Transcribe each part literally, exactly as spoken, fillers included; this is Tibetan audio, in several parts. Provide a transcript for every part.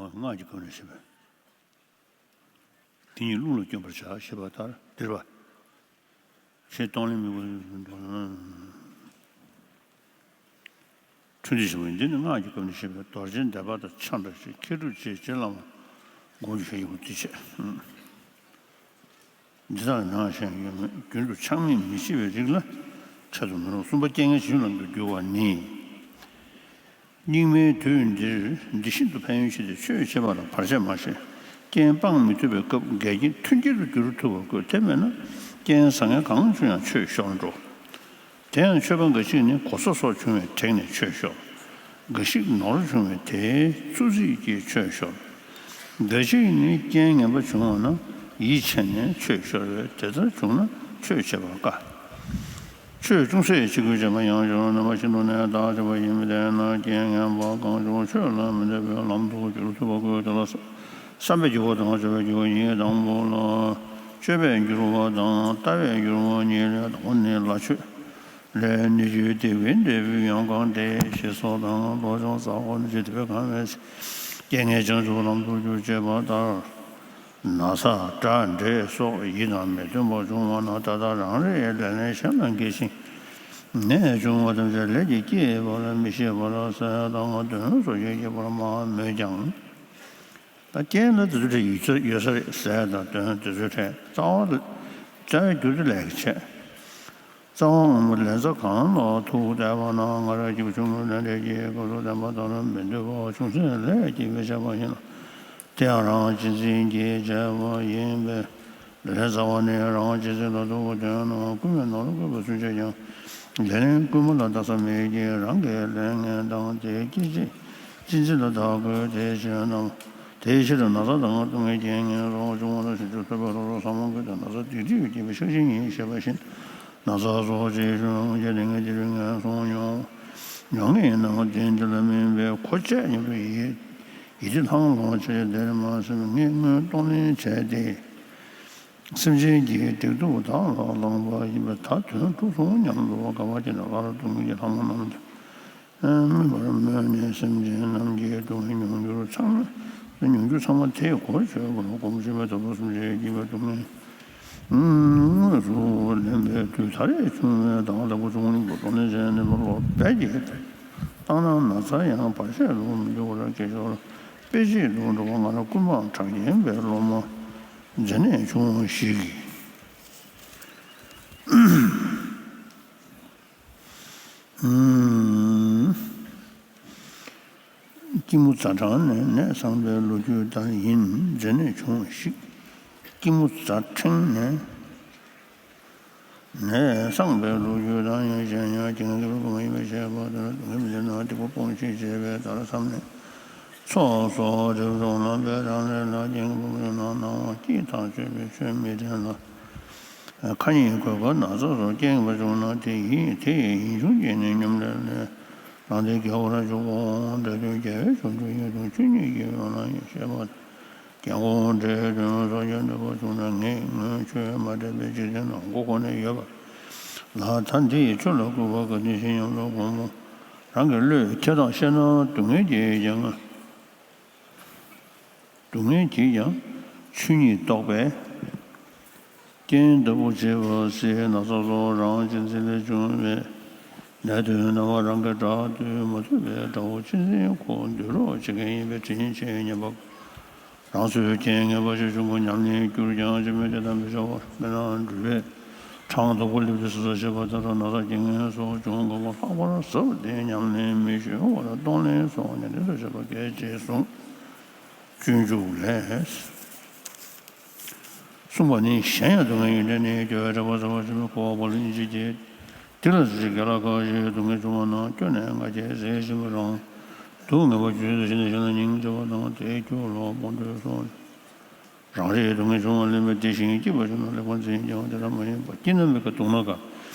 སྔགས་ཀྱི་སྒོ་ནས་བཤད་པ། དེ་ཉིད་རླུང་ལ་བསྐྱོན་པར་བྱ་ཞེས་པ་ལྟར་འདིར་བ། ཞེས་གཏོང་ལེན་མི་དགོས། འཕྲོ་འདི་ཞིག་འདི་ནི་སྔགས་ཀྱི་སྒོ་ནས་བཤད་པའི་རྡོ་རྗེ་བཟླས་པ་དང་ཕྱག་འདྲ་ཞིག་མཁས་གྲུབ་རྗེ་རྗེ་བླ་མ་དགོངས་ཀྱི་ཞལ་ཡིན་པ་འདི་བྱས། འདི་དག་ནང་བཞིན་ཡོད་མེད་རྒྱུན་དུ་ཆགས་མེད་མི་ཤེས་པའི་རིགས་ལ་འཆད་དུ་མི་རུང་། གསུམ་པ་རྐྱེན་ངན་བྱིན་རླབས་ཀྱིས་བསྒྱུར་བ་ནི། སྙིགས་མའི་དུས་འདིར་འདི་ཤིན་ཏུ་ཕན་ཡོན་ཆེ་སྟེ་ཆོས་བྱེད་པ་ལ་བར་ཆད་མ་བྱེད། རྐྱེན་སྤང་མི་ཐུབ་པའི་སྐབས་འགལ་རྐྱེན་མཐུན་རྐྱེན་དུ་འགྱུར་ཐུབ་པར་དགོས། དེ་མེད་ན་རྐྱེན་བཟང་ངན་གང་བྱུང་ཡང་ཆོས་ཤོར་འགྲོ། དེ་ཡང་མཆོད་པ་འགའ་ཞིག་ནི་གོ་ས་སོགས་བྱུང་བའི་དྲེགས་ནས་ཆོས་ཤོར། འགའ་ཞིག་ནོར་བྱུང་བས་དེའི་འཚོ་ཚིས་ཀྱིས་ཆོས་ཤོར། འགའ་ཞིག་ནི་རྐྱེན་ངན་པ་བྱུང་བ་ན་ཡིད་ཆད་ནས་ཆོས་ཤོར་བས་དེ་ལྟར་བྱུང་ན་ཆོས་བྱེད་པར་དཀའ། ཆོས་ཅུང་ཟད་ཅིག་གིས་བྱེད་པ་ཡང་འབྱོར་ནུས་པ་ཤིན་ཏུ་ནས་དག་བྱེད་པ་ཡིན་པས་དེས་ན་རྐྱེན་ངན་པ་གང་བྱུང་ཆོས་ལ་མི་འདོད་པའི་ལམ་དུ་འགྱུར་ཐུབ་པ་དགོས། དེ་ལ་བསམ་པས་བསྒྱུར་བ་དང་སྦྱོར་བས་བསྒྱུར་བ་ཡིན། དང་པོ་ལ་སྤྱོད་པས་བསྒྱུར་བ་དང་ལྟ་བས་བསྒྱུར་བ་གཉིས་ལས། དང་པོ་ནི་ལ་ཆོས་ལས་ནི་རྒྱུ་སྡིག་པའི་འབྲས་བུས་ཡོངས་གང་སྟེ། ཞེས་སོགས་དང་། བློ་སྦྱོང་ཟབ་དགོས་ནི་ཇི་ལྟ་བས་གང་བས། རྐྱེན་ངན་བྱང་ཆུབ་ལམ་དུ་འཇུག་ཅེས་པ་ལྟར། ན་ཚ་དགྲ་འདྲེ་སོགས་ཡིད་དང་མི་མཐུན་པ་བྱུང་བ་ན་ད་ལྟ་རང་རེའི་ལས་ལན་གཞན་ལ་འགལ་ཞིང་། ནད་བྱུང་བ་ཐམས་ཅད་ལས་ཀྱིས་བསྐྱེད་པ་ལ་མི་ཤེས་པར་ཟས་དང་གདོན་སོགས་ཀྱིས་བསྐྱེད་པར་སྨྲ་མོད་ཀྱང་། ད་རྐྱེན་ལ་དེ་ཚོའི་གྲས་ཡོད་ས་ཡོད་ས་རེད། ཟས་དང་གདོན་དེ་ཚོའི་གྲས་རྩ་བ་རྩ་བའི་རྒྱུ་དེ་ལས་ཀྱི་ཆེད། རྩ་བ་སྔོན་པོ་ལན་ཚྭ་གང་ལ་ཐུག་བསྡད་པ་ན་ང་རང་སྐྱེས་བུ་ཆུང་ངུའི་ལས་འབྲས་ཀྱི་སྐབས་སུ་བདེན་པ་དང་མི་མཐུན་པ་ཅུང་ཟད་ལས་སྐྱེས་པའི་བྱས་པ་ཡིན་ལ། དེ་ཡང་རང་གཅེས་འཛིན་གྱིས་བྱས་པ་ཡིན་པས། ལན་ཚྭ་བ་ནི་རང་གཅེས་འཛིན་ལ་ཐུག་པ་དོན་ནོ། རྐུན་མས་ནོར་བརྐུས་པ་སུ་བྱས་ཀྱང་ལས་ལན་རྐུན་མ་ལ་བརྟག་ས་མེད་ཀྱི་རང་གི་ལས་ངན་དང་དེའི་སྐྱེས་རྗེས་གཅེས་འཛིན་ལ་བརྟག་དགོས། དེ་ཕྱིར་ན་དེའི་ཕྱིར་ན་ཚ་དང་སྡུག་བསྔལ་རྐྱེན་ངན་སོགས་བྱུང་བ་ལ་ཞིབ་ཏུ་ཐོས་པའི་རོ་རོ་ཟ་མ་དགོས་ཏེ་ན་ཚ་སྡིག་སྒྲིབ་བསྐྱེད་པའི་ཆགས་ཞེན་ཡིན་ཞེས་པ་བཞིན། ན་ཚ་སོགས་ཅི་བྱུང་ཀྱང་དེ་ངས་དེ་རིང་ངན་སོང་མྱོང་། མྱོང་ངེས་ཡིན་ནའང་དེ་འདི་ལ་སྨིན་པའི་གོ་བཅད་སྙམ་དུ་ཡིད་ཡིད་ཀྱི་ལྷང་ལྷང་ཆ་ཆ་དེར་མ་སེམས་ངས་སྔོན་གཏོང་ལེན་བྱས་ཏེ། སེམས་ཅན་གྱི་སྡིག་སྡུག་དག་ལ་བླངས་པ་ཡིན་པས་ད་དོན་གྲུབ་སོང་སྙམ་དུ་དགའ་བ་སྐྱེས་ནས་སླར་སྡུག་བསྔལ་གྱི་ལྷ་མོ་རྣམས་ཀྱང་སྨིན་པར་མོས་ནས། སེམས་ཅན་རྣམས་ཀྱི་སྡུག་བསྔལ་མྱོང་འགྱུར་ཚང་མ་མྱོང་འགྱུར་ཚང་མ་དེས་གོ་ཆོད་པར་སྒོམ་ཞིང་བའི་དོན་དུ་སེམས་ཅན་སྐྱེ་བའི་སྡུག་བསྔལ་དངོས་སུ་ལེན་པའི་དུས་ད་རེས་བྱུང་བའི་དང་ལེགས་པོ་བྱུང་ནི་གོ་གཏོང་ལེན་བྱས་ནས་བློ་རྦད་ཀྱིས་བཏང་ན་ན་ཚ་ཡང་བར་ཆད་དུ་མི་འགྱུར་བར་སྐྱེ་ཞོར་དཔེ་བྱད་དུ་འགྲོ་བ་ང་རང་རྐུན་མ་གྲགས་ཅན་པའི་སློབ་མ་མཛེ་ནད་བྱུང་བ་ཞིག་གིས། སྐྱི་མོ་ཛ་དྲག་ནས་ནད་སངས་པའི་ལོ་རྒྱུས་ལྟར་ཡིན། མཛེ་ནད་བྱུང་བ་ཞིག་སྐྱི་མོ་ཛ་ཕྲེང་ནས་ནད་སངས་པའི་ལོ་རྒྱུས་ལྟར་ཡིན། གཞན་ཡང་རྐྱེན་ངན་སྐྱེས་པའི་སྐུ་མ་ཡིན་པའི་བཤད་པ་དེ་ལ་སྡུག་བསྔལ་མི་འདོད་ན་སྡིག་པ་སྤོང་ཕྱིར་བྱས་པའི་ལྟར་བསམ་ནས་ཚོགས་གསོག་སྒྲིབ་སྦྱོང་རྣམ་པའི་གྲངས་ལས་ལ་རྐྱེན་ངན་སྤོང་བའི་ནང་སྣང་བ་སྐྱིད་ཐག་ཆོད་པའི་ཆོས་མི་དྲན་ལ། ཁ་ཉིན་གོས་ཁ་ན་ཚ་སོགས་རྐྱེན་ངན་པ་བྱུང་ན་དེ་ཡིན་དེ་ཡི་ཡིན་ཆུང་སྐྱེས་ནས་སྙོམ་ལས་ལས་རང་དེ་དགེ་བར་འཇུག་གོ། འདྲ་དོན་རྒྱལ་བའི་བྱང་ཆུབ་ཡིན་དུ་ཆོས་ཉིད་ཀྱི་ཡོད་ན་ཡང་ཤེས་པ་དང་། རྒྱལ་འགོང་འདྲའི་དོན་སོགས་ཀྱི་འདོད་པ་བྱུང་ན་ངས་ངོས་ཆོས་མ་འདྲེས་པའི་འཇིག་རྟེན་ན་མགོ་གོན་ནས་ཡོད་པ་ལ་ད་འདི་ཡི་ཆོས་ལ་བསྐུལ་བ་ག་དུས་ཤེས་སྙམ་དུ་དགོངས་པ། རང་གི་བློས་ཁྱེད་དང་བཤད་ན་སྡུག་བསྔལ་གྱིས་ཀྱང་། སྡུག་བསྔལ་གྱིས་ཀྱང་ཆོས་ཉིད་རྟོགས་པའི་རྐྱེན་ལྟ་བུ་བྱེད་པ་སྲིད། ན་ཚ་སོགས་རང་གཅེས་འཛིན་ལས་བྱུང་བའི་ནད་དུ་ན་བ་རང་གི་དགྲ་སྡུག་མ་ཐུབ་པའི་དགྲ་བོ་གཅེས་འཛིན་ཁོ་འདུལ་རོགས་བྱེད་མཁན་ཡིན་པའི་དྲིན་ཆེ་སྙམ་པ། རང་ཚོའི་རྐྱེན་ངན་པ་ཞིག་བྱུང་བ་ཉམས་ལེན་གྱུར་ཀྱང་ཅི་མོས་དེ་དམ་པའི་བྱ་བར་མི་སྣང་འགྲུལ་བས་གྲངས་དོག་པོ་སླེབས་ཏེ་སོ་སོ་ཤེས་པ་ལྟར་ན་ཚ་རྐྱེན་ངན་སོགས་བྱུང་དགོས་པ་ལྷག་པར་ཟབ་སྟེ་ཉམས་ལེན་མི་ཞུ་བར་གཏོང་ལེན་སོགས་ཉམས་ལེན་དུ་བྱེད་པ་གལ་ཆེ་གསུངས། སྤྱོད་འཇུག་ལས། གསུངས་པ་ནི་གཞན་ཡང་སྡུག་བསྔལ་ཡོན་ཏན་ནི། སྐྱོ་བས་སྐྲག་པ་ཟ་བར་བྱེད་པའི་ཁུ་བ་པོ་ལ་སྙིང་རྗེ་སྐྱེ། དེ་ལ་ཟེར་དགེ་ལ་དགའ་ཞིང་སྡུག་བསྔལ་བྱུང་བ་ན་སྐྱོ་ནས་ང་རྒྱལ་ཟད་བཞིན་པ་རང་སྡུག་བསྔལ་བ་བརྗོད་དུ་ཞེན་ནས་གཞན་ལ་སྙིང་རྗེ་བ་དང་དེའི་རྒྱུ་ལ་སྤོང་འདོད་སོགས། རང་རེའི་སྡུག་བསྔལ་བྱུང་བ་ལེན་པའི་དེ་བཞིན་སྐྱིད་པ་བྱུང་ན་ལེགས་པར་འཛིན་ཀྱང་དེ་ལྟར་མ་ཡིན་པ་སྐྱིད་ན་མི་དགའ་སྡུག་ན་དགའ།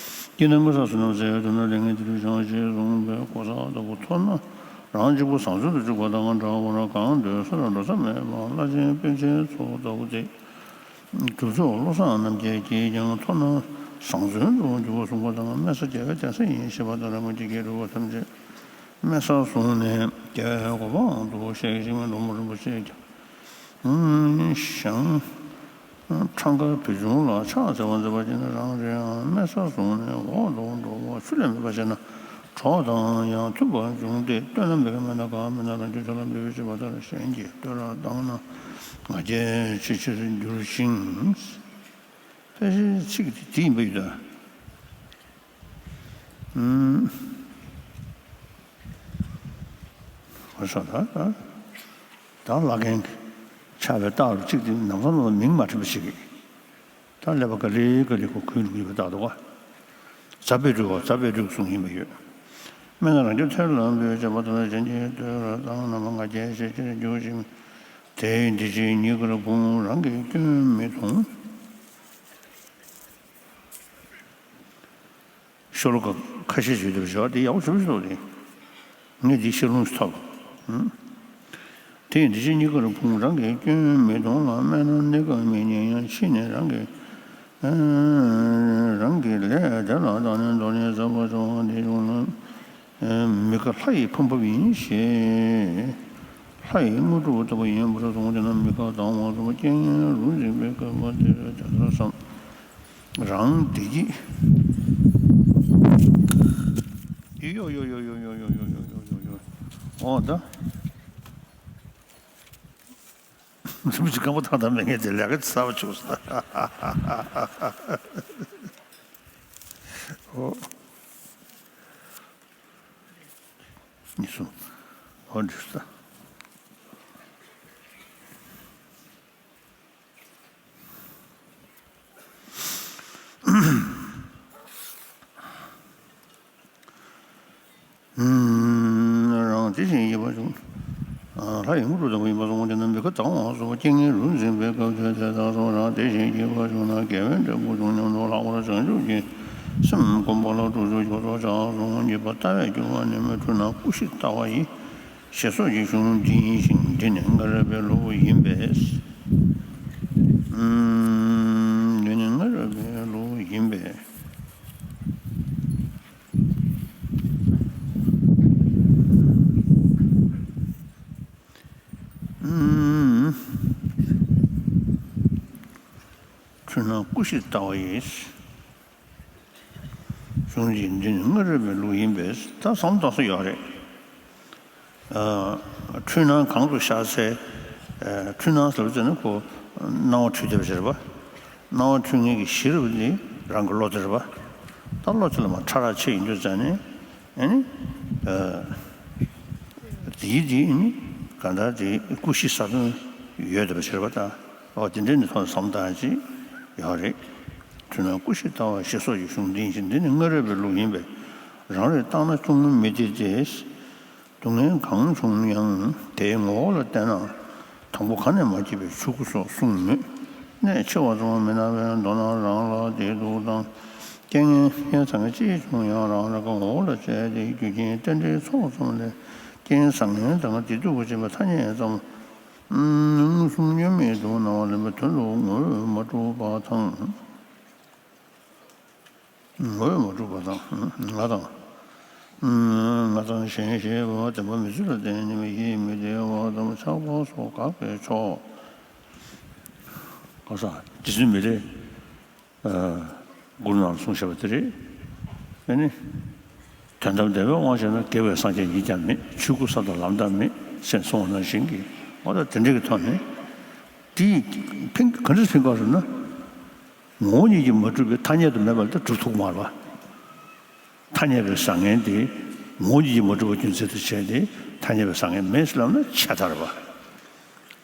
སྐྱིད་ན་མི་ཟ་བཟོད་ན་ཟད་སྡུག་ན་ལས་ངན་དེ་དུས་བྱང་ཞེས་གསུངས་པའི་གོ་ས་ལྟ་བུ་མཐོང་ན་རང་གཅིག་པུ་བཟང་བཙོན་དུ་བཅུག་པ་དང་འདྲ་བར་གང་འདོད་ས་ལ་འགྲོ་ས་མེད་པ་བླ་ཆེན་པཎ་ཆེན་ཚོ་ལྟ་བུ་སྟེ། གྲུབ་ཐོབ་བློ་བཟང་རྣམ་རྒྱལ་གྱིས་ཀྱང་མཐོང་ན་བཟང་བཙོན་དུ་འགྱུར་བ་གསུངས་པ་དང་དམན་ས་རྒྱལ་བའི་གདན་ས་ཡིན་ཞེས་པ་ལྟར་སྔོན་གྱི་དགེ་སྒྲུབ་པ་ཐམས་ཅད་ དམན་ས་བཟུང་ནས་རྒྱལ་བའི་གོ་འཕང་དུ་གཤེགས་ཤིང་། ལྷུན་པོ་རིན་པོ་ཆེ་ཀྱང་ཞང་འཕྲང་ཁར་བུ་ཆུང་ལ་ཕྱག་འཚལ་བར་མཛད་པ་ཅི་ནས་རང་རེའང་དམན་ས་བཟུང་ནས་འོག་ཏུ་འགྲོ་བ་ཆུ་ལས་མེད་པ་བྱས་ན་གྲོགས་དང་ཡང་མཐུན་པར་འབྱུང་སྟེ། བསྟོད་ན་མི་དགེ་མེད་ན་གང་མེད་ན་རང་གི་ཆོས་ལ་འབད་པའི་བྱེད་པ་ལྟར་གཞན་གྱིས་བསྟོད་ར་བཏང་ན་ང་རྒྱལ་ཆེ་ཆེར་འགྱུར་ཞིང་། ཕལ་ཆེར་ཚིག་དེ་དེ་ཡིན་པ་ཡོད་ད། ཨུམ། ཧོ་ས་ད་ད་ད་ལ་རྒན་ཆགས་པའི་རྟགས་ལ་གཅིག་དེ་ནམ་སང་ལ་མིང་མ་བྲིས་པ་ཞིག་གིས། ད་ཀླད་པ་ག་ལེ་ག་ལེ་ཁོ་ཁུལ་འགྲོ་གི་ཡོད་པ་རྟགས་འདུག་ག་ཛ་པེ་འབྲུག་པ་ཛ་པེ་འབྲུག་གསུང་ཡིན་པ་ཡོད། སྨྲས་ན་རང་གི་ཐོས་ལ་འབད་བྱེད་པ་དང་གཞན་གྱིས་བསྟོད་ར་བཏང་ན་མ་ང་རྒྱལ་ཆེ་ཆེར་འགྱུར་ཞིང་། དེ་འདི་ཕྱི་གཉིས་ཀར་ཕུང་རང་གི་སྐྱོན་མི་མཐོང་། ཤོ་ལོ་ཀ་ཁ་ཤས་ཤིག་ཡོད་པ་ཞོག་དེ་ཡག་པོ་ཞེ་པོ་ཞིག་འདུག་དེ། ངས་འདི་ཤེས་ལོང་ཞིག་ཐོབ། ཨང་། དེ་ཡིན་དེ་ཕྱི་གཉིས་ཀར་ཕུང་རང་གི་སྐྱོན་མི་མཐོང་ལ། སྨྲས་ན་གནས་སྐབས་མི་རྙེད་ཡང་ཕྱིས་ནས་རང་གི། རང་གི་ལས་དེ་ལ་བརྟགས་ནས་མདོ་ལས་ཟབ་པ་འབྱུང་བ་འདི་བྱུང་ན། མི་དགའ་ལྷ་ཡི་ཕམ་ཕབ་ཡིན་ཞེས། ལྷ་ཡི་དངོས་གྲུབ་ལྟ་བུ་ཡིན་པར་གསུངས་ཏེ་ན། མི་དགའ་སྡང་བ་སོགས་རྐྱེན་ངན་རུ་འཛིན་པའི་སྐབས་དེར་དེ་ལྟར་བསམ། རང་བདེ་སྐྱིད། ཡོ་ཡོ། འོ་ད། རིན་པོ་ཆེ་སྐམ་པོ་ཐང་ཐང་མེད་མཁན་དེ་ལས་ཀ་གསར་པ་བྱུང་སོང་། འོ། ཉི་སུ། འོ་འདྲི་ས། རང་དེ་བཞིན་གཤེགས་པ་བྱུང་། ལྷ་ཡི་དངོས་གྲུབ་ལྟ་བུ་ཡིན་པར་གསུངས་ཏེ་ན། མི་དགའ་སྡང་བ་སོགས་རྐྱེན་ངན་རུ་འཛིན་པའི་སྐབས་དེར་དེ་ལྟར་བསམ། རང་དེ་བཞིན་གཤེགས་པ་བྱུང་ན། དགེ་བའི་འབྲས་བུ་འབྱུང་སྙམ་དུ་ལྷག་པར་བྱང་ཆུབ་ཀྱི་སེམས་བསྒོམ་པ་ལ་སྤྲོ་ཚུལ་མགྱོགས་སུ་བྱ་གསུངས། གཉིས་པ་ལྟ་བས་བསྒྱུར་བ་ནི་མི་འཁྲུལ་ན་ཀུ་ཤི་ལྟ་བ་ཡི་ཞེས་སོགས་ཀྱི་གཞུང་འདི་ཡིན་ཞིང་། འདི་ནི་སྔ་རོལ་པའི་ལུགས་ཡིན་པས། འདི་ནི་སྔ་རོལ་པའི་ལུགས་ཡིན་པས། འཁྲུལ་ན་ཀུ་ཤི་ལྟ་བ་ཡིས། གཞུང་འདི་འདི་ནི་སྔ་རོལ་པའི་ལུགས་ཡིན་པས། ད་བསམ་བློ་བཏང་ས་ཡོད་རེད། འཁྲུལ་སྣང་གང་དུ་ཤར་ཚེ། འཁྲུལ་སྣང་ཟེར་བ་ཟེར་ན་ཁོ་སྣང་བ་འཁྲུལ་བསྡད་པ་ཟེར་བ། སྣང་བ་འཁྲུལ་མཁན་གྱི་གཞི་རུ་ནི་རང་གི་བློ་དེ་རེད་བ། ད་བློ་དེ་ལ་མ་ཕྲ་རགས་ཆེ་ཡིན་དུས་ཙང་ནས་ཨ་ནི། དེའི་དེ་ནི་གང་ལྟར་དེ་ཀུ་ཤི་ས་དོན་ཡོད་བསྡད་པ་ཟེར་བ་ད། འོ་དེ་འདྲའི་ནི་ཐོག་ནས་བསམ་བཏང་ཅིག་ཡོད་རེད། འཁྲུལ་སྣང་ཀུ་ཤི་ལྟ་བ་ཞེས་སོགས་ཀྱི་གཞུང་འདི་ཡིན་ཞིང་། འདི་ནི་སྔ་རོལ་པའི་ལུགས་ཡིན་པས། རང་རེས་བརྟགས་ན་ཅུང་མི་བདེ་སྟེ། སྡུག་བསྔལ་གང་བྱུང་ཡང་དེའི་ངོ་བོ་ལ་བལྟས་ན། དང་པོ་གང་ནས་མ་སྐྱེས་པའི་ཆོས་སྐུ་སོགས་གསུངས་མོད། གནད་ཆེ་བ་ཙམ་མི་སྣང་བས། མདོར་ན་རང་ལ་བདེ་སྡུག་དང་རྐྱེན་ངན་ཕན་ཚུན་ཅི་བྱུང་ཡང་རང་རང་གི་ངོ་བོ་ལ་དཔྱད་དེ་རྒྱུ་རྐྱེན་རྟེན་འབྲེལ་ཚོགས་ཙམ་ལས་རྐྱེན་བཟང་ངན་དང་བདེ་སྡུག་གི་སྦྱིན་པ་ཐ་སྙད་ཙམ། མངོན་སུམ་མཉམ་མེད་དུ་སྣང་བ་ལེན་པའི་དོན་དུ་ངོ་བོས་མ་གྲུབ་པ་དང་། ངོ་བོས་མ་གྲུབ་པ་དང་། ང་དང་། ང་དང་གཞན་ཞེས་པ་བདེན་པ་མི་འཚོལ་བར་བརྟེན་ནས་ཡིད་མི་བདེ་བ་དང་ཆགས་པ་སོགས་དགག་པས་ཆོག་ག་ས་རྗེ་བཙུན་མི་ལས་མགུར་ནང་གསུངས་བཞག་པ་དེ་རེད། ཨ་ནི། དོན་དམ་བདེན་པའི་དབང་བྱས་ན། དགེ་བའི་སངས་རྒྱས་ཉིད་ཀྱང་མེད། ཆོས་སྐུ་ས་དང་ལམ་དག་མེད་ཅེས་གསུངས་པ་ནང་བཞིན་གྱི། འོ་ད་དེ་འདྲ་གི་ཐོག་ནས་དེ་ཕན་ག་འདྲ་ཕན་ག་ཟེར་ན། ངོ་བོ་ཉིད་ཀྱིས་མ་གྲུབ་པའི་ཐ་སྙད་དུ་མེད་པ་ལ་ད་གྲུབ་ཐུབ་མ་རེད་པ། ཐ་སྙད་པའི་བཟང་ངན་དེ་ངོ་བོ་ཉིད་ཀྱིས་མ་གྲུབ་པ་རྒྱུ་མཚན་དུ་བྱས་ཏེ་ཐ་སྙད་པའི་བཟང་ངན་མེད་ཟེར་ལབ་ན་ཆད་ད་རེད་པ།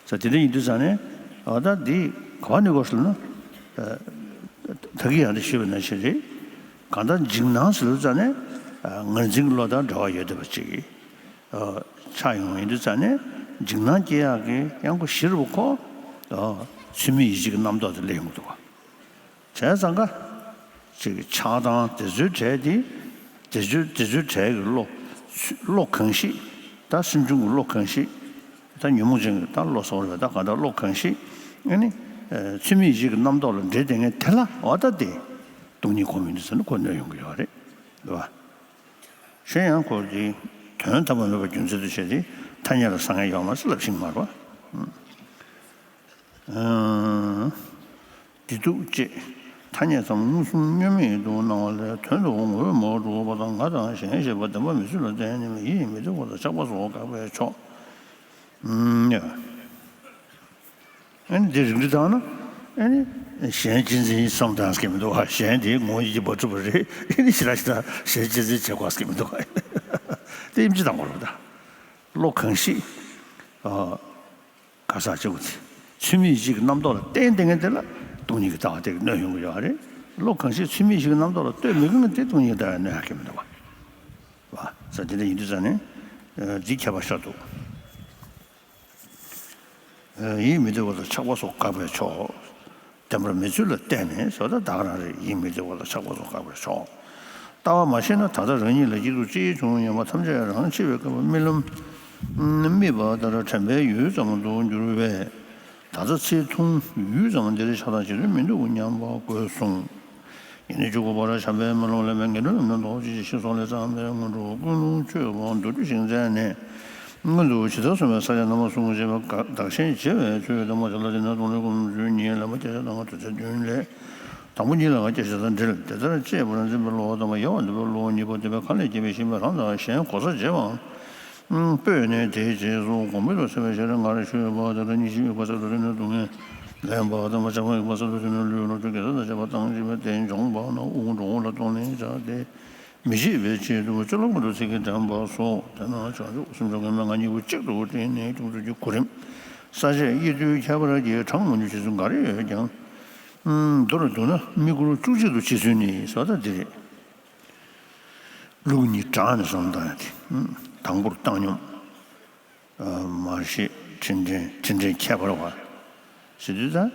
ས་དེ་འདྲ་ཡིན་དུས་ཙང་ནས་འོ་ད་འདི་ག་པར་གནས་དགོས་ཟེར་ན། ད་གིན་ཡང་འདི་ཞུས་པ་ནང་བཞིན་རེད། གང་ལྟར་འཇིགས་སྣང་ཟེར་དུས་ཙང་ནས་ངར་འཛིན་གྱི་བློ་དང་འབྲེལ་བ་ཡོད་བསྡད་པ་ཅིག་ཆགས་ཡོང་བ་ཡིན་དུས་ཙང་ནས། འཇིགས་སྣང་སྐྱེ་ཡག་གི་ཡང་སྒོ་བཞི་རུ་ཁོ་ཚུལ་མིན་ཡིད་བྱེད་ཀྱི་རྣམ་རྟོག་དེ་སླེབས་ཡོང་གི་འདུག་བ། བྱས་ཙང་ཀ་ཅིག་ཆགས་སྡང་དེ་ཚོའི་གྲས་དེ། དེ་ཚོའི་དེ་ཚོའི་གྲས་ཀྱི་བློ། བློ་གང་ཞིག་ད་སེམས་བྱུང་གི་བློ་གང་ཞིག་ད་ཉོན་མོངས་ཅན་གྱི་ད་བློ་ཟེར་བ་རེད། ད་གང་ལྟར་བློ་གང་ཞིག་ཨ་ནི། ཚུལ་མིན་ཡིད་བྱེད་ཀྱི་རྣམ་རྟོག་ལ་འདྲེས་བསྡད་མཁན་དེ་ལ་འོ་ད་དེ་སྡུག་བསྔལ་ཁོམ་ཡིན་དུས་ཙང་ནས་ཁོ་གནོད་ཡོང་གི་ཡོད་རེད། རེད་བ། གཞན་ཡང་ཁོ་དེ་ དོན་དམ་པར་མེད་པ་རྒྱུ་མཚན་དུ་བྱས་ཏེ་ཐ་སྙད་ལ་བཟང་ངན་ཡོད་མ་རེད་ལབ་ཤིང་མ་རེད་པ། བདེ་སྡུག་ཅེས་ཐ་སྙད་ཙམ་མངོན་སུམ་བསྙོན་མེད་དུ་སྣང་བ་ལས། དོན་དུ་ངོ་བོས་མ་གྲུབ་པ་དང་ང་དང་གཞན་ཞེས་པ་བདེན་པ་མི་ཚུལ་ལ་བརྟེན་ནས་ཡིད་མི་བདེ་བ་དང་ཆགས་པ་སོགས་དགག་པས་ཆོག་ཨ་ནི་འདི་རིགས་འདྲི་བཏང་ན། ཨ་ནི་གཞན་གཅེས་འཛིན་བསམ་བཏང་སྐྱེ་མི་འདུག་ག་གཞན་དེ་ངོ་ཡིད་ཀྱི་བ་གྲུབ་པ་རེད། ཨ་ནི་ཞེ་དྲག་ཞེ་དྲག་གཞན་གཅེས་འཛིན་བྱེད་དགོས་སྐྱེ་མི་འདུག་ག་དེ་ཨེམ་ཆི་དང་གོ་རོ་ད། བློ་གང་ཤེས། ག་ས་གཅིག་པུ་དེ། ཚུལ་མིན་ཡིད་བྱེད་ཀྱི་རྣམ་རྟོག་ལ་བརྟེན་བསྡད་མཁན་དེ་ལ་སྟོང་ཉིད་ཀྱི་ལྟ་བ་དེ་གནོད་ཡོང་གི་ཡོད་རེད། བློ་གང་ཤེས་ཚུལ་མིན་ཡིད་བྱེད་ཀྱི་རྣམ་རྟོག་ལ་ལྟོས་མི་དགོས་མཁན་དེ་སྟོང་ཉིད་ཀྱི་ལྟ་བ་གནོད་ཡག་གི་མི་འདུག་བ། བ། ས་དེ་འདྲ་ཡིན་དུས་ཙང་ནས། འདི་ཁྱད་པར་ཤོར་འདུག་ཡིད་མི་བདེ་བ་དང་ཆགས་པ་སོགས་དགག་པས་ཆོག་བདེན་པར་མེད་ཚུལ་ལ་བརྟེན་ནས་ཟེར་བ་ད་ག་རང་རེད། ཡིད་མི་བདེ་བ་དང་ཆགས་པ་སོགས་དགག་པས་ཆོག་ལྟ་བ་མ་ཤེས་ན་ད་ལྟ་རང་ཉིད་ལ་སྐྱིད་སྡུག་ཅི་བྱུང་ཡང་མ་ཐམས་ཅད་རང་འཆི་བའི་སྐབས་རྨི་ལམ་རྨིས་པ་ལྟར་དྲན་པའི་ཡུལ་ཙམ་དུ་འགྱུར་བས། ད་ལྟ་ཚེ་ཐུང་ཡུད་ཙམ་འདིར་ཆགས་སྡང་བྱེད་དོན་མི་འདུག་སྙམ་པ་དགོས་གསུངས། ཡིད་ནི་འཇུག་པར་བྱ་བའི་རྨི་ལམ་ལས་མེད། ངན་འགྲོའི་ལམ་ནས་ལྡོག་ཅིང་ཤི་སོགས་ལས་ཙམ་པའི་སྔོན་འགྲོ་ཀུན་སློང་ཆོས་པོ་མདོར་བསྡུས་ཤིང་མཛད་ནས། སྔོན་དུ་ཇི་ལྟར་གསུངས་པའི་ས་བཅད་རྣམ་པ་གསུམ་ཞེས་པ་བདག་གཞན་བརྗེ་བའི་ཆོས་དང་པོ་ཞེས་ལ་དེ་ནས་སྟོང་ལས་སྐུ་གསུམ་བརྗོད་གཉིས་ལེན་པ་བརྒྱ་ཆ་དང་དོན་ཚན་བདུན་ལས། དང་པོ་གཉིས་ལ་བརྒྱ་ཆ་དང་འབྲེལ་དེ་ལྟར་དཔྱད་པར་འཛིན་པའི་བློ་དང་ཡལ་བར་འདོད་པའི་བློ་གཉིས་པོ་དེ་བས་ཁ་ལས་སྐྱེས་པའི་ཤེས་པས་རང་དང་གཞན་གོ་ས་འབྱེད་པའམ། སྤོས་ནས་དེའི་རྗེས་སུ་གོང་འཕེལ་དུ་སེམས་པའི་ཤེས་རབ་སྔར་ཞུས་པ་ལྟར་གཉིས་ཀྱི་དབྱིངས་པ་གསལ་དུ་ཐོན་ནས་སྡུག་བསྔལ་ལེན་པ་དང་། བྱམས་པའི་དབྱིངས་པ་གསལ་དུ་ཐོན་ནས་ལུས་ལོངས་སྤྱོད་དགེ་རྩ་དང་བཅས་པ་དང་བཅས་པ་དེ་འབྱོངས་པ་ན་དབུགས་འགྲོ་འོང་ལ་གཏོང་ལེན་བྱ་སྟེ། མི་བྱེད་པའི་ཆེད་དུ་སྤྱོད་ལམ་ཀུན་ཏུ་ཚིག་གིས་འདྲེན་པ་སོགས། དེས་ན་བྱང་ཆུབ་སེམས་མཆོག་དངོས་མེད་ང་གཉིས་པོ་གཅིག་ཏུ་དྲིལ་ནས་སྐྱོང་ཚུལ་གྱི་གོ་རིམ། ས་བཅད་དབྱེ་བསྡུའི་ཁྱད་པར་གྱི་གྲངས་མང་པོ་བྱེད་ཚུལ་འགའ་རེ་ཡོད་ཀྱང་། མདོར་བསྡུ་ན་དམིགས་སྐོར་བཅུ་གཅིག་ཏུ་ཕྱེ་ཚུལ་ནི་ཟེར་བ་ལྟ་འདི་རེད། ལུགས་གཉིས་བགྲངས་ནས་བསམ་བཏང་ཡ་དེ། དང་པོར་བཏང་སྙོམས། མར་ཤེས་དྲིན་དྲན་དྲིན་དྲན་ཁྱད་པར་བ། ཟེར་དུས་ད།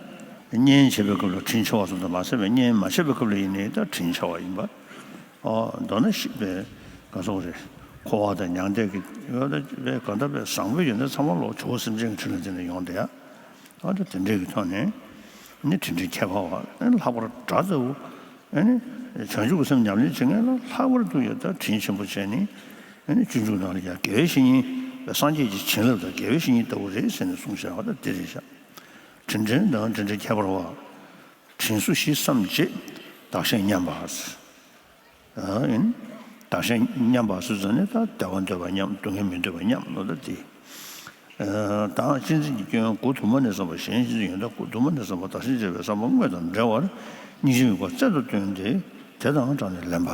བསྙེན་བྱེད་པའི་སྐབས་ལ་དྲིན་ཆེ་བ་སོགས་དང་མ་ཟད་པའི་བསྙེན་མ་བྱས་པའི་སྐབས་ལ་ཡིན་ནའི་ད་དྲིན་ཆེ་བ་ཡིན་པ། ཨོ་མདོར་ན་ཤི་བའི་ག་སོགས་རེད། འཁོར་བ་དང་མྱང་འདས་ཀྱི་ཡོད་ད་བའི་གང་ལྟར་བའི་བཟང་པོའི་ཡོན་ཏན་ཚང་མ་ལོ་ཇོ་བོ་སེམས་ཅན་གྱི་དྲིན་ལ་བརྟེན་ནས་ཡོང་བསྡད་ཡ། ཨོ་ད་དེ་འདྲའི་གི་ཐོག་ནས་ནི་དྲིན་དྲན་ཁྱད་པར་བ་ནི་ལྷག་པར་དགྲ་ལྟ་བུ། ཨ་ནི། བྱང་ཆུབ་ཀྱི་སེམས་ཉམས་ལེན་བྱེད་མཁན་ལ་ལྷག་པར་དུ་ཡང་ད་དྲིན་ཆེན་པོ་བྱས་ནས། ཨ་ནི་སྤྱོད་འཇུག་ནང་ལ་ཡང་དགེ་བའི་བཤེས་གཉེན། སངས་རྒྱས་ཀྱི་བྱིན་རླབས་དང་དགེ་བའི་བཤེས་གཉེན་ལྟ་བུ་རེད་ཟེར་ནས་གསུངས་བཞག་པ་ད་འདི་རེད་བཞག་དྲིན་དྲན་དང་དྲིན་དྲན་ཁྱད་པར་བ། དྲིན་གཟོ་ཞེས་བསམ་བྱེད། བདག་གཞན་མཉམ་པ། ཨ་ཡིན། བདག་གཞན་མཉམ་པ་ཟེར་ཙང་ནི་ད་བདེ་བ་འདོད་པ་མཉམ། སྡུག་བསྔལ་མི་འདོད་པ་མཉམ་ལོ་ད་དེ། དང་གཅེས་འཛིན་གྱི་སྐྱོན་སྒོ་དུ་མ་ནས་བསམ་པ། གཞན་གཅེས་འཛིན་ཡོན་བདག་སྒོ་དུ་མ་ནས་བསམ་པ། བདག་གཞན་གཅེས་པའི་བསམ་པ་དངོས་དང་བྲལ་བར་སྙིང་རྗེའི་དམིགས་པ་རྩལ་དུ་བཏོན་ཏེ་དེ་དང་སྦྲགས་ནས་ལེན་པ།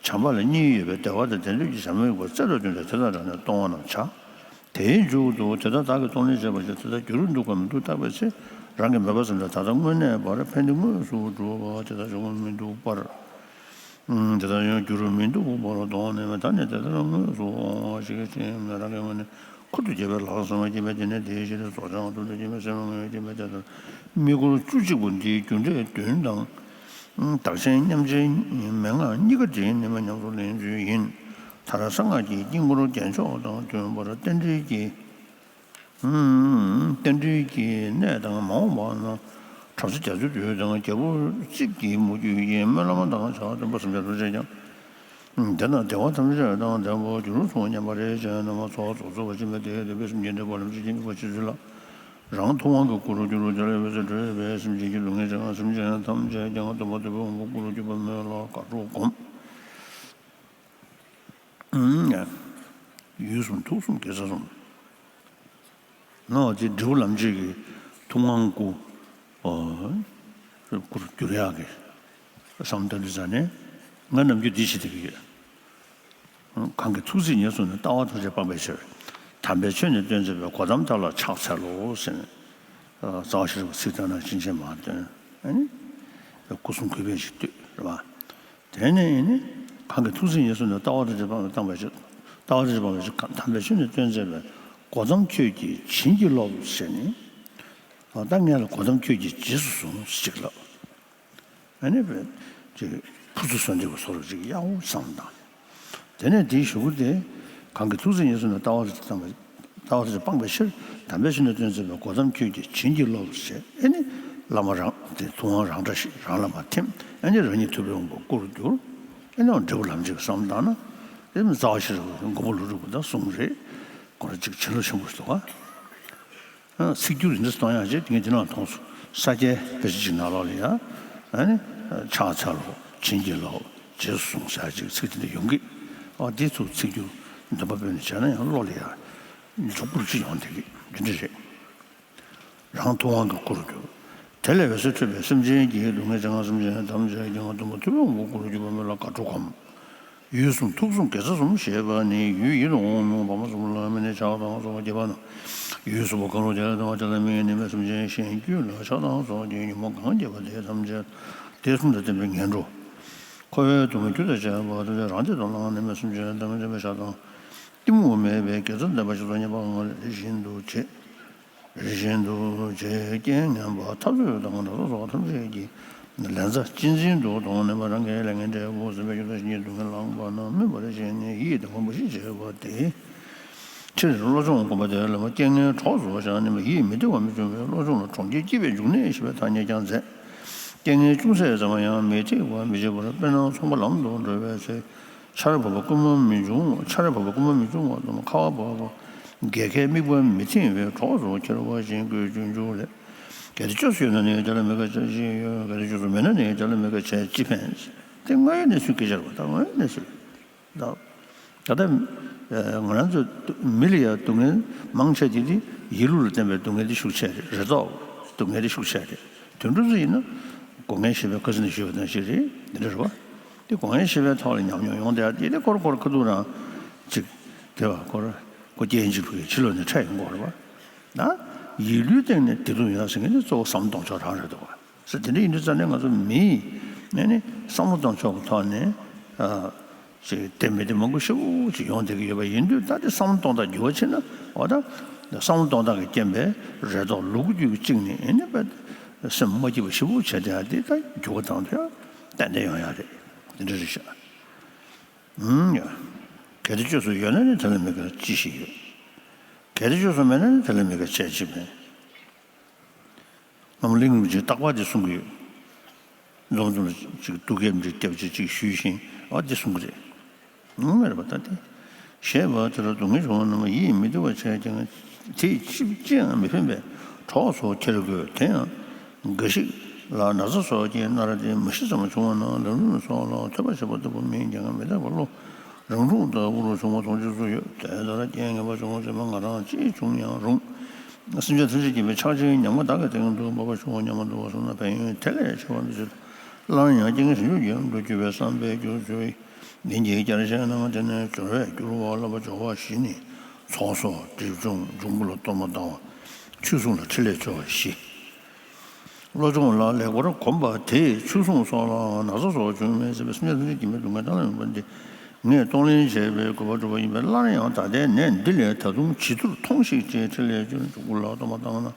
བྱམས་པ་ལ་གཉིས་ཡོད་པའི་བདེ་བ་དང་ལྡན་འདོད་ཀྱི་བྱམས་པའི་དམིགས་པ་རྩལ་དུ་བཏོན་ཏེ་དེ་དང་སྦྲགས་ནས་གཏོང་བ་རྣམས་བྱ། དེའི་མཇུག་ཏུ་དེ་ལྟར་བདག་གིས་གཏོང་ལེན་བྱས་པ་ཞིག་དེ་ལྟར་འགྱུར་འདུག་གམ་མི་འདུག་བརྟག་པའི་ཚེ། རང་གི་མོས་པ་བསམ་པ་ད་ལྟ་དངོས་གནས་པར་ཕན་བདེ་དངོས་སུ་འགྲུབ་པ་དེ་ལྟར་བྱུང་མི་འདུག་པར། དེ་ལྟར་ཡང་འགྱུར་མི་འདུག་པར་གདོང་ནས་མེད་ད་ནི་དེ་ལྟར་དངོས་སུ་འོང་བ་ཞིག་ཅེས་རང་གི་ངོས་ནས་ཁུར་དུ་བྱས་པའི་ལག་ཟིན་པ་སྐྱེས་པའི་དེ་ནས་དེའི་ཕྱིར་རྫོགས་བྱང་ཐུགས་ལ་སྐྱེས་པའི་སེམས་ལ་ངོས་སྐྱེས་པའི་དེ་ལྟར་དམིགས་སྐོར་བཅུ་གཅིག་པོ་འདིའི་རྒྱུ་འབྲས་བདུན་དང་། བདག་གཞན་མཉམ་བརྗེའི་མན་ངག་གཉིས་ཀ་འདིའི་ནི་མ་ཉམས་སུ་ལེན་ཚུལ་ཡིན། མཐར་གསང་སྔགས་ཀྱི་དཀྱིལ་འཁོར་རྒྱན་མཆོག་དང་མཐུན་པར་རྟེན་འབྲེལ་གྱི། རྟེན་འབྲེལ་གྱི་གནས་དང་མ་འོངས་པ་ན་བྲམ་ཟེ་རྒྱ་མཚོའི་རྡུལ་དང་རྒྱལ་པོ་རྩིབས་ཀྱི་མུ་ཁྱུད་ཀྱི་སྨོན་ལམ་དང་བྱ་བ་སྟོན་པ་སེམས་ཅན་ཐམས་ཅད་ཀྱང་། དེ་ན་བདེ་བ་ཐམས་ཅད་དང་ལྡན་པར་འགྱུར་གསུངས་སྙམ་པ་རེ་བྱས་ན་མ་ཚོགས་རྫོགས་རྫོགས་པ་ཅིན་པ་དེ་དེ་བས་སེམས་ཅན་འདྲེན་པ་ལམ་ཅིག་ཅིག་དམིགས་པ་ཅི་ཚུལ་ལ། རང་ཐུབ་དབང་གི་སྐུ་རུ་གྱུར་ཅིང་ལས་འོད་ཟེར་འཕྲོས་པས་སེམས་ཅན་གྱི་སྡུག་བསྔལ་ཅན་སེམས་ཅན་ཐམས་ཅད་ཀྱང་སྟོན་པ་དེ་བས་དབང་པོ་སྐུ་རུ་གྱུར་པ་མོས་ལ་དགའ་སྤྲོ་སྒོམ། ཡུལ་གསུམ་ཐུགས་གསུམ་དགེ་རྩ་གསུམ། ནོ་དེ་འབྲས་བུ་ལམ་བྱེད་ཀྱི་ཐུབ་དབང་སྐུ། སྐུར་གྱུར་ཡག་གི་བསམ་བཏང་དུས་ཙ་ནས་ང་ནམ་རྒྱུན་འདི་བྱེད་བསྡད་ཀྱི་ཡོད། གང་གིས་ཐུགས་བརྩེ་ཉེར་བཟུང་ནས་ལྟ་བ་ཐམས་ཅད་སྤངས་པའི་ཕྱིར། དམ་པའི་ཆོས་ནི་སྟོན་མཛད་པའི་གོ་ཏམ་དག་ལ་ཕྱག་འཚལ་ལོ་ཟེར་ནས། རྩ་བ་ཤེས་རབ་ཚིག་དོན་ནང་ཕྱིན་ཆད་མར་བཏོན། ཨ་ནི། སྐུ་གསུང་གུས་པས་ཞིག་བཏུད་རེད་བ། དེ་ནས་ཨ་ནི། གང་གིས་ཐུགས་བརྩེ་ཉེར་བཟུང་ནས་ལྟ་བ་ཐམས་ཅད་སྤངས་པའི་ཕྱིར། ལྟ་བ་ཐམས་ཅད་སྤངས་པའི་ཕྱིར་དམ་པའི་ཆོས་ནི་སྟོན་མཛད་པའི་གོ་ཏམ་ཁྱོད་ཀྱིས་བྱིན་གྱིས་རློབས་ཟེར་ནས། ད་ངས་ལ་གོ་ཏམ་ཁྱོད་ཀྱིས་རྗེས་སུ་བཟུང་ཞིག་ལབ། ཨ་ནི་བས་ཅིག་ཕུར་ཚུགས་གསོལ་འདེབས་ཀྱི་བཟོ་འདྲ་ཅིག་ཡག་པོ་བསམ་བཏང་ནས། དེ་ནས་དེའི་གཞུག་གུ་དེ། གང་གིས་ཐུགས་བརྩེ་ཉེར་བཟུང་ནས་ལྟ་བ་རིགས་དང་ལྟ་བ་རིགས་སྤངས་པའི་ཕྱིར་དམ་པའི་ཆོས་ནི་སྟོན་མཛད་པའི་གོ་ཏམ་ཁྱོད་ཀྱིས་བྱིན་གྱིས་རློབས་ཞེས་ཨ་ནི། བླ་མ་རང་དེ་ཐུབ་དབང་རང་འདྲ་ཞིག་རང་ལ་མར་ཐིམ། ཨ་ནི་རང་ཉིད་ཐུབ་པའི་དབང་པོ་སྐུ་རུ་གྱུར། ཨ་ནི་འབྲས་བུ་ལམ་བྱེད་ཀྱི་བསམ་བཏང་ན། དེ་ནི་རྩ་བ་ཤེས་རབ་མགོན་པོ་ཀླུ་སྒྲུབ་ཀྱི་ད་གསུང་རེད། ཁོ་རང་གཅིག་བྱིན་རླབས་ཆེན་པོ་ཞིག་འདུག་ག་ཚིག་སྒྱུར་འདི་འདྲ་གཏོང་ཡག་ཅིག་དེ་ངས་འདི་ནང་མཐོང་སོང་། ས་སྐྱའི་བོད་ཆས་ཅིག་ནང་ལོགས་ལ་ཡ། ཨ་ནི་ཕྱག་འཚལ་ལོ། བྱིན་གྱིས་རློབས། རྗེས་སུ་བཟུང་ཟེར་ཡག་ཅིག་ཚིག་དེ་འདྲ་ཡོང་གི། ཨ་འདི་ཚོ་ཚིག་སྒྱུར་འདོན་པ་དཔེ་ནས་བྱས་ན་ཡང་བློ་ལ་ཡ་འཇུག་པོ་ཅིག་ཡོང་བསྡད་ཀྱི་འདི་འདྲ་རེད། རང་ཐུབ་དབང་གིས་བསྐུར་གྱུར། དེ་ལས་འོད་ཟེར་འཕྲོས་པས་སེམས་ཅན་གྱི། སྡུག་བསྔལ་ཆེ་ང་སེམས་ཅན་ཐམས་ཅད་ཀྱང་། མཐུན་པ་ཐུབ་པའི་དབང་པོས་བསྐུར་གྱུར་པ། མོས་ལ་དགའ་སྤྲོ་གོམས། ཡུལ་གསུམ་ཐུགས་གསུམ་དགེ་རྩ་གསུམ་ཞེས་པ་ནི། ཡུལ་ཡིད་དུ་འོང་མྱོང་བ་མ་གསུམ་ལ་དམིགས་ནས་ཕྱག་དང་ཚོགས་བགྱིས་པ་ན། ཡུལ་གསུམ་པོ་གང་རུང་དེ་ལ་བལྟ་བ་དེ་ལ་དམིགས་ནས་སེམས་ཅན་གཞན་རྒྱུད་ལ་ཕྱག་དང་ཚོགས་བགྱིས་ཉོན་མོངས་གང་སྐྱེས་པ་དེ་ཐམས་ཅད་དེ་གསུམ་དང་ལྡན་པའི་ངན་འགྲོ། འཁོར་བའི་སྡུག་བསྔལ་རྒྱུ་དང་བཅས་པ་ཐམས་ཅད་རང་བདེ་དུ་བླངས་ནས་སེམས་ཅན་ཐམས་ཅད་ཕྱག་དང་། གཏི་མུག་མེད་པའི་དགེ་རྩ་ལྡན་པ་ཞིག་ཏུ་ངེས་པ་ལ་རེ་བཞིན་དུ་བྱེད། རེ་བཞིན་དུ་བྱེད། རྐྱེན་ངན་པ་འཐབ་རྩོད་དང་ནག་ཚོགས་སོགས་ཐམས་ཅད་ཀྱི་ལན་ཚྭ་གཅེས་འཛིན་དུ་མཐོང་ནས་རང་གི་ལས་ངན་འབྲས་བུ་ཟད་པའི་རྒྱུ་དང་གཞན་གྱི་སྡུག་བསྔལ་བླངས་པ་ན། སྨོན་པ་དེ་བཞིན་ནི་ཡིད་དང་མངོན་པར་ཞི་བྱེད་པ་སྟེ། ཕྱིར་བློ་སྦྱོང་བསྒོམ་པ་དེ་ལ་རྐྱེན་ངན་གྲོགས་སུ་བཞག་ནས་ཡིད་མི་བདེ་བ་མི་འབྱུང་བའི་བློ་སྦྱོང་ལ་གྲོང་ཁྱེར་སྐྱིད་པའི་འབྱུང་གནས་ཞེས་པའི་ཐ་སྙད་ཀྱང་མཛད། རྐྱེན་ངན་ཅུང་ཟད་ཙམ་ཡང་མི་འཕྲད་པར་མི་བྱེད་པར། དཔེར་ན་ཚོང་པ་ལམ་དུ་འགྲོ་བའི་ཚེ། ཆར་བབས་པ་རྐུན་མ་མི་འབྱུང་། ཆར་བབས་པ་རྐུན་མ་མི་འབྱུང་བ་དང་། ཁ་བ་བབས་པ་བགེགས་ཀྱིས་དམིགས་པ་མི་ཐེབས་པའི་གྲོགས་སུ་འཁྱེར་བ་བཞིན་དགོས་རྒྱུ་འབྱུང་ལས། གལ་ཏེ་བཅོས་སུ་ཡོད་ན་ནི་དེ་ལ་དམིགས་པ་བྱས་ཅི་ཡོད། གལ་ཏེ་བཅོས་སུ་མེད་ན་ནི་དེ་ལ་དམིགས་པ་བྱས་ཅི་ཕན། དེ་དངོས་ཡོད་གནས་ཚུལ་སྐད་ཆ་རེད་པ། ད་དངོས་ཡོད་གནས་ཚུལ་ད། ད་ལྟ་ང་རང་ཚོ་མི་ལ་ཡང་སྡུག་བསྔལ་མང་ཆེ་དེ་དེ་ཡིད་བློ་ལ་བརྟེན་པའི་སྡུག་བསྔལ་དེ་ཤུགས་ཆེ་རེད། རེ་དོགས་སྡུག་བསྔལ་དེ་ཤུགས་ཆེ་རེད། དུད་འགྲོ་ཚོ་ཡིན་ན་སྒོ་ངའི་ཤེས་པའི་ཁ་སང་ནས་ཞུས་པ་དང་ཞིག་རེད། འདི་འདྲ་རེད་བ། དེ་སྒོ་ངའི་ཤེས་པའི་ཐོག་ལ་ཉམས་མྱོང་ཡོང་བསྡད་ཡ་དེ་དེ་ཁོ་རང་ཁོ་རང་ཁ་ཐུག་རང་ཅིག་དེ་བ་ཁོ་རང་ཁོ་སྐྱེ་འཇིག་པའི་ཕྱི་ལོགས་ནས་འཕྲད་ཡོང་གི་རེད་བ། ད་ཡིད་བློའི་སྟེང་ནས་བདེ་སྡུག་ཡོང་ཟེར་མཁན་དེ་གཙོ་བོ་བསམ་བློ་གཏོང་ཕྱོགས་རང་རེད་འདུག་བ། ཟེར་དེ་འདྲ་ཡིན་དུས་ཙང་ནས་ང་ཚོ་མིའི་ནས་ནི་བསམ་བློ་གཏོང་ཕྱོགས་ཀྱི་ཐོག་ནས་ཨ་ཅིག་བདེ་མི་བདེ་མང་པོ་ཞེ་པོ་ཅིག་ཡོང་བསྡད་ཀྱི་ཡོད་པ་ཡིན་དུས། ད་དེ་བསམ་བློ་གཏོང་སྟངས་འགྱུར་བ་ཕྱིན་ན་འོ་ད་བསམ་བློ་གཏོང་སྟངས་ཀྱི་རྐྱེན་པས་རེ་དོགས་ལུ་གུ་རྒྱུད་ཀྱི་གཅིག་ནས་ཨེ་ནི་པ་སེམས་མ་སྐྱིད་པ་ཞེ་པོ་བྱས་བསྡད་ཡ་དེ་ད་འགྱུར་བ་བཏང་དུས་ཡང་ཏན་ཏན་ཡོང་ཡ་རེད། དེ་འདྲ་རེད་ཤག་ཨུམ་ཡ། གལ་ཏེ་བཅོས་སུ་ཡོད་ན་ནི་དེ་ལ་དམིགས་པ་ཅི་ཞིག་ཡོད། གལ་ཏེ་བཅོས་སུ་མེད་ན་ནི་དེ་ལ་དམིགས་པ་བྱས་ཅི་ཕན། ནམ་གླིང་རིན་པོ་ཆེས་རྟག་པར་འདི་གསུང་གི་ཡོད། འཛོམས་འཛོམས་ལ་ཅིག་དུ་སྐད་འདི་སྐྱབས་ཅིག་ཅིག་ཞུས་ཤིང་ཨ་འདི་གསུང་གི་རེད། ངོ་མ་རེད་པ་ད་དེ། ཞེས་པ་དེ་ལ་སྡུག་བསྔལ་བྱུང་བ་རྣམས་ཡིད་མི་བདེ་བ་བྱས་ཀྱང་དེས་ཅི་ཅི་ཡང་མི་ཕན་པས་གྲོགས་སུ་འཁྱེར་དགོས། དེ་ཡང་འགའ་ཞིག་ལ་ན་ཚ་སོགས་ཀྱིས་མནར་ཏེ་མི་ཤི་ཙམ་བྱུང་བ་ན་ལམ་རིམས་སོགས་ལ་ཐོས་པ་བྱེད་པ་ལྟ་བུ་མིན་ཀྱང་མི་རྟག་པ་བློ། རང་སྡུག་ལྟ་བུར་བྱུང་བ་མཐོང་ཆོས་སུ་ཡོད། དེ་ལྟར་རྐྱེན་ངན་པ་བྱུང་བ་ཟེར་བ་ང་རང་ཅིས་བྱུང་ཡང་རུང་། སེམས་ཅན་ཐམས་ཅད་མཁྱེན་པའི་ཕྱག་ཆེན་ཉམས་ངག་བདག་གི་སྟེང་དུ་འབབ་པ་ཆུང་བ་ཉམས་པ་འདུག་པ་སོང་ན་ཕན་ཡོན་དེ་ལས་ཆེ་བ་འདུ་བྱེད་དུ། སླར་ཡང་རྐྱེན་ངན་ཞིག་འཇུག་རྒྱུ་འདུག་གྱུར་པའི་བསམ་པའི་རྒྱུ་ཚོད་ཡིན་གྱི་སྐྱར་བཤད་ན་དེ་ནས་སྦྱོར་བས་སྒྱུར་བ་བསླབ་པ་སྦྱོར་བ་བཞི་ནི་ཚོགས་གསོག་སྒྲིབ་སྦྱོང་འབྱུང་པོ་ལ་གཏོར་མ་བཏང་བ། ཆོས་སྲུང་ལ་ཕྲིན་ལས་བཅོལ་བ་བཞི། བློ་སྦྱོང་ལ་ལེགས་པར་གོམས་པ་དེས་ཆོས་སྲུང་སོགས་ལའང་ན་ཚ་སོགས་བྱུང་མེད་ཟེར་བའི་སེམས་ཅན་ཐམས་ཅད་ཀྱི་མི་སྡུག་བསྔལ་དང་ལ་ཡོང་བ་འདི་ངས་གཏོང་ལེན་བྱས་པའི་དགོས་པ་གྲུབ་པ་ཡིན་པས། སླར་ཡང་ད་ལྟའི་ནད་འདི་ལས་ད་དུང་ཇི་ཐུར་ཐོངས་ཤིག་ཅེས་ཕྲིན་ལས་བཅོལ་འཇུག་པོ་ལ་གཏོར་མ་བཏང་ན།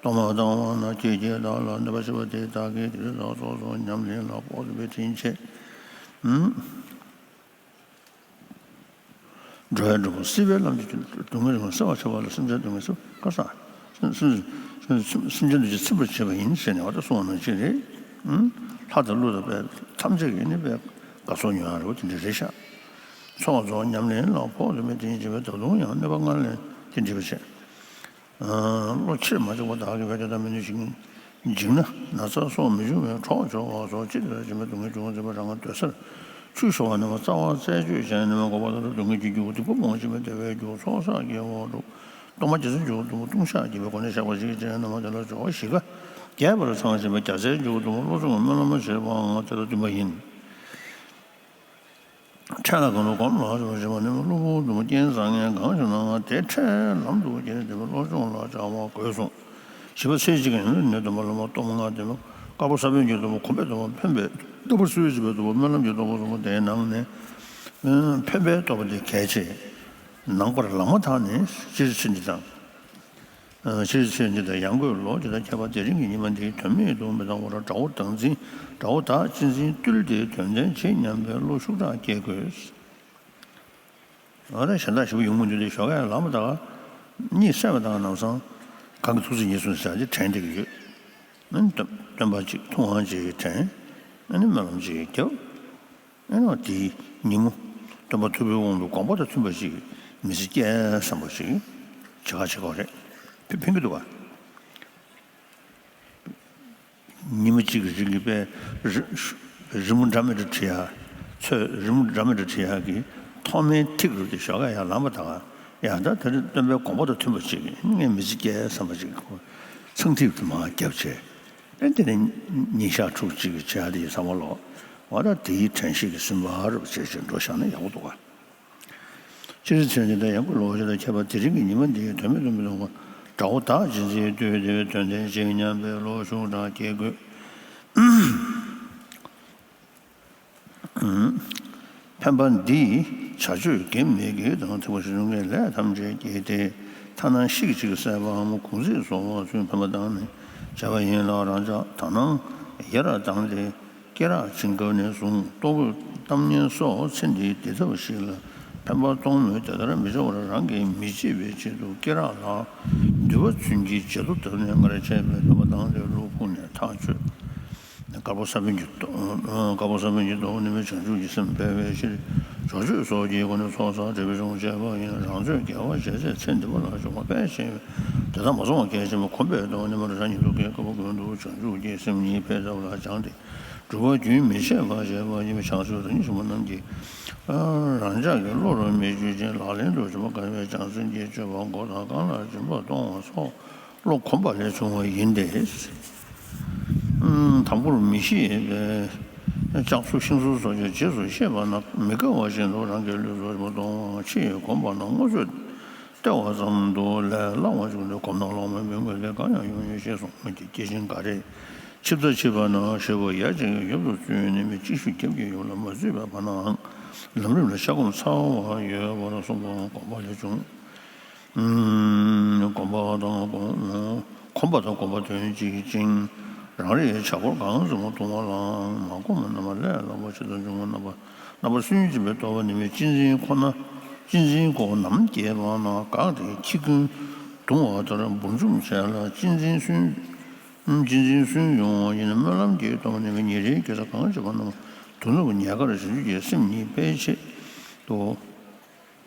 གཏོར་མ་བཏང་བ་ན་ཁྱེད་ཀྱིས་བདག་ལ་གནོད་པ་བྱས་པ་དེ་བདག་གིས་དེ་དག་སོ་སོ་ཉམས་ལེན་ལ་ཕོག་ཐུབ་པའི་དྲིན་ཆེ། ཨུམ། འགྲོ་བའི་འགྲོ་ཀུན་སྲིད་པའི་ལམ་གྱི་སྡུག་བསྔལ་རིམ་པ་བསལ་བར་བྱ་བ་ལ་སེམས་ཅན་སྡུག་བསྔལ་སེལ་བར་དཀའ་ས། སེམས་ཅན་སྡུག་བསྔལ་ཚིམ་པར་བྱེད་པ་ཡིན་ཟེར་ནས་བ་ད་གསུངས་པ་ནང་བཞིན་རེད། ལྷ་དང་ཀླུ་དང་དཔལ་ཐམས་ཅད་ཀྱིས་ནི་དཔལ་དགའ་ཚོར་མྱོང་ཡ་རེད་བ། དེ་འདྲ་རེད་ཤག་ཚོགས་རྫོགས་ཉམས་ལེན་ལ་ཕོག་ཐུབ་མེད་དེ་ཡིན་བྱེད་པས་ད་དུང་ཡང་གནོད་པ་སྔར་ལས་དེ་འདྲ་བ་བྱས། བློ་ཆེར་མ་བཅུག་པར་བདག་གིས་བས་དེ་ལྟར་མི་ནུས་ཤིང་། འཇིགས་ན་ན་ཚ་སོགས་མི་འབྱུང་བའི་གྲོགས་འབྱོར་བ་སོགས་ཅི་ལྟར་བྱེད་མི་སྡུག་བསྔལ་འབྱུང་བ་མཛད་པ་རང་གི་སྡོད་སར་ཆུ་ཤོར་བ་རྣམས་རྩ་བ་རྩད་གཅོད་བྱས་ནས་མ་འགོག་པ་ལྟར་སྡུག་བསྔལ་གྱི་རྒྱུ་སྡིག་པ་སྤོང་བྱེད་པའི་བདེ་བའི་རྒྱུ་ཚོགས་བསགས་ཀྱི་འོག་ཏུ་གཏོར་མ་རྒྱལ་སྲས་འཇུག་གི་གཏུམ་པོ་ལྟུང་བཤགས་བགྱིས་པའི་སྒོ་ནས་བཤགས་པ་ཞིག་བྱས་ན་མ་དེ་ལ་སྦྱོར་བ་བཞི་ཀ་རྒྱས་པར་ཚང་བཞིན་པའི་རྒྱལ་སྲས་འཇུག་གི་གཏུམ་པོ་བློ་སྦྱོང་སྨོན་ལམ་བྱེད་པའང་དེ་དང་བསྟུན་པ་ཡིན། འཕྲལ་ལ་གང་དུ་གོམས་ལ་སོགས་བྱེད་པ་ནི་གློ་བུར་དུ་རྐྱེན་བཟང་ངན་གང་བྱུང་ན་དེ་འཕྲལ་ལམ་དུ་བསྐྱལ་ཏེ་བློ་སྦྱོང་ལ་སྦྱར་བ་དགོས་གསུངས། བཞི་པ་ཚེ་གཅིག་གི་ནི་ནད་སྟོན་པ་ལ་མ་གཏོར་མ་ལྔ་སྟོན་པ་དཀར་པོ་ས་བོན་གྱི་གཏོར་མ་གོམས་པའི་གཏོར་མ་ཕན་པའི་ལྟ་བུ་གསོལ་བྱེད་པའི་གཏོར་མ་སྨོན་ལམ་གྱི་གཏོར་མ་གསུམ་པོ་དེའི་ནང་ནས་ཕན་པའི་གཏོར་མ་དེ་གལ་ཆེ། ནང་པར་ལངས་མ་ཐག་ནས་སྤྱིར་ཚེ་འདི་དང་། ཕྱིར་ཚེ་འདི་དང་ཡང་སྒོས་ལོ་འདི་དང་ཁྱད་པར་དེ་རིང་གི་ཉི་མ་འདིའི་དོན་མེད་དུ་མི་གཏང་བར་དགྲ་བོ་བདག་འཛིན་དགྲ་བོ་བདག་གཅེས་འཛིན་བཏུལ་ཏེ་དོན་ལྡན་བྱེད་སྙམ་པའི་བློ་ཤུགས་དྲག་སྐྱེད་དགོས། ཨ་ད་གཞན་དག་ཞེ་པོ་ཡོང་མི་འདུག་སྟེ་ཞོགས་ཀས་ལངས་མ་ཐག་གཉིད་སད་པ་དང་ལམ་སང་གང་གི་ཐུགས་བརྩེ་ཉེར་བཟུང་ཟེར་ཡག་ཅིག་དྲན་བསྡད་ཀྱི་ཡོད། ཨ་ནི་སྟོན་སྟོན་པ་ཅིག་ཐུབ་དབང་ཅིག་དྲན། ཨ་ནི་སྨོན་ལམ་ཅིག་བརྒྱབ། ཨེ་ནོ་དེའི་ཉིན་མོ། སྟོན་པ་ཐུབ་པའི་དབང་དུ་དགོངས་པ་དང་མཐུན་པ་ཞིག་མི་ཚེ་སྐྱེལ་བསམ་པ་ཞིག་བྱེད་ག་བྱེད་དགོས་རེད། ཕན་ཕན་གྱི་འདུག་ག་ཉི་མ་གཅིག་གི་རིང་གི་དཔེ་རི་རི་མོ་འདྲ་མི་འདྲ་བྲིས་ཡ། ཚོས་རི་མོ་འདྲ་མི་འདྲ་བྲིས་ཡ་གི་ཐོག་མའི་ཐིག་རུ་དེ་ཞོགས་ཀ་ཡར་ལངས་པ་དང་ཡང་ད་དེ་རིང་སྟོན་པའི་དགོངས་པ་དང་མཐུན་པ་ཅིག་ངས་མི་ཚེ་སྐྱེལ་བསམ་པ་ཅིག་ཚངས་ཐིག་དེ་མར་བརྒྱབ་བྱས། ཨེ་དེ་ནས་ཉིན་ཞག་དྲུག་ཅིག་གི་བྱ་དེ་ཡི་ཚང་མ་ལོག་བ་ད་དེའི་དྲན་ཤེས་ཀྱི་སེམས་པ་རུ་བྱས་བྱས་འགྲོ་བཞག་ན་ཡག་པོ་འདུག་ག་སྤྱིར་ཚེ་འདི་དང་ཡང་སྐུ་ལོ་ཤས་དང་ཁྱད་པར་དེ་རིང་གི་ཉི་མ་འདིའི་དོན་མེད་དུ་མི་གཏོང་བར་དགྲ་བོ་དག་ཅི་མཛད་དུས་དེ་བའི་དོན་ལྡན་ཅིག་སྙམ་པའི་བློ་ཤུགས་དྲག་སྐྱེ་དགོས། ཕན་པ་འདིས་བྱ་སྤྱོད་གེགས་མེད་ཀྱི་དང་ཐེག་པ་ཆེ་ཆུང་གི་ལས་ཐམས་ཅད་ཀྱི་སྟེ་ཐ་ན་ཤིག་ཅིག་བསད་པའམ་གུང་ཚིགས་སོགས་ཚུན་ཕན་པ་བཏང་ནས་བྱས་པ་ཡིན་ལ། རང་ཅག་དག་སྣང་ཡར་ལངས་ཏེ། སྐེ་རགས་བཅིངས་སྐབས་ནས་བཟུང་ལྟོ་གོས་གཏམ་སྙན་སོགས་ཚེ་འདིའི་བདེ་ཐབས་ཤིག་ལ་ཕན་པ་གཏོང་མུས་དེ་ལྟར་མི་བྱ་བར་རང་གིས་མི་བྱེད་པའི་ཆེད་དུ་སྐེ་རགས་ལ་མདུད་པ་ཚུན་གྱི་བྱེ་རྡོ་བརྡབས་ནས་སྔར་བྱས་པའི་ཕན་པ་བཏང་སྟེ་བློ་ཁུག་ནས་ཐག་ཆོད། དཀར་པོ་ས་བོན་གྱི་ཏོག་དཀར་པོ་ས་བོན་གྱི་ཏོག་ནི་མི་བྱང་ཆུབ་ཀྱི་སེམས་སྤེལ་བའི་ཕྱིར་སྦྱོར་སྤྱོད་སོགས་ཀྱི་སྒོ་ནས་ཚོགས་བསགས་འབྲས་བུ་འབྱུང་བྱེད་པ་ཡིན། རང་ཚོད་དགེ་བ་བྱས་ཚེ་ཚེ་འདི་པ་ལ་འབྱུང་བ་སྤེལ་ཆེན་དེ་དག་མ་བཟུང་བ་གལ་ཆེན་པོ་གོམས་པའི་ཐོག་ནས་མ་རུ་རང་ཉིད་སྡུག་བསྔལ་དཀའ་བ་ཀུན་ཏུ་བྱང་ཆུབ་ཀྱི་སེམས་ཉིད་འཕེལ་ཐབས་ལ་སྦྱངས་ཏེ། སྒྲུབ་པ་རྒྱུན་མི་འཆད་པར་བྱེད་པ་ཉིད་བྱང་ཆུབ་རིན་ཆེན་མོ་རྣམས་ཀྱི། རང་ཅག་གི་བློ་རུ་མི་འཇུག་ཅིང་ལག་ལེན་དུ་འཇུག་པ་དཀའ་བས་བྱང་སེམས་ཀྱི་སྤྱོད་པ་མགོ་དང་རྐང་ལག་སྦྱིན་པ་གཏོང་བ་སོགས་བློ་གོམས་པ་ལས་བྱུང་བ་ཡིན་ཏེ། དང་པོར་མི་ཤེས་པས་ལྕགས་སོ་ཤིང་སོ་སོགས་ཀྱི་རྗེས་སུ་ཤེས་པ་ན་མི་དགའ་བ་བཞིན་དུ་རང་གི་ལུས་སུ་སྦྱིན་པ་གཏོང་བ་ཕྱིས་གོམས་པ་ན་དངོས་སུ་བལྟས་པ་ཙམ་དུ་ལས་སླ་བ་བྱུང་སྟེ་གོམས་དང་ལོག་མིན་པའི་དངོས་ལས་གང་ཡང་ཡོང་ཡོད་ཞེས་གསུངས་མི་གི་སྐྱེས་ཆེན་འགའ་རེས། ཆིབས་རྟ་ཆིབས་པ་ན་ཞེ་བོ་ཡ་གཅིག་གི་ཡབ་ཏུ་བཙུན་ནི་མི་གཅིག་ཤུ་རྒྱབ་ཀྱི་ཡུམ་ལ་མ་བཙུད་པའི་བར་ནའང་ལམ་རིམ་ལ་ཤ་སྐོམ་ཚ་བ་ཡོད་པར་གསུངས་པའང་གོམས་པ་ལས་བྱུང་། གོམས་པ་དང་གོམས་པ་དང་གོམས་པ་དོན་གཅིག་ཅིང་རང་རེའི་བྱ་སྒོར་གང་ཙམ་བཏུང་བ་ལའང་མ་གོམས་པ་རྣམས་ལས་སླ་པོ་ཇི་ལྟར་འབྱུང་བ་རྣམ་པ་རྣམ་པ་སུན་འབྱིན་པའི་རྟོག་པ་ནི་མི་གཅེས་འཛིན་ཁོ་ན་གཅེས་འཛིན་ཁོ་ནམ་སྐྱེས་པ་ན་འགག་སྟེ་ཁྱི་རྐུན་བརྡུང་བ་ལྟར་འབུར་འཇོམས་བྱས་ལ་གཅེས་འཛིན་སུན། གཅེས་འཛིན་སུན་ཡོང་བ་ཡིན་ན་སྨོན་ལམ་གྱི་སྟོབས་ནི་ཉིན་རེའི་དགེ་རྩ་གང་བྱེད་པ་རྣམས་དོན་དུ་ཉེ་དགར་བྱང་ཆུབ་ཀྱི་སེམས་ཉིད་འཕེལ་ཆེད་དུ།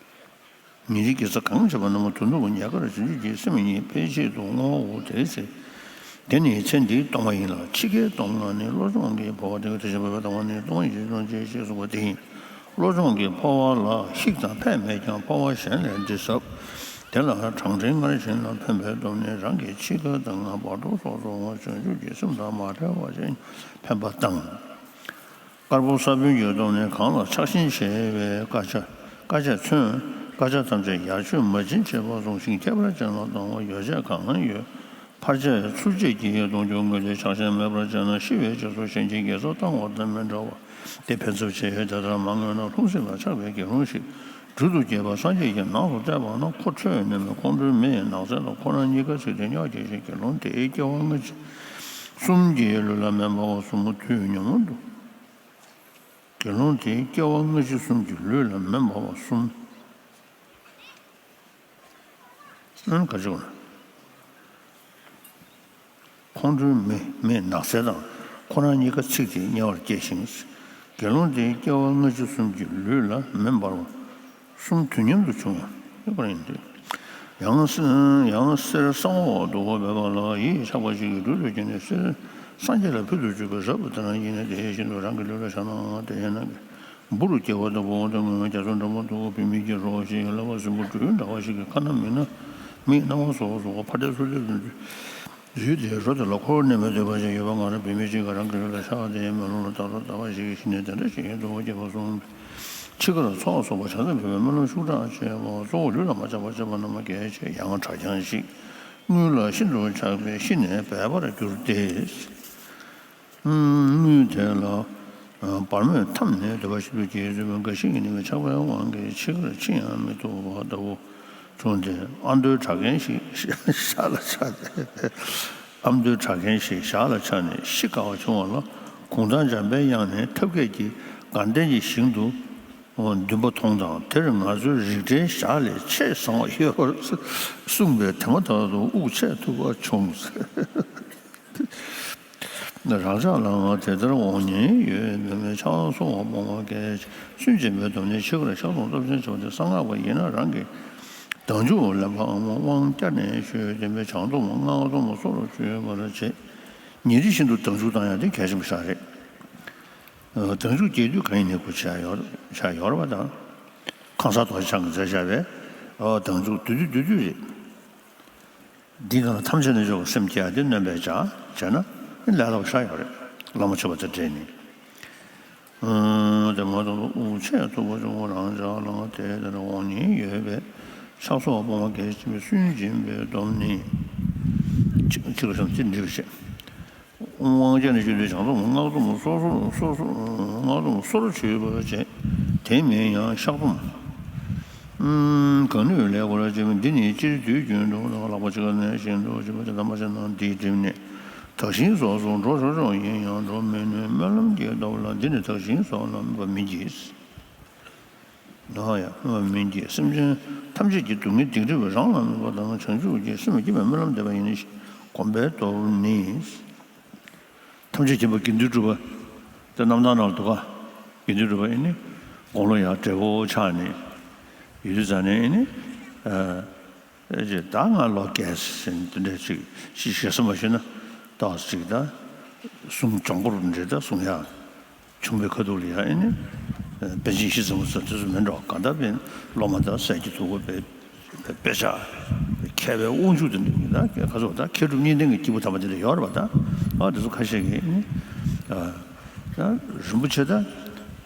ཉིན་རེའི་དགེ་རྩ་གང་བྱེད་པ་རྣམས་དོན་དུ་ཉེ་དགར་བྱང་ཆུབ་ཀྱི་སེམས་ཉིད་འཕེལ་ཆེད་དུ་བསྔོའོ། དེའི་ཚེ་དེ་ནི་ཚེ་འདིའི་སྟོང་པ་ཡིན་ལ་འཆི་ཁའི་སྟོང་པ་ནི་བློ་སྦྱོང་གི་འཕོ་བ་དེ་ག་དེ་བཞིན་འཕོ་བའི་སྟོང་པ་ནི་སྟོང་པ་ཡིན་ཞེས་སྟོང་བྱེད་ཅེས་གསུངས་པ་དེ་ཡིན། བློ་སྦྱོང་གི་འཕོ་བ་ལ་ཤིག་དང་ཕན་མེད་ཀྱང་འཕོ་བ་གཞན་ལས་འདི་ཟབ། དེ་ལ་གྲང་འདྲེན་སྔར་བཞིན་ལ་ཕན་པའི་སྟོབས་ནི་རང་གི་འཆི་ཁ་དང་བར་དོ་སོགས་སུ་བྱང་ཆུབ་ཀྱི་སེམས་དང་མ་བྲལ་བ་ཞིག་ཕན་པ་དང་། དཀར་པོ་ས་བོན་གྱི་སྟོབས་ནི་གང་ལ་ཆགས་ཞེན་བྱེད་པའི་དཀར་ཆ་དཀར་ཆ་མཚོན་དཀར་ཆ་ཐམས་ཅད་ཡར་ཆུད་མར་འབྱིན་བྱེད་པ་བཟུང་ཞིང་ཁྱད་པར་ཅན་ལ་གཏོང་བ་ཡོ་བྱད་གང་ཡོད། ཕར་ཆད་ཚུར་ཆད་ཀྱིས་གཏོང་རྒྱུ་དངོས་དེ་ཆགས་ཞེན་མེད་པར་བྱས་ན་ཤི་བའི་རྗེས་སུ་གཞན་གྱི་དགེ་རྩ་བཏང་བ་དང་མི་འདྲ་བ་དེ་ཕན་ཚུན་ཆད་ཡོད། དེ་ལྟར་མ་ངེས་ན་ལྷུང་བཟེད་ལ་ཆགས་པའི་དགེ་སློང་ཞིག་སྦྲུལ་དུ་སྐྱེས་པ་སངས་རྒྱས་ཀྱིས་ནགས་སུ་བསྟན་པ་ན་ཁོ་ཁྲོས་ནས་མི་ཁོང་ཁྲོའི་མེ་ཡི་ནགས་ཚལ་དུ་ཁོ་རང་གཉིས་ཀ་ཚིག་སྟེ་གཉའ་བརྒྱལ་ཞིང་དགེ་སློང་དེའི་སྐྱེ་བ་སྔ་ཕྱི་གསུམ་གྱི་ལུས་ལ་མི་འབར་བ་གསུམ་དུས་ཉོན་མོངས་དུ། དགེ་སློང་དེའི་སྐྱེ་བ་སྔ་ཕྱི་གསུམ་གྱི་ལུས་ལ་མི་འབར་བ་གསུམ། ཨང་ག་ཅི་བ། ཁོང་ཁྲོའི་མེ་མེ་ནགས་ཚལ་དང་ཁོ་རང་གཉིས་ཀ་ཚིག་སྟེ་དམྱལ་བར་སྐྱེས་ཤིང་། དགེ་སློང་དེའི་སྐྱེ་བ་སྔ་ཕྱི་གསུམ་གྱི་ལུས་ལ་མེ་འབར་བ་གསུམ་དུས་མཉམ་དུ་བྱུང་བ་ཡོད་པ་ཡིན་ཏེ། ཡང་ས་ཡང་གསེར་ས་འོག་ཏུ་འབེབས་པ་ལ་ཡིད་ཆགས་པ་ཞིག་གིས་སྦྲུལ་དུ་སྐྱེས་ནས་གསེར་སངས་རྒྱས་ལ་ཕུལ་དུ་བཅུག་པའི་རབ་ཏུ་དེ་རང་ཡིན་ན་དེ་བཞིན་དུ་རང་གི་ལུས་ལ་བཞག་ན་དེ་ཡིན་ན། འབུ་རུ་སྐྱེ་བ་དང་འབུ་བ་དང་ངོ་བོ་རྒྱ་མཚོ་འགྲམ་པ་དུ་བུད་མེད་ཀྱི་རོ་ཞིག་ལག་པ་སྲིན་བུ་སྦྲུལ་འདྲ་བ་ཞིག་གི་ཁ་ན་མིག་ན་མིག་སྣང་བ་སོགས་སུ་ཕར་འདྲེ་ཚུར་འདྲེ་བཟོས་ཏེ་རོ་དེ་ལ་འཁོར་ནས་མི་སྡོད་པ་ཞིག་ཡོད་པ་ང་རང་བུད་མེད་ཅིག་གིས་རང་གི་ལུས་ལ་ཆགས་ཏེ་མེ་ལོང་ལ་ལྟ་རོགས་ལྟ་བ་ཞིག་གིས་ཤི་ནས་དེ་འདྲ་ཞིག་ཡིན་འདུག་སྐྱེས་པ་གསུམ། འཆི་ཁར་ཚོགས་སོགས་པ་བྱང་སེམས་འཕེལ་བའི་སྨོན་ལམ་ཤུགས་དྲག་བྱེད་པ་གཙོ་བོ་ལུས་ལ་མ་ཆགས་པར་བྱེད་པ་རྣམས་གལ་ཆེ་ཡང་གྲྭ་རྐྱང་ཞིག་དངུལ་ལ་ཤིན་ཏུ་ཆགས་པས་ཤི་ནས་སྦལ་པར་གྱུར་ཏེ། དངུལ་དེ་ལ་བར་མོས་འཐམས་ནས་འདོད་པ་ཤིན་ཏུ་སྐྱེས་ཚུལ་མོན་འགའ་ཞིག་གིས་ནི་མི་ཆགས་པའི་དབང་གིས་འཆི་ཁར་འཆི་ཡང་མི་ཐུབ་པ་ལྟ་བུ་བྱུང་སྟེ་ཨ་མདོའི་གྲྭ་རྒན་ཞིག་ཞག་ལ་ཆགས་ཏེ། ཨ་མདོའི་གྲྭ་རྒན་ཞིག་ཞག་ལ་ཆགས་ནས་ཤི་དཀའ་བ་བྱུང་བ་ལ་གུང་ཐང་འཇམ་པའི་དབྱངས་ནས་ཐབས་མཁས་ཀྱིས་དགའ་ལྡན་གྱི་ཞིང་དུ་འདུན་པ་མཐོང་དང་དེར་ང་ཚོའི་རིགས་འདྲའི་ཞག་ལས་ཆེས་བཟང་བ་ཡོད་པར་གསུངས་པས་དེ་མ་ཐག་ཏུ་དབུགས་ཆད་ཐུབ་པ་བྱུང་། རང་ཅག་ལའང་དེ་ལྟར་འོང་ཉེན་ཡོད། འདོད་མེད་ཕྱག་སོགས་སྤོང་བ་གལ་ཆེ། སུན་འབྱིན་པའི་སྡོམ་ནི་འཆི་ཁར་ཆག་འཛུམ་སྟོབས་ཆེན་ཆེ་བ་སྟེ། གསང་སྔགས་པ་ཡིན་ན་རང་གི་བདག་འཇུག་ལེན་པའམ་དབང་བསྐྱར་ནས་ཞུས་ཏེ་མི་བྱང་སྡོམ་སྔགས་སྡོམ་སོར་ཆུད་པར་བྱེད། ཉིན་རེ་བཞིན་དུ་བདག་འཇུག་བཏང་ཡ་དེ་གལ་ཆེན་པོ་ཞིག་རེད། བདག་འཇུག་སྐྱེ་དུས་གང་ཡིན་ནས་གོ་བྱ་ཡོད་བྱ་ཡོད་རེད་པ་དང་། ཁང་གསར་རྡོ་རྗེ་འཆང་གིས་མཛད་བཞག་པའི་བདག་འཇུག་བསྡུས་བསྡུས་བསྡུས་བསྡུས་རེད། འདི་གང་ལ་ཐམས་ཅད་ནས་སྐྱོབ་པར་སེམས་བསྐྱེད་དེ་སྣོན་པས་བྱ་བྱས་ན་ལས་སླ་པོ་ཞིག་ཡོད་རེད། བླ་མ་མཆོད་པ་དང་འབྲེལ་ནས། དེ་མ་གཏོགས་དབུགས་ཆད་ཐུབ་པ་བྱུང་རང་ཅག་ལའང་དེ་ལྟར་འོང་ཉེན་ཡོད་པས། ཕྱག་སོགས་སྤོང་བ་གལ་ཆེ་བས། སུན་འབྱིན་པའི་སྡོམ་ནི་འཆི་ཁར་ཆག་འཛུམ་སྟོབས་ཆེན་ཆེ་བ་སྟེ། དབང་བསྐྱར་ནས་ཞུས་ཏེ་མི་བྱང་སྡོམ་སྔགས་སྡོམ་སོར་སོར་སོར་སོར་སྔགས་སྡོམ་སོར་ཆུད་པར་བྱེད། དེ་མིན་ཡང་བཤགས་སྡོམ་གང་ནུས་ལེགས་པར་བྱེད་པ་འདི་ནི་སྤྱིར་དུས་རྒྱུན་དུ་ལག་པ་གཅིག་ཁར་གནས་བཞིན་དུ་བྱེད་པ་དེ་ལྟ་མ་བྱས་ན་འདིའི་སྒྲིབ་ནི་དག་ཞིང་སོགས་སུ་འགྲོ་ཆོག་ཆོག་ཡིན་ཡང་འགྲོ་མི་ནུས། སྨོན་ལམ་གྱི་སྟོབས་ལ་འདི་ནི་དག་ཞིང་སོགས་ལ་སྨོན་པ་མིན་གྱི། ནོ་ཡང་སྨོན་པ་མིན་གྱི། སེམས་ཅན་ཐམས་ཅད་ཀྱི་སྡུག་བསྔལ་སྡིག་སྒྲིབ་རང་ལ་སྨོན་པ་དང་བྱང་ཆུབ་ཀྱི་སེམས་བསྐྱེད་པའི་སྨོན་ལམ་འདེབས་པ་ཡིན་ནི། སྒོམ་པའི་སྟོབས་ནི། ཐམས་ཅད་མཁྱེན་པ་དགེ་འདུན་གྲུབ་པ་དེ་རྣམ་ཐར་ནང་ལ་འདུག་ག་དགེ་འདུན་གྲུབ་པ་ཡིན་ནི་དགུང་ལོ་ཡང་བགྲེས་པོ་ཆགས་ནས་ཡོད་དུས་ཙང་ནས་ཡིན་ནི། ཨེ་ཅེ་ད་ང་ལོ་རྒས་ཟིན་དེ་འདྲ་ཅིག་ཤི་ཞེ་ས་མ་ཞུ་ན་ཏོག་ཙམ་ཅིག་ད་གསུང་སྦྱོང་པོར་འདྲེ་ད་གསུང་ཡག་བྱུང་བའི་ཁ་ཐུག་ལ་ཡང་ཨེ་ནི་པཎ་ཆེན་ཡེ་ཤེས་འཛམ་བུ་ཚ་དེ་ཚོ་མིན་འགྲོ་གང་ལྟར་པའི་སློབ་མ་དང་སྲས་ཀྱི་ཐུགས་ཁུར་པའི་དཔེ་ཆ་མཁས་པའི་དབང་ཕྱུག་དེ་འདྲ་ད་ཁ་ཚོགས་ད་མཁས་གྲུབ་གཉིས་ལྡན་གྱི་སྐྱེས་བུ་དམ་པ་དེ་འདྲ་ཡོད་རེད་པ། ད་ཨ་དེ་ཚོ་ཁ་ཤས་ཀྱིས་ཨེ་ནི་ད་རིན་པོ་ཆེ་ད་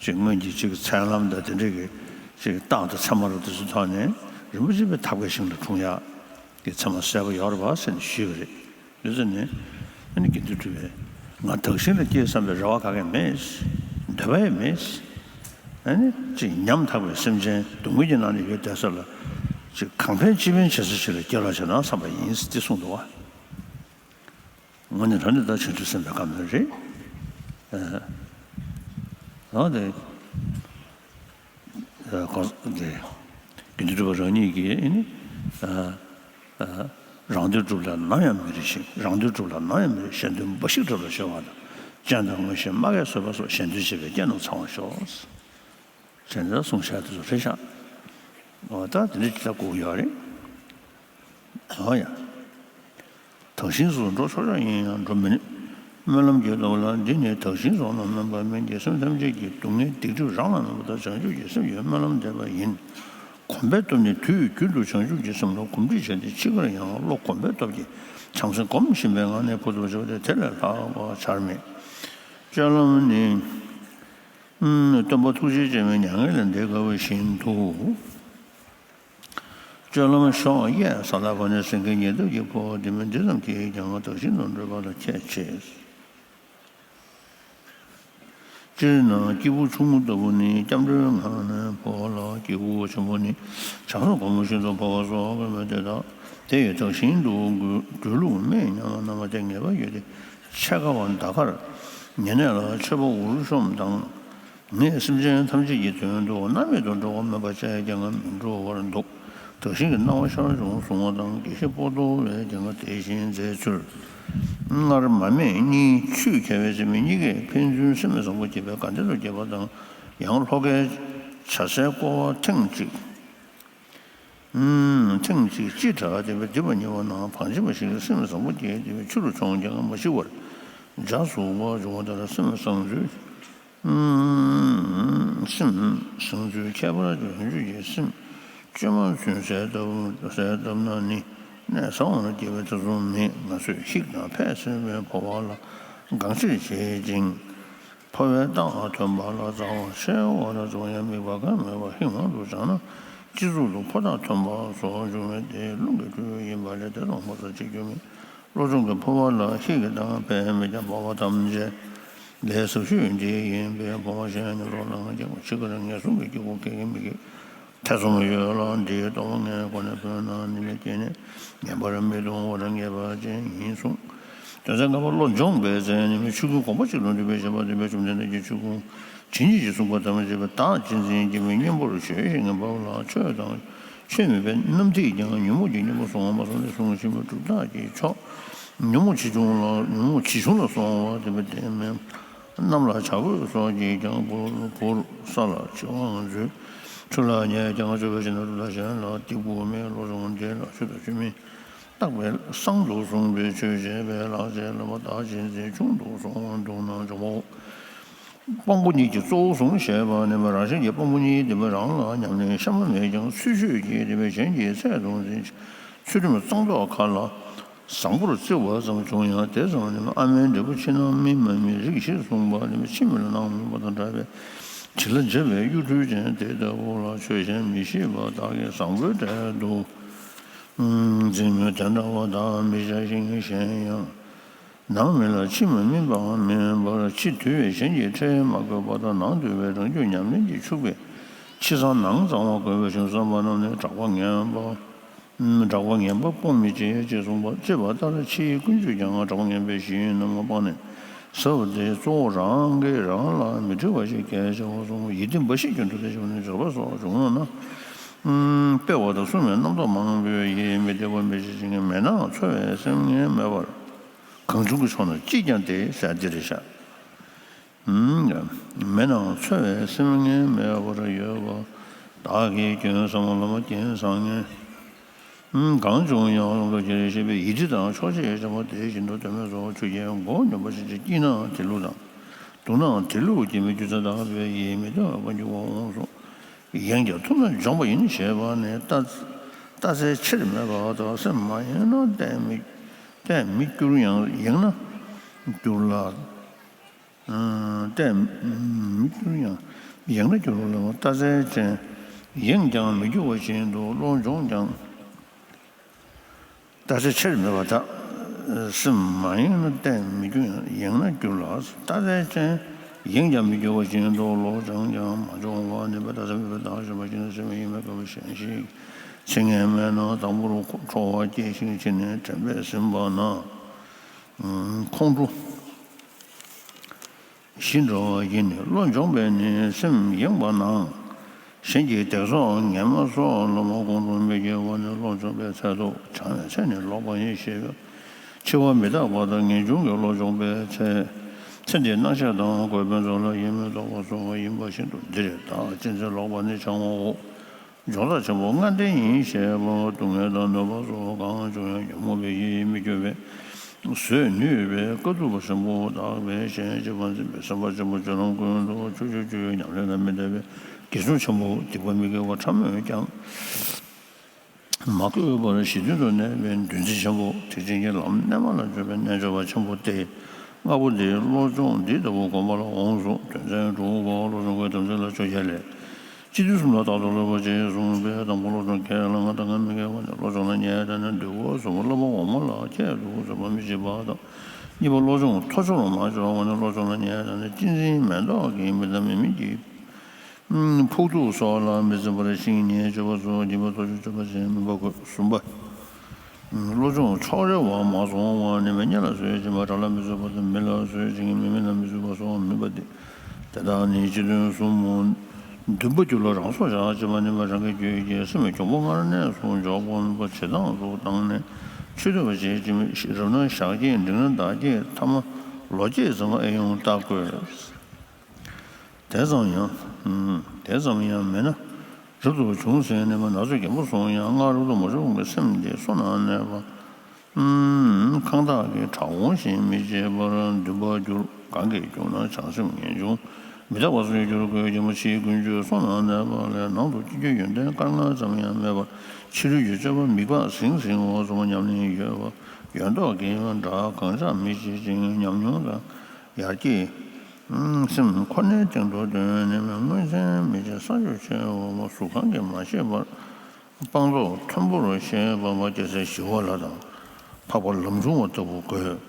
ཅིག་སྔོན་གྱི་ཅིག་མཚན་ལམ་དང་དེ་འདྲ་གི་ཅིག་རྟགས་དང་མཚན་མ་རུ་དེ་ཚོ་ཐོག་ནས་རིན་པོ་ཆེ་པའི་ཐབས་མཁས་ཤིང་ལ་འཁྲུངས་ཡག་གི་མཚན་མ་གསལ་པོ་ཡོད་རེད་པ་ཟེར་ནས་ཞུས་པ་རེད། དེ་ཚོ་ནི་ཨ་ནི་དགེ་འདུན་གྲུབ་པས་ང་དག་ཞིང་ལ་སྐྱེ་བསམ་པའི་རེ་བ་ག་གེ་མེད། འདོད་པ་ཡང་མེད། ཨ་ནི་ཅིག་ཉམ་ཐག་པའི་སེམས་ཅན་སྡུག་བསྔལ་གྱི་ནང་ནས་ཡོད་བསྡད་ས་ལ་ཅིག་གང་ཕན་ཅི་ཕན་བྱེད་ས་ཞིག་ལ་སྐྱེ་རོགས་བྱེད་ན་བསམ་པ་ཡིན་ཟེར་དེ་གསུངས་འདུག་བ། ང་ནི་རང་ནི་ད་བྱང་ཆུབ་སེམས་དཔའི་བཀའ་མོལ་རེད། ཨ་ནི། ཨ་གོང་ས་དེ་དགེ་འདུན་གྲུབ་པ་རང་ཉིད་ཀྱིས་ཨ་ནི་ཨ་ཨ་རང་དོན་སྒྲུབ་ལ་ནམ་ཡང་མི་རེ་ཞིང་། རང་དོན་སྒྲུབ་ལ་ནམ་ཡང་མི་རེ། གཞན་དོན་འབའ་ཞིག་སྒྲུབ་ལ་གཞོལ་བ་དང་། སྤྱན་དང་མངོན་ཤེས་སྨྲ་བརྒྱ་བཟོད་པ་སོགས། གཞན་དོན་བྱེད་པའི་སྐྱེས་རྣམས་ཚང་བར་ཤོག་ཅེས་གསུངས་བཞག་དེ་ཚོ་རེད་ཤག་འོ་ད་དེ་འདྲ་ཅིག་ལ་སྒུག་ཡོད་རེད། འོ་ཡ། དག་ཞིང་སོགས་འགྲོ་ཆོག་ཆོག་ཡིན་ཡང་འགྲོ་མི་ནུས། སྨོན་ལམ་གྱི་སྟོབས་ལ་འདི་ནི་དག་ཞིང་སོགས་ལ་སྨོན་པ་མིན་གྱི། སེམས་ཐམས་ཅད་ཀྱི་སྡུག་བསྔལ་སྡིག་སྒྲིབ་རང་ལ་སྨོན་པ་དང་བྱང་ཆུབ་ཀྱི་སེམས་ཀྱི་སྨོན་ལམ་འདེབས་པ་ཡིན། གོམས་པའི་སྟོབས་ནི་དུས་རྒྱུན་དུ་བྱང་ཆུབ་ཀྱི་སེམས་ལ་གོམས་འདྲིས་བྱས་ཏེ་འཆི་ཁར་ཡང་བློ་གོམས་པའི་སྟོབས་ཀྱིས་བྱང་སེམས་སྒོམ་བཞིན་པའི་ངང་ནས་འཕོ་ཐུབ་པར་བྱ་བ་སྟེ་དེ་ལས་ལྷག་པ་ཆར་མེད། སྤྱོད་ལམ་ནི། སྟོན་པ་ཐུགས་རྗེ་ཆེན་པོས་མྱ་ངན་ལས་འདས་དཀའ་བ་བཞིན་དུ། སྤྱོད་ལམ་གཤོག་གཡས་ས་ལ་བབས་ནས་སེང་གེའི་ཉལ་ཐབས་ཀྱི་འཕོ་བ་དེ་མིན་འདི་ཙམ་གྱིས་ཀྱང་བདག་བཞིན་དུ་འགྲོ་བ་ལ་ཁྱད་ཆེ། སྤྱིར་ན་སྐྱེས་བུ་ཆུང་ངུ་ལྟ་བུ་ནི་སྐྱབས་འགྲོའི་ངང་ནས་འཕོ་བ་ལ། སྐྱེས་བུ་ཆེན་པོ་ནི་བྱང་སེམས་སྒོམ་པ་བཞིན་དུ་འཕོ་བ་སོགས་དགོས་མོད་དེ་དག་དེ་ཡི་དག་ཞིང་དུ་སྒྲོལ་ལུགས་མེད་སྙམ་པ་རྣམ་པ་དེ་ངེས་པར་ཡོད་དེ། འཆད་ཁ་བ་འདའ་ཁར་ཉེ་གནས་ལ་མཆོད་པ་འུར་ཤོམ་དང་། ངས་སེམས་ཅན་ཐམས་ཅད་ཀྱི་དོན་དུ་རྣམ་མེད་དུ་འགྲོ་བ་མེད་པ་བྱས་ཀྱང་མི་འགྲོ་བར་འདུག་དག་ཞིང་གི་སྣང་བ་ཤར་བྱུང་གསུང་བ་དང་། དགེ་བཤེས་པོ་ཏོ་བས་ཀྱང་དེ་བཞིན་མཛད་ཚུལ། སྔར་མ་སྨད་གཉིས་ཆུ་ཁྱེར་བའི་སྲིན་མོ་གཉིས་ཀས་ཕན་ཚུན་སེམས་བཟང་པོ་བགྱིས་པས་དགའ་ལྡན་དུ་བགྱིས་པ་དང་། ཡང་ལྷོ་ཁའི་བྱ་སའི་ཀོ་བ་ཐེངས་གཅིག་ཐེངས་གཅིག་ཅི་དྲག་དེ་བས་སྡིག་པ་ཉེ་བ་ན་བང་ཆེན་པ་ཞིག་གིས་སེམས་བཟང་པོ་སྐྱེས་ཏེ་ཆུ་རུ་མཆོངས་ཀྱང་མ་ཤི་བར་འཇའ་ཟུག་པ་བྱུང་བ་ལྟར་སེམས་བཟང་ཚུལ། སེམས་བཟང་ཚུལ་ཁྱད་པར་བྱང་ཆུབ་ཀྱི་སེམས་བཅོས་མ་ཚུན་ཟད་བཏབ་ཟད་བཏབ་ན་ནི་གནས་ས་འོག་ན་སྐྱེ་བའི་ཐེ་ཚོམ་མེད། ང་ཚོས་ཤིག་དང་ཕས་སེམས་པའི་འཕོ་བ་ལ་འགངས་ཆེར་བྱེད་ཅིང་། འཕོ་བའི་རྟགས་ཐོན་པ་ལ་རྩ་བ་ཤེས་པ་ལ་རྩ་བ་ཡང་དམིགས་པ་གང་མེད་པར་ཧིང་མང་དུ་བྱས་ན་སྤྱི་གཙུག་ཏུ་འཕོ་རྟགས་ཐོན་པ་སོགས་འབྱུང་བས་དེ་རླུང་གི་འཁྲུལ་ཡིན་པ་ལས་དེ་དང་འཕོ་རྩ་གཅིག་གྱུར་མིན། བློ་སྦྱོང་གི་འཕོ་བ་ལ་ཤིག་དང་ཕས་མི་བྱ་འཕོ་བ་ཐམས་ཅད་ལས་ཟབ་ཤོས་འདི་ཡིན་པས་འཕོ་བ་གཞན་ཉིད་ལོག་ལ་ང་རྒྱལ་བ་འཆི་ཁར་ངན་སོང་གི་སྐྱེ་སྒོ་སྐྱེ་གི་མི་སྐྱེ། ཐེ་ཚོམ་ཡོད་ལ་འདིའི་རྟོགས་པ་ངས་གོ་ནས་བོས་ན་ནི་མི་སྐྱེ་ནས་ངེས་པར་མི་ལྟུང་བར་ངེས་པ་ཅན་ཡིན་གསུངས། དོན་ཚན་ལྔ་པ་བློ་སྦྱོང་པའི་ཚེ་ནི་མི་ཆོས་ཀུན་དགོངས་པ་གཅིག་ལ་འདུས་པའི་བྱེད་པ་སྟོན་པས་བཅོམ་ལྡན་འདས་ཀྱིས་ཆོས་ཀུན་ཇི་སྙེད་ཅིག་གསུངས་པ་དམ་པར་བྱས་པའི་བདག་གཅེས་འཛིན་སྐྱེ་མེད་གཉེན་པོར་བྱོས་ཤིག་ངན་པ་ལ་ཆོས་དང་ཆོས་མིན་པའི་རྣམ་ཐར་ཀྱང་ཉོན་མོངས་ཀྱི་གཉེན་པོ་སོང་བ་མ་སོང་ནས་གསུང་ཆེན་པོའི་གྲུབ་རྟགས་ཀྱི་མཆོག་ཉོན་མོངས་ཆེ་ཆུང་ལ་ཉོན་མོངས་ཆེ་ཆུང་ལ་སོང་བ་དེ་མི་དེ་མིན། གནམ་ལ་བྱ་རྒོད་སོགས་ཀྱིས་ཀྱང་བོར་བོར། ས་ལ་བྱི་བའང་འཛུལ། ཆུ་ལ་ཉལ་ཀྱང་སྤྱོད་པའི་ཕྱིར་ན་སྒྲུབ་ལ་གཞན་ལ་སྡིག་པོ་མེད། བློ་བཟང་འདི་ལ་ཆོས་དང་ཆོས་མིན་བརྟག་པའི་བཟང་དུ་བཟུང་བའི་ཆོས་བྱས་པས་ལག་རྗེས་ལ་བདག་གཅེས་འཛིན་ཆུང་དུ་སོང་འདུག་ན་འཇོག་མོ། དཔང་པོ་གཉིས་ཀྱིས་གཙོ་བོ་བཟུང་ཞེས་པ་ནི་རང་བཞིན་གྱི་དཔང་པོ་གཉིས་དེ་མི་རང་ལ་ཉམས་ལེན་གཤའ་མ་མེད་ཀྱང་ཚུལ་འཆོས་ཀྱིས་དེ་མི་གཞན་གྱི་ཚད་དུ་འཛིན། ཚུལ་ཁྲིམས་གཙང་ཏོག་ཁ་ལ་བཟང་པོར་བརྩི་བ་ཙམ་བྱུང་ཡང་དེ་ཙམ་ནི་ཨ་མའི་འབྲས་བུ་ཕྱི་ནང་སྨིན་མ་སྨིན་རིགས་བཞི་གསུངས་པ་ནི་ཕྱི་མིག་ལ་ནང་མིན་པ་དང་འདྲ་བས། དྲིན་ལ་འཇེབས་པའི་གཡོ་འཕྲུལ་ཅན་དེ་ལྟ་བུ་ལ་ཆོས་གཞན་མི་ཤེས་པ་བདག་གིས་བཟང་པོའི་གྲལ་དུ་འཛིན་མོད་དེ་འདྲ་བ་བདག་མི་བྱ་ཞིང་གཞན་ཡང་། ནང་མི་ལ་ཕྱི་མ་སྨིན་པའང་མིན་པར་ཕྱི་དུལ་བས་གཞན་གྱི་ཁྲལ་མ་དགོས་པ་དང་ནང་དུལ་བས་རང་རྒྱུད་ཉམས་ལེན་གྱིས་ཕྱུག་པས་ཕྱི་གཙང་ནང་གཙང་བ་དགོས་པའི་ཞིང་བསམ་པ་རྣམས་ནི་གྲགས་པ་ངན་པ། གྲགས་པ་ངན་པ་སྤོང་མི་བྱེད་ཅེས་གསུངས་པ་ཅེས་པ་ལྟར་ཕྱིའི་ཀུན་སྤྱོད་ཀྱང་གྲགས་པ་ངན་པའི་གཞི་རྣམས་སྤངས་ནས་ཟབ་པ་དེ་གཙོ་བོ་རང་གིས་རང་ལ་མི་འཁྲི་བ་ཞིག་གལ་ཆེ་བར་གསུངས། ཡིད་བརྟན་འབའ་ཞིག་རྒྱུན་དུ་དེ་བྱུང་ནས་འཇོག་པ་སོགས་བྱུང་ན། སྤེལ་བ་དང་གསུངས་པའི་རྣམ་རྟོག་མང་པོས་ཡིད་མི་བདེ་བ་མི་བྱེད་ཅིང་མེད་ནའང་འཚོ་བའི་སེམས་ངལ་མེད་པར། གང་བྱུང་གི་ཕྱོགས་ན་ཅིས་ཀྱང་དེ་ཟད་འདིར་བཞག་མེད་ནའང་འཚོ་བའི་སེམས་ངལ་མེད་པར་ཡོད་པ། བདག་གིས་སྐྱོན་བསམ་བློ་མ་སྐྱེས་སང་ངེ་གང་བྱུང་ཡང་ལོངས་སྤྱོད་ཅེས་པའི་ཡིད་ཁྲི་དང་ཆོག་ཤེས་བྱམས་པ་དེ་བཞིན་དུ་དོན་མེད་སོགས་ཆོས་ཀྱི་མགོ་སྙོམས་པ་ཞིག་སྐྱིད་ནའང་དེ་ལུགས་དང་། སྡུག་ནའང་དེ་ལུགས་ཀྱི་མི་རྒྱུ་ཚ་དག་པས་ཡིད་མི་བདེ་བ་འགྱུར་བ་འོང་གསུངས། ཡེངས་ཀྱང་ཐུབ་ན་འཇོམས་པ་ཡིན་ཞེས་པ་ནི་ལྟ་ལྟ་ཚེ་ཕྱིར་མེད་པ་དང་སེམས་མ་ཡེངས་ན་གཏན་མི་གཏན་མི་འགྱུར་ཡང་ཡེངས་ན་འགྱུར་ལ། གཏན་མི་འགྱུར་ཡང་ཡེངས་ན་འགྱུར་ལ་ལྟ་ཚེ་ཅན། ཡེངས་ཀྱང་མི་འགྱུར་བ་བཞིན་དུ་བློ་སྦྱོང་ཀྱང་། ལྟ་ཚེ་ཕྱིར་མེད་པ་དག་སེམས་མ་ཡེངས་ན་གཏན་མི་འགྱུར་ཡང་ཡེངས་ན་འགྱུར་ལ། ལྟ་ཚེ་ཅན། ཡེངས་ཀྱང་མི་འགྱུར་བ་བཞིན་དུ་བློ་སྦྱོང་ཀྱང་མ་སྦྱོང་བ་ནི་མེད་པ་ལྟ་ཚེ་མེད་པའི་བདག་ཞེན་པ་ཅན་སེམས་ཡེངས་མེད་དགའ་བ་ཞན་ཞིག་ཚེ་ངན་མེད་ན་དང་པོར་ཁྲོ་བ་སྐྱེ་ཞིང་ཕྱི་ནས་དྲན་པས་ཟིན་པ་ན། ཁོང་ཁྲོ། ཞི་འགྲོ་བ་ཡིན་ནི་བློ་འབྱོངས་པས་ནི་སེམས་ཡེངས་པ་ན། གཞན་གྱི་དད་སོགས་ངན་སྨྲ་སོགས་ལ་མ་དགོངས་པར་མི་སྐྱེ་བ་ནི་བློ་འབྱོངས་པའི་ཚད་དོ། བྱང་བའི་ཚད་ནི་ལོག་པ་ཡིན་ཞེས་པའི་འཆི་བ་མི་རྟག་པ་དང་ངེས་འབྱུང་གི་བློ་འབྱོངས་པའི་ཚེ། ཚེ་འདིའི་སྣང་ཤས་དང་གོས་དཔེ་ཚོགས་ལ་ཡིད་མི་རྟོག་པ་སོགས་ཡིན་པ་བཞིན་དུ་འདིར་བདག་གཅེས་འཛིན་ལོག་པ་ནི་བྱང་བའོ། སྦྱོང་བརྡར་ཆེན་པོ་ལྔ་ལྡན་ཡིན་ཞེས་པ། སྡུག་བསྔལ་དང་གནོད་པ་སོགས་གང་བྱུང་ཡང་ཉོན་མོངས་པའི་ཡིད་མི་སྐྱོ་བས་བཟོད་ནུས་པའི་དཀའ་ཐུབ་པ་ཆེན་པོ་དག་པས་གཞན་གཅེས་པར་འཛིན་པའི་སེམས་དཔའ་ཆེན་པོ་སྤྱོད་ལམ་ཀུན་ཏུ་ཕྱོགས་བཅུའི་སྤྱོད་ཡུལ་ཉམས་ལེན་ལ་མི་འདའ་བའི་དགེ་སྦྱོང་ཆེན་པོ་སྡིག་པ་མི་དགེ་བ་ཕྲ་མོས་ཀྱང་མ་གོས་པར་གཞི་མཐུན་དུ་གནས་པའི་འདུལ་འཛིན་ཆེན་པོ་ཐེག་ཆེན་གྱི་ལམ་རྣལ་མ་ལ་འཇུག་པའི་རྣལ་འབྱོར་པ་ཆེན་པོ་སྟེ། ལྔ་པོ་འདིའི་བློ་སྦྱོང་འདི་ལྟ་བུ་སྒོམ་པ་ལ་འོངས་སོ། དོན་ཚན་དྲུག་པ་བློ་སྦྱོང་གི་དམ་ཚིག་ལ་ཆོས་བརྒྱད་ལས། སྤྱི་དོན་གསུམ་ལ་རྟག་ཏུ་སློབ་པ་ཅེས་གསུངས་པས་དང་པོ་བློ་སྦྱོང་དགེ་ལ་ང་དང་ང་མི་དགེ་བ་ནི་བློ་སྦྱོང་ལ་ཉེ་བ་དང་ནི་འདུལ་བ་གསུམ་པོ་བསླབ་པ་འོག་མ་ལ་ཁྱད་དུ་གསོད་པ་མི་བྱེད་པ་དང་། གཉིས་པ་བློ་སྦྱོང་མཐོ་ཆུང་ལ་མ་སྦྱོར་བ་ནི་བློ་སྦྱོང་ལ་ཉེ་བ་དང་ནི་གཅེས་འཛིན་མེ་ཏོག་གི་མི་དང་མི་མིན་གྱི་ཕོག་ཐུག་སོགས་ལ་མི་འཛིན་པར་ཤིང་ཉེ་སྤྱོད་པ་སོགས་སྦྱིན་པ་ཐོབ་ཆོག་སྤྱོད་པ་ཟིན་མི་འབག་དགོས། གསུམ་པ། བློ་སྦྱོང་ཕྱོགས་རེ་བ་མ་སོང་བ་ནི་མི་གཉེན་ལ་བཟོད་ཅིང་བ་དགྲ་ལ་མི་བཟོད་པ་དང་མི་ལ་བཟོད་ཅིང་མི་མི་ལ་མི་བཟོད་པ་སོགས་མིན་པ་སྟེ། དེ་དག་ནི་སྤྱི་དོན་གསུམ་མོ། འདུན་པ་རྒྱུད་ལ་རང་སྲོག་བཞག་ཅེས་པ་ནི་མ་རང་གི་རྒྱུད་ཀྱི་སེམས་མི་གྱོང་པོ་སྔར་གནས་སུ་འཇོག་པ་མིན་པ་བྱེད་སྟངས་སུ་བཏང་ནས་ཆོས་སྟོན་པ་བྱེད་ཅིང་རབ་ན་ཞག་གཅིག་འབྲིང་ན་ཟླ་གཅིག་ཐ་མ་ལོ་གཅིག་ཙམ་ཨེ་ཡོང་བལྟ་དགོས། དེ་ཙམ་ཡང་། དེ་ཙམ་ཡང་མིན་ན། རབ་ཏུ་བྱུང་ཟིན་ནས་མ་ན་ཚོད་རྒན་པོ་སོང་ཡང་སྔར་རབ་ཏུ་མ་བྱུང་བའི་སེམས་དེ་བསོད་ནམས་གནས་པ། ཁང་བདག་གི་བྲག་འོང་བཞིན་མི་བྱེད་པར་འདུན་པར་འགྱུར། གང་གིས་བསྐྱུར་ན་བྱང་སེམས་ངེས་འབྱུང་མི་རྟག་པ་སོགས་འགྱུར་དགོས་ཀྱི་མ་ཕྱིའི་ཀུན་སྤྱོད་བསོད་ནམས་གནས་པ་ལས་ནང་དུ་སྐྱེ་རྒྱུའི་ཡོན་ཏན་སྐར་ལྔ་ཙམ་ཡང་མེད་པར་ཕྱི་རོལ་གྱི་སྤྱོད་པ་མིག་ལྤགས་ཟིང་ཟིང་བ་ཙམ་ཉམས་ལེན་ཡོད་པ་ཡོད་མདོག་གིས་འདྲ་གང་ཤར་མི་བྱེད་ཅིང་ཉམས་མྱོང་དང་ཡར་སྐྱེད། སེམས་ཁོ་ནའི་སྟེང་དུ་སྟོན་ནས་མངོན་མཚན་མི་བྱེད་ས་ཕྱོགས་ཆེ་བ་མ་གཟུགས་ཁམས་ཀྱིས་མ་ཤེས་པར་སྤངས་རྟོགས་མཐོན་པོར་བཤད་པ་མ་སྐྱེ་ས་ཞི་བ་ལྷ་དང་འཕགས་པ་ལམ་ཆུང་བ་ལྟ་བུ་དགོས།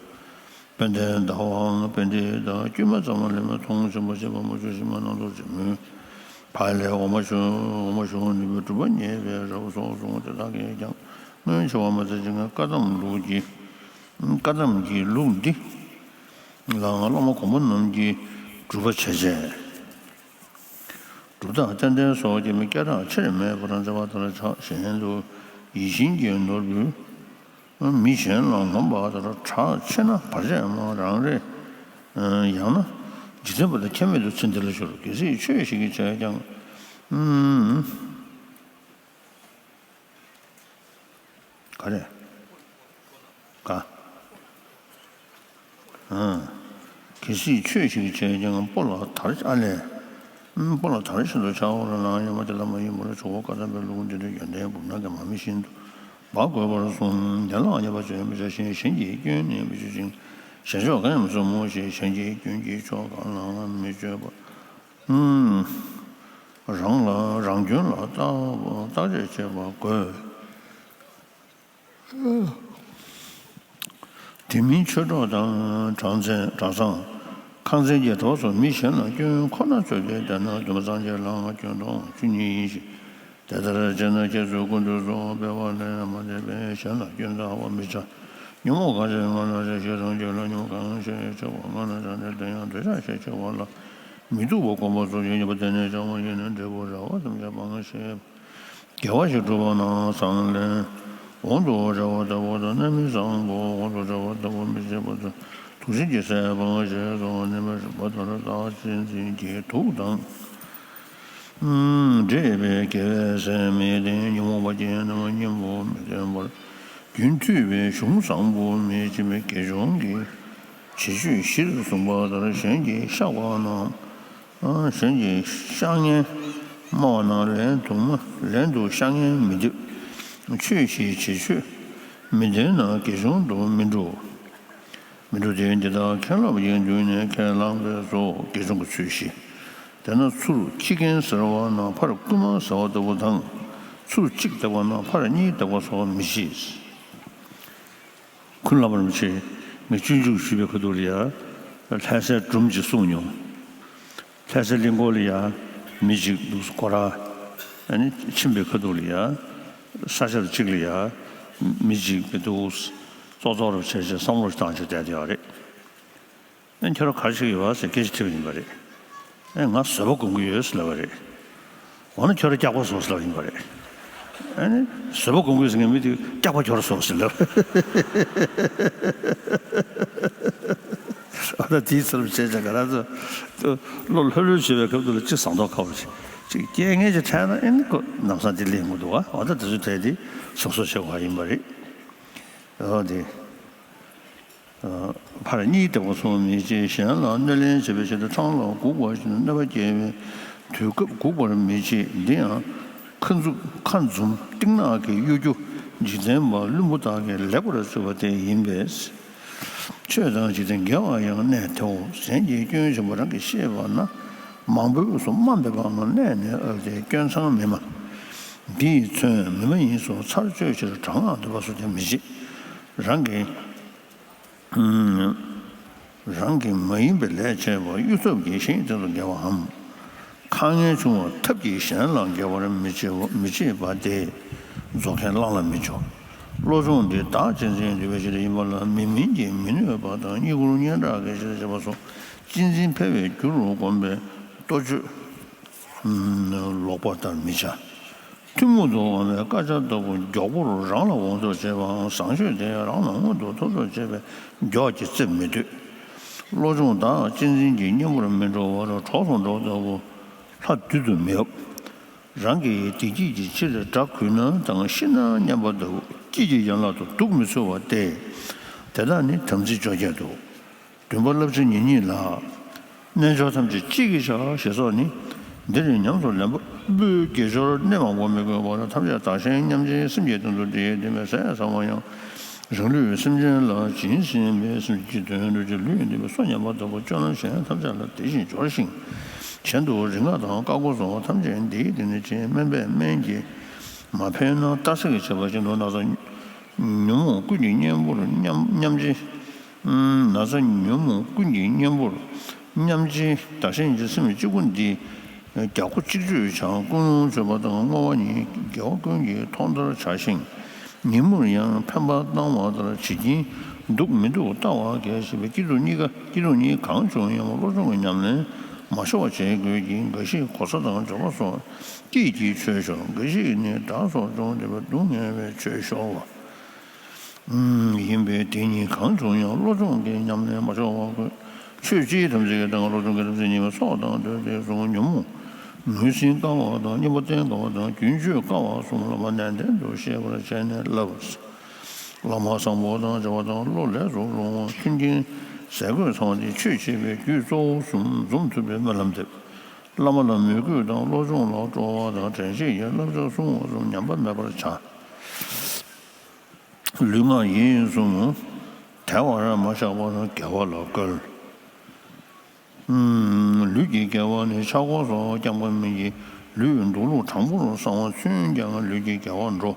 དཔལ་ལྡན་ཟླ་བའང་དཔལ་ལྡན་དང་དཀྱུས་མ་ཙམ་ལས་མ་མཐོང་ཆེན་པོ་ཞེས་པ་མ་བྱུང་ཞིང་མ་སྣང་དུ་འཛིན་མོད། ཕ་ལས་འོ་མ་ཞུ་འོ་མ་ཞུ་ནུས་པའི་གྲུབ་པ་བརྙེས་པའི་རབ་སོགས་གསུངས་དེ་དག་གིས་ཀྱང་སྔོན་ཆེ་བ་མ་ཚད་ཅིང་བཀའ་གདམས་ལུགས་ཀྱི་བཀའ་གདམས་ཀྱི་ལུགས་འདི། ལའང་བླ་མ་གོང་མ་རྣམས་ཀྱིས་སྒྲུབ་པ་བྱས་བྱས། སྒྲུབ་རྟགས་རྟེན་འབྲེལ་སོགས་ཀྱི་མི་སྐད་གྲགས་ཆེར་མེད་པར་མཛད་པ་ལྟར་ཆགས་གཞན་དུ་ཡིད་བཞིན་གྱི་ནོར་བུའི་ མི་གཞན་ལ་ངོམས་པ་ལྟར་གྲགས་ཆེ་ན་བར་ཆད་མང་རང་རེད། ཡང་ན་འཇིག་རྟེན་པ་དང་ཁྱད་མེད་དུ་ཚེ་འདི་ལ་ཤོར། གལ་སྲིད་ཆོས་ཤིག་གིས་བྱས་ཀྱང་། ག་རེ། ག་གལ་སྲིད་ཆོས་ཤིག་བྱས་ཀྱང་སྤོ་ལགས་དར་ཨ་ལས། སྤོ་ལགས་དར་བཞིན་དུ་ཆགས་པ་ལ་ལའང་ཡོད་མ་དེ་ལ་མ་ཡིན་པར་ཆོག་གོ། བཀའ་གདམས་པའི་ལུང་འདི་འདྲའི་ཡོན་ཏན་འབུམ་ནག་གི་མ་མི་བཞིན་དུ་འབག་དགོས་པར་གསུངས། ཡན་ལག་ཉེས་པ་བརྗོད་མི་བྱ་ཞིང་། གཞན་གྱི་སྐྱོན་ནི་མི་བརྗོད་ཅིང་། གཞན་ཕྱོགས་གང་ཡང་མི་བཟུང་ངོ་ཞེས། གཞན་གྱི་སྐྱོན་གྱི་ཕྱོགས་གང་ལའང་མི་བརྗོད་པར། རང་ལ་རང་སྐྱོན་ལ་བརྟག་བརྟག་དཔྱད་བྱེད་པ་དགོས། དེ་མིན་ཆོས་གྲོགས་དང་གྲྭ་ཚང་གྲྭ་ཚང་ཁང་ཚན་གྱི་གྲོགས་སུ་མི་གཞན་ལ་སྐྱོན་ཁོ་ན་བརྗོད་དེ་བསྡད་ན་སྡོམ་པ་སངས་རྒྱས་ལའང་སྐྱོན་སྟོང་བཅུ་གཉིས་ཡིན་ཞེས། དེ་ལྟར་བྱས་ན་ཁྱེད་ཚོས་ཀུན་ཏུ་བཟོ་བ་སྤེལ་བ་ལས་མ་འདས་པས་གཞན་ལ་སྐྱོན་བཏགས་པ་མི་བྱ། ཉོན་མོངས་གང་ཞིག་སྔོན་ལ་བྱས། ཞེ་སྡང་གི་ལ་ཉོན་མོངས་གང་ཞིག་ཆགས་པ་སྔོན་ལ་བྱས་ཏེ། དེ་ཡང་འདོད་ཆགས་ཞེས་བྱ་བ་ལ་མི་སྡུག་པ་སྒོམ་པ་སོགས་ཀྱི་ཉེས་པ་དེ་ནི་བྱང་བ་ཡིན་ན་འབྲས་བུ་རེ་བ་ཙམ་ཡང་སྤང་ཞེས། དགེ་བ་ཞིག་བསྒྲུབས་པ་ན་བཟང་ལན་དབང་དུ་བྱ་བ་ལྟ་བུ་དང་། རྣམ་སྨིན་བཟང་པོ་དབང་དུ་བྱ་བ་ལྟ་བུ་མི་བྱེད་པ་དང་། དུག་ཤིང་གི་ཟས་སྤངས་ཞེས་སོ། གནས་མལ་རིམ་པ་ལྟར་བདག་གཅེས་འཛིན་གྱི་དུག་དང་། འདྲེས་པའི་དགེ་བའི་ཟས་མི་བསྟེན། ཉོན་མོངས་པ་ཅན་རྣམས་སྙིང་པོ་མི་འདོན་པར། རྒྱུན་མཐུད་པའི་གཞུང་བཟང་པོ་མི་བྱེད་པའི་དགེ་སྦྱོང་གི་བྱེད་སྤྱོད་གཞིར་བཟུང་བ་ལྟར་གཞན་གྱི་བཤགས་པ་རྣམས། གཞན་གྱི་བཤགས་ངན་སྨྲ་བ་རྣམས་ལན་དུ་མ་ལན་དུ་བཤགས་ངན་མི་འདེབས། ཆོས་ཤིག་བྱེད་ཆོས་མི་འདོད་ན་དགེ་སྦྱོང་དུ་མི་འགྲོ། མི་འགྲོ་སྟེ། འདི་དག་མཁན་སློབ་ཀྱིས་བསྡུས་ནས་ཁས་བླངས་པས་སོ། དགེ་སྦྱོང་གི་ཚུལ་བཞི། དེས་ན་ཚུར་ཁྱི་རྒན་ཟེར་བ་ན་ཕར་རྐུན་མ་ཟེར་བ་ལྟ་བུ་དང་། ཚུར་གཅིག་བཏེགས་པ་ན་ཕར་གཉིས་བཏེགས་པ་སོགས་མི་བྱེད། ཁུན་ལ་བར་མི་བྱེད། ངས་སྤྱོད་འཇུག་ཞུས་པའི་ཁ་ཐུག་ལ་ཡ། ལྷ་སའི་སྒྲུང་ཅིག་གསུངས་མྱོང་། ལྷ་སའི་གླིང་སྐོར་ལ་ཡ། མི་གཅིག་འདུག་སྐོར་ར། ཨ་ནི་ཕྱིན་པའི་ཁ་ཐུག་ལ་ཡ། ས་ཆ་གཅིག་ལ་ཡ། མི་གཅིག་གི་འདུག་ཙོག་ཙོག་རུ་བྱས་བྱས་བསམ་བློ་བཏང་བྱས་བསྡད་ཡོད་རེད། ཨ་ནི་ཁྱོད་རང་ག་རེ་བྱེད་ཀྱི་ཡོད་ཟེར་སྐད་ཆ་དྲིས་པ་ཡིན་པ་རེད། ཨ་ནི་ང་བཟོད་པ་སྒོམ་གྱི་ཡོད་ཟེར་ལབ་པ་རེད། འོ་ན་ཁྱོད་རང་སྐྱག་པ་བཟོ་ཟེར་ལབ་ཡིན་པ་རེད། ཨ་ནི་བཟོད་པ་སྒོམ་དགོས་ཟེར་མཁན་མི་དེ་སྐྱག་པ་ཁྱོད་རང་བཟོ་ཟེར་ལབ། ཨ་ད་དེའི་ཚུལ་བྱས་ཀྱང་ག་ར་ཚོ་བློ་ལྷོད་ལྷོད་བྱེད་པའི་སྐབས་དུ་ལ་གཅིག་ཟངས་མདོག་ཁ་པོ་ཞིག་གཅིག་རྐྱེན་ངན་ཅིག་འཕྲད་ན་ཨེ་ནི་ཁོ་ལམ་སང་དེ་ལེན་དགོས་འདུག་བ། འོ་ད་དེ་ཚོ་དེ་དེ་སོ་སོ་བྱེད་དགོས་ཡིན་པ་རེད། འོ་དེ། ཕར་གཉིས་བཏེགས་པ་སོགས་མི་བྱེད། གཞན་ལ་གནོད་ལན་བྱེད་པའི་ཆེད་དུ་འཕྲང་ལ་སྒུག་པ་བཞིན་དུ་གནོད་པ་སྐྱེལ་བའི་དུས་སྐབས་སྒུག་པར་མི་བྱེད། འདི་ཡང་ཁ་འཛུམ་ཁ་འཛུམ་གཏིང་ནག་གི་གཡོ་སྒྱུ་འཇིག་རྟེན་པ་བླུན་པོ་དག་གིས་ལེགས་པར་བཟོས་པ་དེ་ཡིན་པས། ཆོས་དང་འཇིག་རྟེན་དགེ་བ་ཡང་གནས་ཐལ། གཞན་གྱི་སྐྱོན་ཆེན་པོ་རང་གིས་ཤེས་པ་ན་མང་པོས་སུ་དམའ་འབེབས་པའང་གནས་ནས་ཨ་ཏེ་སྐྱོན་མཚང་མི་མ། འདི་ཡིས་མཚོན་མི་མ་ཡིན་སོགས་ཚར་གཅོད་ཕྱིར་དྲག་སྔགས་འདོན་པ་སོགས་ཀྱང་མི་བྱེད། རང་གི་རང་གི་མ་ཡིན་པའི་ལས་བྱས་པ་གཡུལ་ཐབས་ཀྱིས་གཞན་གྱི་སྟེང་དུ་འགེལ་བའམ། ཁ་ངན་བྱུང་བ་ཐབས་ཀྱིས་གཞན་ལ་འགེལ་བར་མི་བྱེད་པ་མི་བྱེད་པ་སྟེ། རྫོགས་ཁས་བླངས་ལ་མི་འཇོག། བློ་སྦྱོང་འདི་བདག་གཅེས་འཛིན་འདུལ་བའི་ཆེད་དུ་ཡིན་པ་ལ་མི་མིན་གྱི་མི་གནོད་པ་དང་རྙེད་བཀུར་སྙན་གྲགས་ཀྱི་ཆེད་དུ་བྱེད་པ་སོགས་གཅེས་འཛིན་འཕེལ་བའི་རྒྱུ་རུ་བསྒོམས་པའི་གཏོ་བཅོས་ལོག་པ་ལྟར་མི་བྱ། ཐུན་མོང་དུ་འོང་བའི་བཀའ་རྒྱ་ལྟ་བུ་མགྱོགས་པོར་རང་ལ་འོང་ཐབས་བྱེད་པའམ་བཟང་སྤྱོད་དེ་རང་ལ་མངོན་དུ་ཐོབ་ཐབས་བྱེད་པའི་མགྱོགས་ཀྱི་རྩེ་མི་གཏོད། བློ་སྦྱོང་བདག་གཅེས་འཛིན་གྱི་གཉེན་པོར་མི་འགྲོ་བར་གྲོགས་སུ་འགྲོ་ལྟ་བུ་ལྷ་བདུད་དུ་མི་འབབ། རང་གི་བདེ་སྐྱིད་ཀྱི་ཕྱིར་དགྲ་གུས་ན་དང་ཤི་ན་སྙམ་པ་ལྟ་བུ་སྐྱིད་ཀྱི་ཡན་ལག་ཏུ་སྡུག་མི་ཚོལ་བ་སྟེ། དེ་དག་ནི་དམ་ཚིག་བཅོ་བརྒྱད་དོ། བདུན་པ་བསླབ་བྱ་ཉེར་གཉིས་ལ། རྣལ་འབྱོར་ཐམས་ཅད་གཅིག་གིས་བྱ་ཞེས་སོགས་ནི། འདིར་ཉམས་སུ་ལེན་པ་པོའི་དགེ་སྦྱོར་གནད་མང་པོ་མི་དགོས་པར་ཐམས་ཅད་བདག་གཞན་མཉམ་བརྗེའི་སེམས་ཀྱི་སྟེང་དུ་བསྒྲིལ་ཏེ་མེད་ཟས་ཟ་བ་ཡང་རང་ལུས་སེམས་ཅན་ལ་བྱིན་ཟིན་པའི་སེམས་ཀྱི་དོན་འགྲུབ་ཀྱི་ལུས་འདི་པའི་སོ་ཉམས་པ་ལྟ་བུ་སྤྱོད་ལམ་གཞན་ཐམས་ཅད་ལ་དེ་བཞིན་སྦྱོར་ཞིང་། གཞན་དུ་རིག་སྔགས་དང་བཀའ་བསྒོ་སོགས་ཐམས་ཅད་འདིའི་སྟེང་ནས་བྱེད། སྨན་པས་སྨན་གྱིས་མ་ཕན་ན་རྟ་ཟས་ཀྱིས་བྱེད་པ་བཞིན་དུ་ན་ཚ་ཉོན་མོངས་ཀུན་གྱི་གཉེན་པོར་མཉམ་མཉམ་བརྗེ། ན་ཚ་ཉོན་མོངས་ཀུན་གྱི་གཉེན་པོར་མཉམ་བརྗེ། བདག་གཞན་གྱི་སེམས་གཅིག་པུ་འདི་རྒྱ་སྒོ་གཅིག་གཅོད་བྱང་ཀུན་སློང་བྱེད་པ་དང་བསྔོ་བ་ཉིད་དགེ་བ་ཀུན་གྱི་ཐོག་མཐར་བྱ་ཞིང་། ཉིན་མོར་ཡང་འཕེན་པ་བཏང་བ་ལྟར་བྱེད་ཀྱིན་འདུག་མི་འདུག་ལྟ་བ་གལ་ཆེ་བའི་སྐྱིད་སྡུག་གཉིས་ཀ་སྐྱིད་སྡུག་གཉིས་གང་བྱུང་ཡང་བློ་སྦྱོང་གི་ཉམས་ལེན་མ་ཤོར་བ་བྱེད་དགོས་ཀྱི། འགའ་ཞིག་གོ་ས་དང་འབྱོར་པ་སོགས་སྐྱིད་ཀྱི་ཆོས་ཤོར། འགའ་ཞིག་ནི་དགྲ་སོགས་བྱུང་སྟེ་སྡུག་བསྔལ་བའི་ཆོས་ཤོར་བ། ཡིན་པས་དེ་གཉིས་གང་བྱུང་ཡང་བློ་སྦྱོང་གི་ཉམས་ལེན་མ་ཆག་པ་དགོས། ཆོས་སྤྱིའི་དམ་ཚིག་གི་སྟེང་བློ་སྦྱོང་གི་དམ་ཚིག་ཉིད་པའི་ཚོགས་དང་ལྡན་ཏེ་གཟུགས་ཉོན་མོངས་ངོས་ཟིན་དཀའ་བ་དང་གཉེན་པོ་བསྟེན་དཀའ་བ་དང་རྒྱུན་གཅོད་དཀའ་བ་གསུམ་བླ་མ་ནན་ཏན་དུ་ཤེས་པར་བྱས་ནས་བསླབ། བླ་མ་བཟང་པོ་དང་བྱ་བ་དང་བློ་ལས་སུ་རུང་བ་མཐུན་རྐྱེན་ཟས་གོས་ཚང་བ་འདི་ཆོས་བྱེད་པའི་རྒྱུ་གཙོ་བོ་གསུམ་འཛོམས་ཐུབ་པའི་སྨོན་ལམ་འདེབས། བླ་མ་ལ་མོས་གུས་དང་བློ་སྦྱོང་ལ་སྤྲོ་བ་དང་དྲན་ཤེས་ཀྱི་བསླབ་བྱ་སྲུང་བ་གསུམ་ཉམས་པ་མེད་པར་བྱ། ལུས་ངག་ཡིད་གསུམ་དལ་བར་མ་བཞག་པར་དགེ་བ་ལ་བཀོལ། ལུས་ཀྱི་དགེ་བ་ནི་ཕྱག་སྐོར་སོགས་བསྐྱངས་པ་མིན་གྱི་ལུས་འདུག་ལུགས་དྲང་པོར་བསྲང་བ་ཚུན་ཀྱང་ལུས་ཀྱི་དགེ་བ་འགྲོ།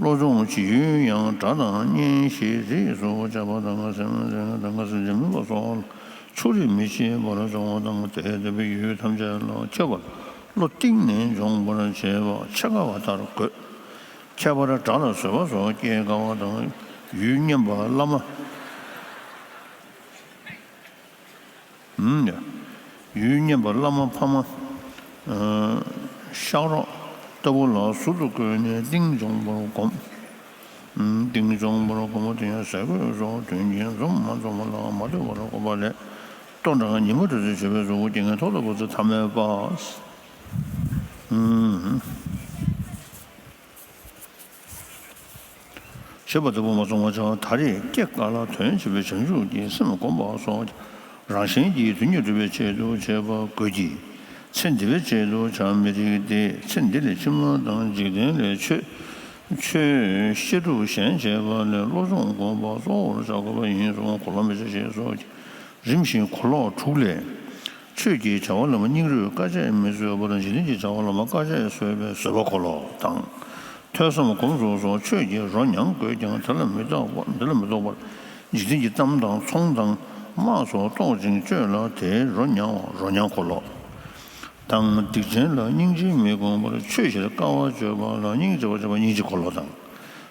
བློ་སྦྱོང་བྱེད་ཡུལ་ཡང་སྒྲ་དང་བརྙན་ཞེས་རིགས་སུ་བཅད་པ་དང་སེམས་དང་སེམས་ཀྱི་མིན་པ་སོགས་ཕྱོགས་རིས་མི་ཕྱེད་པར་སྦྱོང་བ་དང་དེ་ལྟ་བུའི་ཡུལ་ཐམས་ཅད་ལ་ཁྱབ་པར་བློ་གཏིང་ནས་འབྱོངས་པར་བྱེད་པ་འཆད་དཀའ་བ་ལྟར་དགོས། ཁྱད་པར་སྒྲ་ལ་བཟོད་པ་སོགས་སྐྱེ་དཀའ་བ་དང་ཡུལ་སྙན་པ་བླ་མ། ཡུལ་སྙན་པ་བླ་མ་ཕ་མ། ཤག་རོགས་ལྟ་བུ་ལ་ཟུར་དུ་བཀོད་ནས་གཏིང་འབྱོངས་པར་བསྒོམ། གཏིང་འབྱོངས་པར་བསྒོམ་པ་དེ་ཡང་ཟས་གོས་སོགས་དོན་གྱིས་འཛོམས་མ་འཛོམས་ལ་མ་ལྟོས་པར་བསྒོམ་པ་ལས་ལྟོ་འགྲངས་ཉི་མ་དྲོས་ཚེ་མཆོད་པའི་གཟུགས་པོ་རྐྱེན་ངན་ཐོག་ལྟ་བུ་ཚེ་ཐ་མལ་པ། ཞེས་པ་ལྟ་བུ་མ་སོང་བ་ཅང་ད་རེས་སྐྱེ་རྒ་ལ་དོན་བྱེད་པའི་བྱང་ཆུབ་ཀྱི་སེམས་བསྒོམ་པ་སོགས་རང་གཞན་གྱི་དོན་གཉིས་སྒྲུབ་པའི་ཆེད་དུ་བྱེད་པ་དགོས་ཀྱི། ཚེ་འདི་པའི་ཆེད་དུ་བྱ་མི་རིགས་ཏེ་ཚེ་འདི་ལས་ཕྱི་མ་དང་འཇིག་རྟེན་ལས་ཆོས་ཆོས་བཤད་སྒྲུབ་གཞན་བྱེད་པ་ལས་བློ་སྦྱོང་སྒོམ་པ་གཙོ་བོར་བྱ་དགོས་པ་ཡིན་གསུངས། གོ་ལོ་མི་བྱ་ཞེས་སོགས་ཀྱིས་རིམ་བཞིན་གོ་ལོག་དྲུག་ལས། ཆོས་ཀྱི་བྱ་བ་ལ་མ་སྙིང་རུས་དཀའ་སྤྱད་མི་བཟོད་པར་འཇིག་རྟེན་གྱི་བྱ་བ་ལ་མ་དཀའ་སྤྱད་བཟོད་པའི་བཟོད་པ་གོ་ལོག་དང་། ཐོས་བསམ་སྒོམ་གསུམ་སོགས་ཆོས་ཀྱི་རོ་མྱང་དགོས་ཀྱང་དེ་ལ་མི་ལྡོག་པ་དེ་ལ་མི་ལྡོག་པར་འཇིག་རྟེན་གྱི་གཏམ་དང་ཚོང་དང་དམག་སོགས་རྟོག་ཅིང་སྤྱོད་ལ་དེའི་རོ་མྱང་བ་རོ་མྱང་གོ་ལོག་དང་། སྡིག་ཅན་ལ་སྙིང་རྗེ་མི་དགོངས་པར་ཆོས་བཞིར་དཀའ་བ་སྤྱོད་པ་ལ་སྙིང་རྗེ་བ་བྱེད་པ་སྙིང་རྗེ་གོ་ལོག་དང་།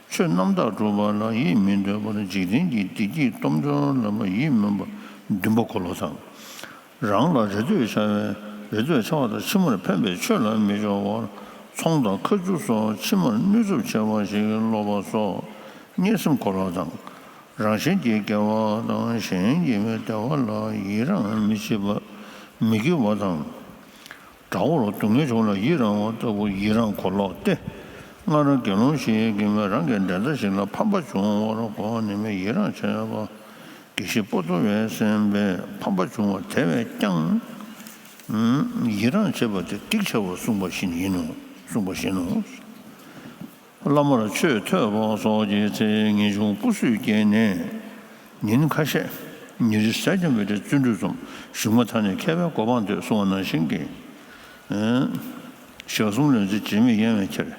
ཆོས་རྣམ་དག་སྒྲུབ་པ་ལ་ཡིད་མི་འདོད་པར་འཇིག་རྟེན་གྱི་བདེ་སྐྱིད་སྟོབས་འབྱོར་ལ་མ་ཡིད་སྨོན་པ་འདུན་པ་གོ་ལོག་དང་། རང་ལ་རེ་ལྟོས་འཆའ་བའི་རེ་ལྟོས་འཆའ་བ་དང་ཕྱི་མར་ཕན་པའི་ཆོས་ལ་མི་སྦྱོར་བར་ཚོང་དང་ཁ་རྒྱུ་སོགས་ཕྱི་མར་གནོད་ཚབས་ཆེ་བ་ཞིག་སློབ་པ་སོགས་དམྱལ་སེམས་འཁོར་བ་དང་། རང་གཞན་གྱི་དགེ་བ་དང་གཞན་གྱི་མི་བདེ་བ་ལ་ཡི་རང་མི་བྱེད་པ་མི་དགེ་བ་དང་། དགྲ་བོར་སྡུག་བསྔལ་བྱུང་ལ་ཡི་རང་བ་ལྟ་བུ་ཡི་རང་གོ་ལོག་སྟེ། སྔར་དགེ་སློང་ཞིག་གིས་མི་རང་གི་འགྲན་ཟླ་ཞིག་ལ་ཕམ་པ་བྱུང་བར་གོ་ནས་མི་ཡི་རང་བྱས་པ། དགེ་བཤེས་པོ་ཏོ་བའི་སེམས་པས་ཕམ་པ་བྱུང་བ་དེ་བས་ཀྱང་ཡི་རང་བྱེད་པ་དེ་སྡིག་ཆེ་བར་གསུངས་པ་བཞིན་ཡིན་ནོ། གསུངས་པ་བཞིན་ནོ། བླ་མར་ཆོས་ཐོས་པ་སོགས་ཀྱི་ཚེ་ངེས་འབྱུང་སྤུ་སུས་སྐྱེས་ནས་ཉིན་ཁ་ཤས་ཉིན་རེ་ཟས་འཇམ་པོའི་རྩིས་འགྲོས་ཙམ་ཞུགས་མ་ཐག་ནས་མཁས་པའི་གོ་འཕང་ཐོབ་གསུངས་པ་ནང་བཞིན་གྱི། ཞག་གསུམ་ལོན་ཚེ་བྱེད་མེད་གཡེང་བས་ཁྱེར།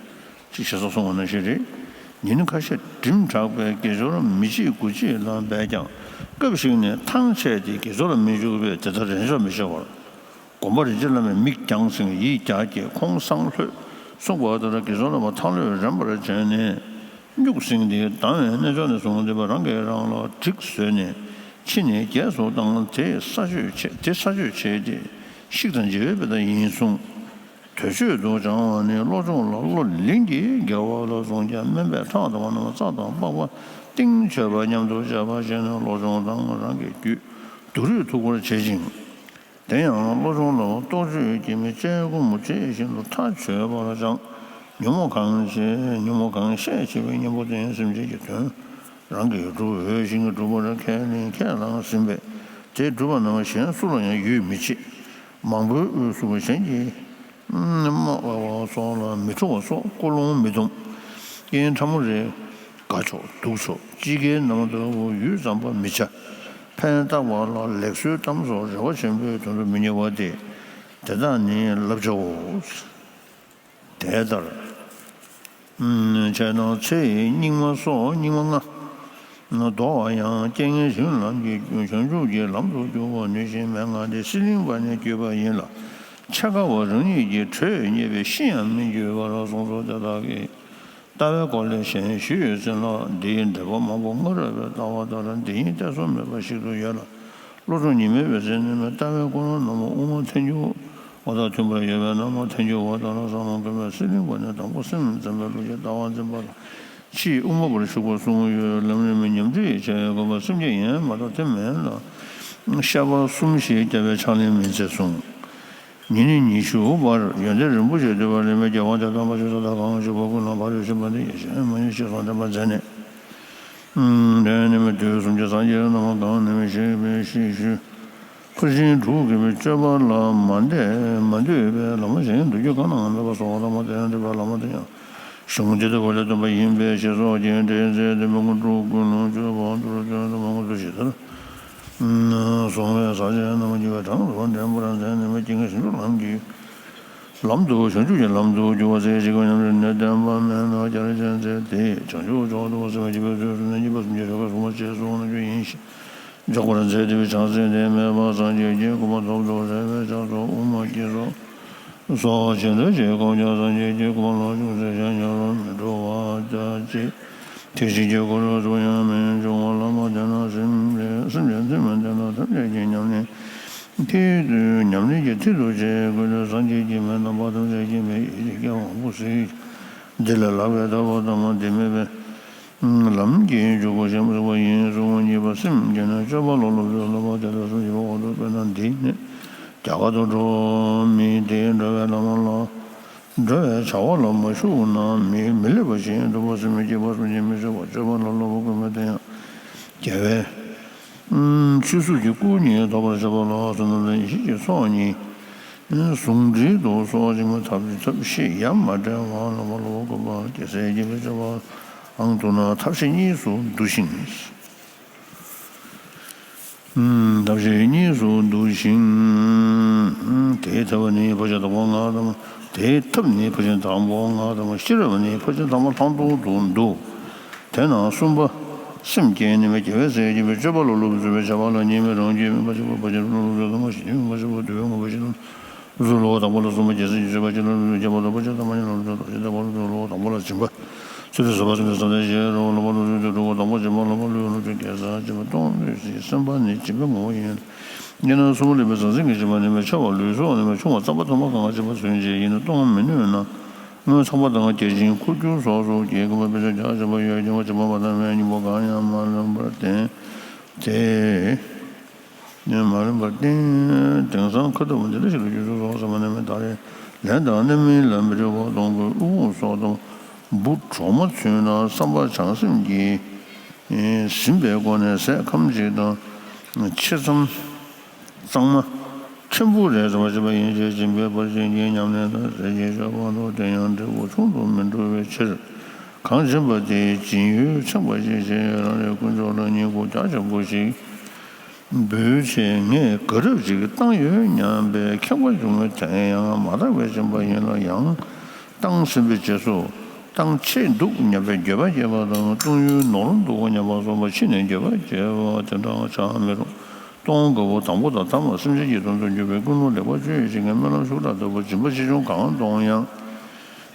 ཅེས་ཞེ་ས་གསུངས་པ་ནང་བཞིན་རེད། ཉིན་ཁ་ཤས་སྒྲིམ་དྲགས་པས་དགེ་སྦྱོར་མི་བྱེད་དགུ་བྱེད་ལ་འབད་ཀྱང་སྐབས་ཤིག་ནས་ཐང་ཆད་དེ་དགེ་སྦྱོར་ལ་མི་འཇུག་པས་དེ་ལྟར་རེས་འཇོག་མི་བྱེད་པར། སྒོམ་པ་རིན་ཆེན་བླ་མས་མིག་རྒྱང་སེང་ཡིད་རྒྱ་སྐྱེད་ཁོང་སང་ལྷོད་གསུངས་པ་ལྟར་དགེ་སྦྱོར་ལ་མ་ཐང་ལྷོད་རན་པར་བྱས་ནས་སྨྱུག་སེང་དེ་ལྡང་བའི་རྣལ་འབྱོར་ནས་བཟུང་སྟེ་རང་གིས་རང་ལ་གྲིབ་བཟོས་ནས་ཕྱི་ནས་རྒྱས་སུ་བཏང་དེ་ས་ཆོད་བྱས་དེ་ས་ཆོད་བྱས་ཏེ་ཤིག་དང་འཇིགས་པའི་དཔེ་ལྟ་ཡིན་གསུངས། དུས་མཆོད་དུ་སྦྱང་བ་ནི་བློ་སྦྱོང་ལ་བློ་ལིང་གིས་དགེ་བ་ལ་བཟུང་ཀྱང་སྨན་པས་ཕྲག་དང་བ་རྣམས་རྩ་དང་པགས་པ་གཏིང་མཆོད་པ་མཉམ་དུ་བྱས་པ་བྱས་ནས་བློ་སྦྱོང་དང་རང་གི་རྒྱུད་སྡུག་རུས་ཐུག་པར་བྱེད་ཅིང་། དེ་ཡང་བློ་སྦྱོང་ལ་རྟོག་དཔྱོད་ཀྱིས་མི་དཔྱད་སྒོམ་དཔྱད་བཞིན་དུ་མཐའ་ཆོད་པར་སྦྱང་། ཉོན་མོངས་གང་ཆེ་ཉོན་མོངས་གང་ཤས་ཆེ་བའི་གཉེན་པོ་དེ་ཡང་སེམས་ཅན་གྱི་དོན་རང་གིས་སྒྲུབ་འོས་ཤིང་སྒྲུབ་པར་ཁས་ལེན་ཁས་བླངས་ཟིན་པས་དེ་སྒྲུབ་པ་ནང་གཞན་སུ་ལ་ཡང་ཡུས་མི་བྱེད། མང་པོའི་དབུས་སུ་གཞན་གྱིས་དམའ་བ་སོགས་ལ་མི་ཁྲོ་བ་སོགས་ཀུན་སློང་མི་སྡོམ། རྐྱེན་ཕྲ་མོ་རེ་དགའ་ཕྱོགས་སྡུག་ཕྱོགས་ཅི་དགེའི་རྣམ་ལྟ་བུ་ཡུད་ཙམ་པ་མི་བྱ། ཕན་བཏགས་པ་ལ་ལེགས་གསོལ་གཏམ་སོགས་རེ་བ་ཆེན་པོའི་དོན་དུ་མི་གཉེར་བ་སྟེ། དེ་དག་ནི་བསླབ་བྱའོ། དེ་ལྟར། བྱས་ན་ཚེ་ཡི་སྙིགས་མ་སོགས་སྙིགས་མ་ལྔ། བདོ་བ་ཡང་རྐྱེན་ངན་གཞན་ལམ་གྱི་བྱང་ཆུབ་ཀྱི་ལམ་དུ་བསྒྱུར་བ་ནུས་ཤིང་མན་ངག་འདི་སྲེད་ལེན་པ་ནས་བརྒྱུད་པ་ཡིན་ལ། འཆད་དཀའ་བ་རང་ཉིད་ཀྱི་དྲོད་རྙེད་པས་ཤི་ཡང་མི་འགྱུར་བར་གསུངས་སོ། དེ་དག་གི་ལྟ་བའི་སྐོར་ལས་གཞན་ཞུས་ཡོད་ཟིན་ལ། འདིའི་འགྲེལ་པ་མང་པོ་སྔ་རོལ་པའི་ལྟ་བ་ལྟར་འདི་ཉིད་གཏད་སོ་མེད་པ་ཞིག་ཏུ་ཡོད་ལ། བློ་སྦྱོང་ཉི་མའི་འོད་ཟེར་ནི་མེད་ལྟ་བའི་ཀུན་སློང་རྣམས་དབུ་མ་ཐལ་འགྱུར་བ་དང་མཐུན་པར་ཡོད་པས་ན་མ་ཐལ་འགྱུར་བ་དང་ལ་ཟབ་མོ་དགོས་པས་སྲེད་ལེན་པ་ནི་དང་པོ་སེམས་ཙམ་པའི་ལུགས་ཀྱི་ལྟ་བ་འཛིན་པ་ལ། ཕྱིས་དབུ་མ་པར་ཞུགས་པར་གསུངས་ཡོད། ལམ་རིམ་པའི་ཉམས་ཁྲིད་ཀྱི་ཆ་ཡང་དགོས་པ་སེམས་བསྐྱེད་ཡན་མ་གཏོགས་དེ་མིན་ལ། བཤགས་པ་གསུམ་ཞེས་བརྒྱ་པའི་ཕྱག་ལེན་མི་མཛད་གསུངས། ཉིན་ནི་ཉི་ཤུ་བར་ཡོན་ཏན་རིན་པོ་ཆེ་འདུས་པ་ལེན་པའི་རྒྱལ་དབང་དེ་དམ་པ་ཞིག་ས་དང་གང་ཞིག་པོ་ཀུན་ལ་ཕ་རོལ་ཕྱིན་པ་འདི་ཡེ་ཤེས་མ་ཡིན་ཞེས་གསུངས་བསྟན་པ་མཛད་ནས། དེ་ནི་མི་དུས་གསུམ་གྱི་སངས་རྒྱས་རྣམས་གང་ནས་མི་ཤེས་པའི་ཤེས་ཞུ། ཕར་ཕྱིན་དྲུག་གི་སྤྱོད་པ་ལ་མ་འདས་མ་འདུས་པའི་ལམ་གཞན་འདུ་རྒྱུ་གང་ནའང་མེད་པ་སོགས་ལམ་དེ་ཡང་འདུས་པའི་ལམ་དེ་ཡང་གཞུང་འདི་ལྟ་བུ་ལས་སྟོན་པ་ཡིན་པས་ཞེས་སོགས་ཀྱི་འགྲེལ་མཛད་དེ་མི་མགོ་དྲུག་ཀུན་སློང་བཅུ་པོ་མདོར་བསྡུས་དུ་མང་པོ་འདུ་ཞེས་ཟེར། གསུངས་པས། ཟག་བཅས་རྣམ་པར་འགྱུར་བའི་གྲངས་སུ་འདྲེན་པར་མཛད་ནས་མི་སྐྱེ་མཁན་ཞིང་བཅུ་ལམ་གྱི་ལམ་དུ་བྱང་ཆུབ་ཀྱི་ལམ་དུ་འགྱུར་བ་ཟེར་ཞིང་ཉམས་ལེན་ནི་བསྟན་པ་མན་ནོ་རྒྱ་ར་ཅན་མཛད་དེ་བྱང་ཆུབ་མཆོག་ཏུ་སེམས་བསྐྱེད་པའི་ཚུལ་དུ་ནི་གཉིས་པ་སུམ་བརྒྱ་ཞོལ་ག་གསུངས་པ་ཅེས་གསུངས་རྣམ་འགྱུར་ཡིན་ཞེས་འཇོག་པར་མཛད་དེ་བྱང་སེམས་དེ་མེད་པར་སངས་རྒྱས་ཀྱི་གོ་འཕང་ཐོབ་ཏུ་རེ་བའི་ཕྱག་རྫོགས་དབུ་མ་སྐྱེས་སོ། སོགས་ཆེ་འདོད་ཀྱི་སྒོམ་ཀྱང་སངས་རྒྱས་ཀྱི་གོ་འཕང་ལོངས་སྤྱོད་ཚེ་ཞིང་ཉམས་སུ་མི་འགྲོ་བ་ལྟ་ཅི། ཐེག་ཆེན་གྱི་གོ་འཕང་སུ་ཡང་མི་འབྱུང་བ་ལ་མ་བརྟེན་ན་སེམས་ཅན་ཚུལ་མི་བསྟན་ན་ཐམས་ཅད་ཀྱི་ཉམས་ལེན་མཐིལ་དུ་ཉམས་ལེན་གྱི་མཐིལ་དུ་བྱས་ཀུན་ཏུ་སངས་རྒྱས་ཀྱི་མི་རྣམ་པ་ཐམས་ཅད་ཀྱི་མི་ཡི་སྐྱེ་བ་མང་པོ་གཟིགས། འདི་ལ་ལྷག་པའི་ཐར་པ་དང་མ་འདི་མེད་པས། ལམ་གྱི་འཇུག་སྒོ་གཞན་མ་གསུངས་པ་ཡིན་གསུངས་པ་གཉིས་པ་སེམས་བསྐྱེད་ནས་སྤྱོད་པ་ལ་སློབ་དགོས། སློབ་པ་དེ་ལ་སུ་ཞིག་འོག་ཏུ་དཔེར་ན་འདི་ནི་རྒྱ་གར་དུ་འགྲོ་མི་དེ་འགྲོ་བའི་ལམ་ལ་འགྲོ་བའི་བྱ་བ་ལ་མ་ཞུགས་ན་མི་མི་སླེབས་པ་བཞིན་དུ་སེམས་བསྐྱེད་པ་གསུམ་གྱིས་མི་ཆོད་པར་སྤྱོད་པ་ལ་སློབ་པ་དགོས་མོད་དེ་ཡང་རྒྱལ་བའི་ཆོས་གཟུགས་ཀྱི་སྐུ་གཉིས་ཐོབ་པར་བྱ་བ་ལ་སོ་ནམ་ལ་ཡེ་ཤེས་ཀྱི་ཚོགས་གཉིས། ཟུང་འབྲེལ་དུ་སོགས་བྱེད་མི་ཐབས་ཐབས་ཤེས་ཡ་མ་བྲལ་བ་ལ་མ་ལོག་དགོས་པ་རྒྱལ་སྲས་ཀྱི་སྤྱོད་པའང་མདོར་ན་ཐབས་ཤེས་གཉིས་སུ་འདུ་ཞིང་། ཐབས་ཤེས་གཉིས་སུ་འདུ་ཞིང་། དེའི་ཐབས་ནི་ཕར་ཕྱིན་དང་པོ་ལྔ་དང་། དེའི་ཐབས་ནི་ཕར་ཕྱིན་དང་པོ་ལྔ་དང་ཤེས་རབ་ནི་ཕར་ཕྱིན་དང་པོ་ལྷག་མཐོང་དུ་འདུ། དེ་ན་གསུམ་པ། སེམས་བསྐྱེད་ནི་མི་དགེ་བའི་སེམས་བསྐྱེད་པའི་སྤྱོད་པ་ལ་སློབ་པའི་བཟོད་པའི་བྱ་བ་ལ་གཉིས་མེད་རང་རྒྱུད་མེད་པ་ཞིག་པ་ཕར་ཕྱིན་སློབ་པའི་བཟོད་པ་ཞི་མཐུན་མེད་པ་ཞིག་པ་དུ་བའི་ངོ་བོ་ཞི་ལ་བཟོད་ལོ། དང་པོ་ལ་གསུམ་པ་རྒྱལ་སྲས་ཀྱི་སྤྱོད་པ་ཅི་ལ་སློབ་པའི་ཁྱད་པར་དང་པོ་ཆ་ཚང་མ་ཉིད་ལ་སློབ་པའི་རྡོ་རྗེ་ལྟ་བུ་ལ་སློབ་ལོ། དང་པོ་ལ་སྦྱིན་པ་ཚུལ་ཁྲིམས་བཟོད་པ་སེམས་ཅན་བསམ་གཏན་ཞེས་རོ། ལོ་མ་སློབ་ཚུལ་དུ་གྲུབ་པ་དང་པོ་སྦྱིན་པ་ལོ་མ་ལུས་སློབ་ཚུལ་དགེ་རྩ་སྦྱིན་པ་སྟོང་ལུས་སི་སེམས་པ་ནི་སྦྱིན་པའི་ངོ་བོ་ཡིན། ཡིན་ན་གསུམ་པ་ལེགས་པའི་ཟང་ཟིང་གི་སྦྱིན་པ་ནི་མི་འཆབ་པ་ལུས་སྲོག་ནི་མི་ཆུང་བ་རྩམ་པ་ཐོག་མ་གང་ག་སྦྱིན་པ་ཚུན་ཆད་ཡིན་ན་གཏོང་མི་ནུས་ན། སྔོན་ཚང་པ་དང་བརྒྱ་བྱིན་འཁོར་རྒྱུག་སོགས་སུ་སྐྱེ་དགོས་པའི་ཕན་ཆད་བྱ་བྱེད་པ་ཡོད་ཀྱང་བ་བྱེད་པ་མ་དང་བའི་སྙིང་པོ་གང་ཡང་མ་ལོན་པར་བརྟེན་ཏེ། མ་ལོན་པར་བརྟེན། དེང་སང་ཁ་ཐུབ་འདི་འདྲ་ཞིག་ལ་རྒྱུ་ཚོགས་སོགས་ཟེར་བ་ནི་མི་ད་རེས་ལན་དང་རྣམ་སྨིན་ལ་མི་འབྲེལ་བ་གཏོང་དགོས། དབུགས་སོགས་དང་འབུ་གྲོག་མ་ཚུད་ན་བསམ་པ་བྱང་སེམས་ཀྱིས་ཟིན་པའི་སྒོ་ནས་ཟས་ཁམ་གཅིག་དང་ཕྱེ་མཚམས། གཙང་མ་ཕྲན་བུ་རེ་ཟ་བ་བྱེད་པ་ཡིན་ཞེས་སྦྱིན་པའི་ཕར་ཕྱིན་གྱི་ཉམས་ལེན་དང་ཟས་ཀྱི་མཆོད་པ་དང་དེ་ཡང་འབྲས་བུ་ཆུང་དུ་མི་འགྲོ་བའི་ཕྱིར། གང་སྦྱིན་པ་དེའི་སྦྱིན་ཡུལ་ཚིམ་པ་ཞིག་བྱས། རང་རེའི་དཀོན་མཆོག་ལ་བསྙེན་བཀུར་རྒྱ་ཆེན་པོ་ཞིག་འབུལ་ཆེད་ངས་དགའ་རབ་ཅིག་བཏང་ཡོད་སྙམ་པའི་ཁེངས་པ་བྱུང་བའི་དེ་ཡང་མ་དག་པའི་སྦྱིན་པ་ཡིན་ལ་ཡང་། བཏང་ཟིན་པའི་རྗེས་སུ་བཏང་ཆེས་འདུག་སྙམ་པའི་འགྱོད་པ་སྐྱེས་པ་དང་། བཏུང་ཡུལ་ནོར་འདུག་སྙམ་པ་སོགས་པ་ཕྱི་ནས་འགྱོད་པ་སྐྱེ་བ་དེ་འདྲ་བྱ་མི་རུང་། གཏོང་དགའ་བོ་དང་པོ་དང་ཐ་མ་སེམས་ཅན་གྱི་དོན་དུ་འགྱུར་བའི་ཀུན་སློང་ལེགས་པ་བཅུ་ཡི་ཞིང་ཁའི་སྨོན་ལམ་ཤུགས་དྲག་ལྟ་བུ་སྦྱིན་པ་ཆེ་ཆུང་གང་གཏོང་ཡང་།